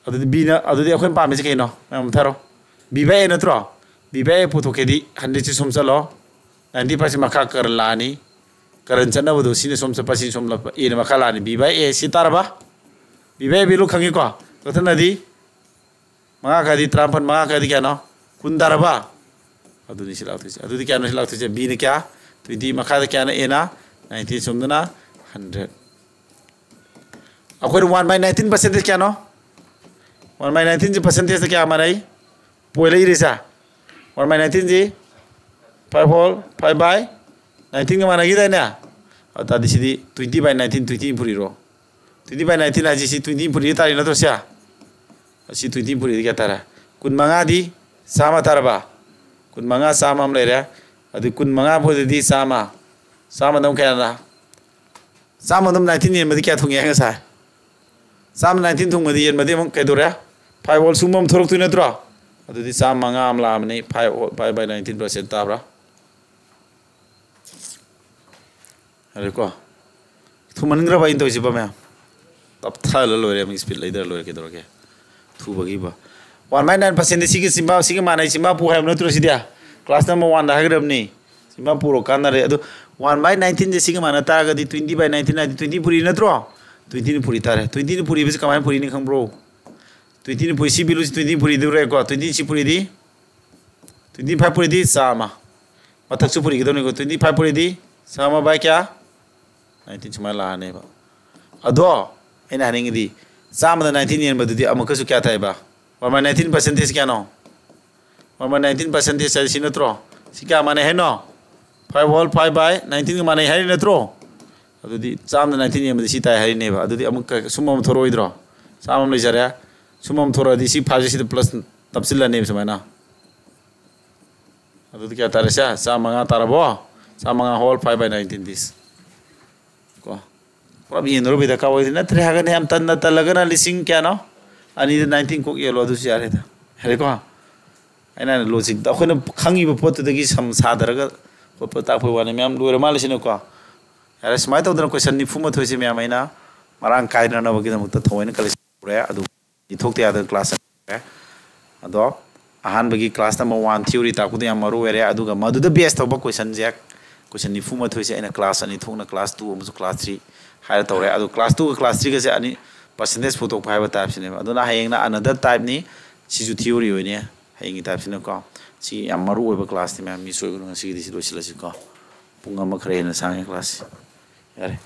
ꯑꯗꯨꯗꯤ Bꯅ, ꯑꯗꯨꯗꯤ ꯑꯩꯈꯣꯏꯅ ꯄꯥꯝꯃꯤꯁꯦ ꯀꯩꯅꯣ? ꯃꯌꯥꯝ ꯃꯨꯊꯔꯣ꯫ B by A ꯅꯠꯇ꯭ꯔꯣ? B by A ꯄꯨꯊꯣꯛꯀꯦꯗꯤ hundred ꯁꯤ ꯁꯨꯝ ꯆꯠꯂꯣ꯫ Ninety five ꯁꯤ ꯃꯈꯥ ꯀꯔꯟ ꯂꯥꯛꯑꯅꯤ꯫ ꯀꯔꯟ ꯆꯠꯅꯕꯗꯣ ꯁꯤꯅ ꯁꯣꯝ ꯆꯠꯄ, ꯁꯤ ꯁꯣꯝ ꯂꯥꯛꯄ, Aꯅ ꯃꯈꯥ ꯂꯥꯛꯑꯅꯤ꯫ B by A ꯁꯤ ꯇꯥꯔꯕ? B by A value ꯈꯪꯉꯤꯀꯣ? ꯀꯛꯊꯠꯅꯗꯤ ꯃꯉꯥ ꯀꯥꯏꯗꯤ ꯇꯔꯥꯃꯥꯄꯟ, ꯃꯉꯥ ꯀꯥꯏꯗꯤ ꯀꯌꯥꯅꯣ? ꯀꯨꯟ ꯇꯥꯔꯕ? ꯑꯗꯨꯅꯤ ꯁꯤ ꯂꯥꯛꯇꯣꯏꯁꯦ꯫ ꯑꯗꯨꯗꯤ ꯀꯌꯥꯅꯣ ꯁꯤ ꯂꯥꯛꯇꯣꯏꯁꯦ? Bꯅ ꯀꯌꯥ? Twenty꯫ ꯃꯈꯥꯗ ꯀꯌꯥꯅꯣ? Aꯅ nineteen, ꯁꯣꯝꯗꯅ hundred꯫ ꯑꯩꯈꯣꯏꯅ one by nineteen percentage ꯀꯌꯥꯅꯣ? One by nineteenꯁꯦ percentageꯇ ꯀꯌꯥ ꯃꯥꯟꯅꯩ? ꯄꯣꯏꯟ ꯂꯩꯔꯤꯁꯦ꯫ One by nineteenꯁꯤ five whole, five by nineteenꯒ ꯃꯥꯟꯅꯈꯤꯗꯥꯏꯅꯦ? ꯑꯗꯨ ꯇꯥꯔꯗꯤ ꯁꯤꯗꯤ twenty by nineteen, twenty ꯄꯨꯔꯤꯔꯣ? Twenty by nineteen ꯍꯥꯏꯁꯤ ꯁꯤ twenty ꯄꯨꯔꯤ ꯇꯥꯔꯤ ꯅꯠꯇ꯭ꯔꯣ ꯁꯦ? ꯑꯁꯤ twenty ꯄꯨꯔꯤꯗꯤ ꯀꯌꯥ ꯇꯥꯔꯦ? ꯀꯨꯟꯃꯉꯥꯗꯤ ꯆꯥꯝꯃ ꯇꯥꯔꯕ? ꯀꯨꯟꯃꯉꯥ, ꯆꯥꯝꯃ ꯑꯃ ꯂꯩꯔꯦ꯫ ꯑꯗꯨ ꯀꯨꯟꯃꯉꯥ ꯐꯥꯎꯗꯗꯤ ꯆꯥꯝꯃ꯫ ꯆꯥꯝꯃꯗ ꯑꯃꯨꯛ ꯀꯌꯥꯅ? ꯆꯥꯝꯃꯗ ꯑꯃꯨꯛ nineteen ꯌꯦꯟꯕꯗꯤ ꯀꯌꯥ ꯊꯨꯡꯉꯦ ꯉꯁꯥꯏ? ꯆꯥꯝꯃ nineteen ꯊꯨꯡꯕꯗꯤ ꯌꯦꯟꯕꯗꯤ ꯑꯃꯨꯛ ꯀꯩꯗꯧꯔꯦ? Five whole ꯁꯨꯝꯕ ꯑꯃ ꯊꯣꯛꯂꯛꯇꯣꯏ ꯅꯠꯇ꯭ꯔꯣ? ꯑꯗꯨꯗꯤ ꯆꯥꯝꯃꯉꯥ ꯑꯃ ꯂꯥꯛꯑꯕꯅꯤ, five whole, five by nineteen percent ꯇꯥꯕ꯭ꯔꯥ? ꯌꯥꯔꯦꯀꯣ? ꯊꯨꯃꯟꯈ꯭ꯔꯕ ꯑꯩꯅ ꯇꯧꯔꯤꯁꯤꯕꯣ ꯃꯌꯥꯝ? ꯇꯞꯊꯍꯜꯂ ꯂꯣꯏꯔꯦ, ꯑꯃꯨꯛ speed ꯂꯩꯗꯔ ꯂꯣꯏꯔꯦ, ꯀꯩꯗꯧꯔꯒꯦ? ꯊꯨꯕꯒꯤꯕ꯫ One by nine percent ꯁꯤꯒꯤ ꯆꯤꯝꯕꯥ, ꯁꯤꯒ ꯃꯥꯟꯅꯩ, ꯆꯤꯝꯕꯥ ꯄꯨ ꯍꯥꯏꯕ ꯅꯠꯇ꯭ꯔꯣ ꯁꯤꯗꯤ? Class number one ꯗ ꯍꯥꯏꯒꯗꯕꯅꯤ꯫ ꯆꯤꯝꯕꯥ ꯄꯨꯔꯣ, ꯀꯥꯟꯅꯔꯦ꯫ ꯑꯗꯨ one by nineteen ꯁꯦ ꯁꯤꯒ ꯃꯥꯟꯅ ꯇꯥꯔꯒꯗꯤ twenty by nineteen ꯍꯥꯏꯗꯤ twenty ꯄꯨꯔꯤ ꯅꯠꯇ꯭ꯔꯣ? Twenty ꯅ ꯄꯨꯔꯤ ꯇꯥꯔꯦ꯫ Twenty ꯅ ꯄꯨꯔꯤꯕꯁꯤ ꯀꯃꯥꯏꯅ ꯄꯨꯔꯤꯅꯤ ꯈꯪꯕ꯭ꯔꯣ? Twenty ꯅ ꯄꯨꯔꯤ, ꯁꯤ value ꯁꯤ twenty ꯄꯨꯔꯤꯗꯧꯔꯦꯀꯣ꯫ Twenty ꯁꯤ ꯄꯨꯔꯤꯗꯤ, twenty five ꯄꯨꯔꯤꯗꯤ ꯆꯥꯝꯃ꯫ ꯃꯊꯛꯁꯨ ꯄꯨꯔꯤꯒꯗꯧꯅꯤꯀꯣ꯫ Twenty five ꯄꯨꯔꯤꯗꯤ ꯆꯥꯝꯃ by ꯀꯌꯥ? Nineteen ꯁꯨꯃꯥꯏꯅ ꯂꯥꯛꯑꯅꯦꯕ꯫ ꯑꯗꯣ ꯑꯩꯅ ꯍꯥꯏꯅꯤꯡꯉꯤꯗꯤ, ꯆꯥꯝꯃꯗ nineteen ꯌꯦꯟꯕꯗꯨꯗꯤ ꯑꯃꯨꯛꯀꯁꯨ ꯀꯌꯥ ꯇꯥꯏꯕ? One by nineteen percentage ꯀꯌꯥꯅꯣ? One by nineteen percentage ꯍꯥꯏꯗꯤ ꯁꯤ ꯅꯠꯇ꯭ꯔꯣ? ꯁꯤ ꯀꯌꯥ ꯃꯥꯟꯅꯩ ꯍꯥꯏꯅꯣ? Five whole five by nineteen ꯒ ꯃꯥꯟꯅꯩ ꯍꯥꯏꯔꯤ ꯅꯠꯇ꯭ꯔꯣ? ꯑꯗꯨꯗꯤ ꯆꯥꯝꯃꯗ nineteen ꯌꯦꯡꯕꯗꯤ ꯁꯤ ꯇꯥꯏ ꯍꯥꯏꯔꯤꯅꯦꯕ꯫ ꯑꯗꯨꯗꯤ ꯑꯃꯨꯛ ꯀ-, ꯁꯨꯝꯕ ꯑꯃ ꯊꯣꯔꯛꯑꯣꯏꯗ꯭ꯔꯣ? ꯆꯥꯝꯃ ꯑꯃ ꯂꯩꯖꯔꯦ꯫ ꯁꯨꯝꯕ ꯑꯃ ꯊꯣꯔꯛꯑꯗꯤ ꯁꯤ five ꯁꯦ ꯁꯤꯗ plus ꯅꯞꯁꯤꯜꯂꯅꯦꯕ ꯁꯨꯃꯥꯏꯅ꯫ ꯑꯗꯨꯗꯤ ꯀꯌꯥ ꯇꯥꯔꯦ ꯁꯦ? ꯆꯥꯝꯃꯉꯥ ꯇꯥꯔꯕꯣ? ꯆꯥꯝꯃꯉꯥ whole five by nineteen this꯫ ꯀꯣ꯫ ꯄꯨꯂꯞ ꯌꯦꯡꯅꯔꯨꯕꯩ ꯗꯔꯀꯥꯔ ꯑꯣꯏꯗꯦ꯫ ꯅꯠꯇ꯭ꯔꯦ ꯍꯥꯏꯔꯒꯅ ꯌꯥꯝ ꯇꯟꯅ ꯇꯜꯂꯒꯅ ꯂꯤꯁꯤꯡ ꯀꯌꯥꯅꯣ? ꯑꯅꯤꯗ nineteen ꯀꯣꯛ ꯌꯦꯜꯂꯣ, ꯑꯗꯨꯁꯨ ꯌꯥꯔꯦꯗ꯫ ꯌꯥꯔꯦꯀꯣ? ꯑꯩꯅ ꯍꯥꯏꯅ logic ꯗ ꯑꯩꯈꯣꯏꯅ ꯈꯪꯉꯤꯕ ꯄꯣꯠꯇꯨꯗꯒꯤ ꯁꯝ ꯁꯥꯗꯔꯒ ꯈꯣꯠꯄ ꯇꯥꯛꯄꯩ ꯋꯥꯅꯤ꯫ ꯃꯌꯥꯝ ꯂꯣꯏꯔ ꯃꯥꯜꯂꯦ ꯁꯤꯅꯀꯣ꯫ ꯌꯥꯔꯦ, ꯁꯨꯃꯥꯏꯅ ꯇꯧꯗꯅ question ꯅꯤꯐꯨ ꯃꯥꯊꯣꯏꯁꯦ ꯃꯌꯥꯝ ꯑꯩꯅ ꯃꯔꯥꯡ ꯀꯥꯏꯅꯅꯕꯒꯤꯗꯃꯛꯇ ꯊꯑꯣꯏꯅ ꯀꯂꯦꯛꯁꯟ ꯇꯧꯔꯦ꯫ ꯑꯗꯨ ꯊꯣꯛꯇ ꯌꯥꯗꯅ class ꯆꯠꯈ꯭ꯔꯦ꯫ ꯑꯗꯣ ꯑꯍꯥꯟꯕꯒꯤ class number one theory ꯇꯥꯛꯄꯗꯣ ꯌꯥꯝ ꯃꯔꯨ ꯑꯣꯏꯔꯦ꯫ ꯑꯗꯨꯒ ꯃꯗꯨꯗ base ꯇꯧꯕ question ꯁꯦ, question ꯅꯤꯐꯨ ꯃꯥꯊꯣꯏꯁꯦ ꯑꯩꯅ class ꯑꯅꯤ ꯊꯣꯛꯅ class two ꯑꯃꯁꯨꯡ class three ꯍꯥꯏꯔ ꯇꯧꯔꯦ꯫ ꯑꯗꯣ class two ꯒ class three ꯒꯁꯦ ꯑꯅꯤ percentage ꯄꯨꯊꯣꯛꯄ ꯍꯥꯏꯕ type ꯁꯤꯅꯦꯕ꯫ ꯑꯗꯨꯅ ꯍꯌꯦꯡꯅ another type ꯅꯤ, ꯁꯤꯁꯨ theory ꯑꯣꯏꯅꯤ ꯍꯌꯦꯡꯒꯤ type ꯁꯤꯅꯀꯣ꯫ ꯁꯤ ꯌꯥꯝ ꯃꯔꯨ ꯑꯣꯏꯕ class ꯅꯤ ꯃꯌꯥꯝ, miss ꯑꯣꯏꯒꯅꯨ꯫ ꯉꯁꯤꯒꯤꯗꯤ ꯁꯤ ꯂꯣꯏꯁꯤꯜꯂꯁꯤꯀꯣ, ꯄꯨꯡ ꯑꯃ ꯈꯔ ꯍꯦꯟꯅ ꯁꯥꯡꯉꯦ class ꯁꯤ꯫ ꯌꯥꯔꯦ꯫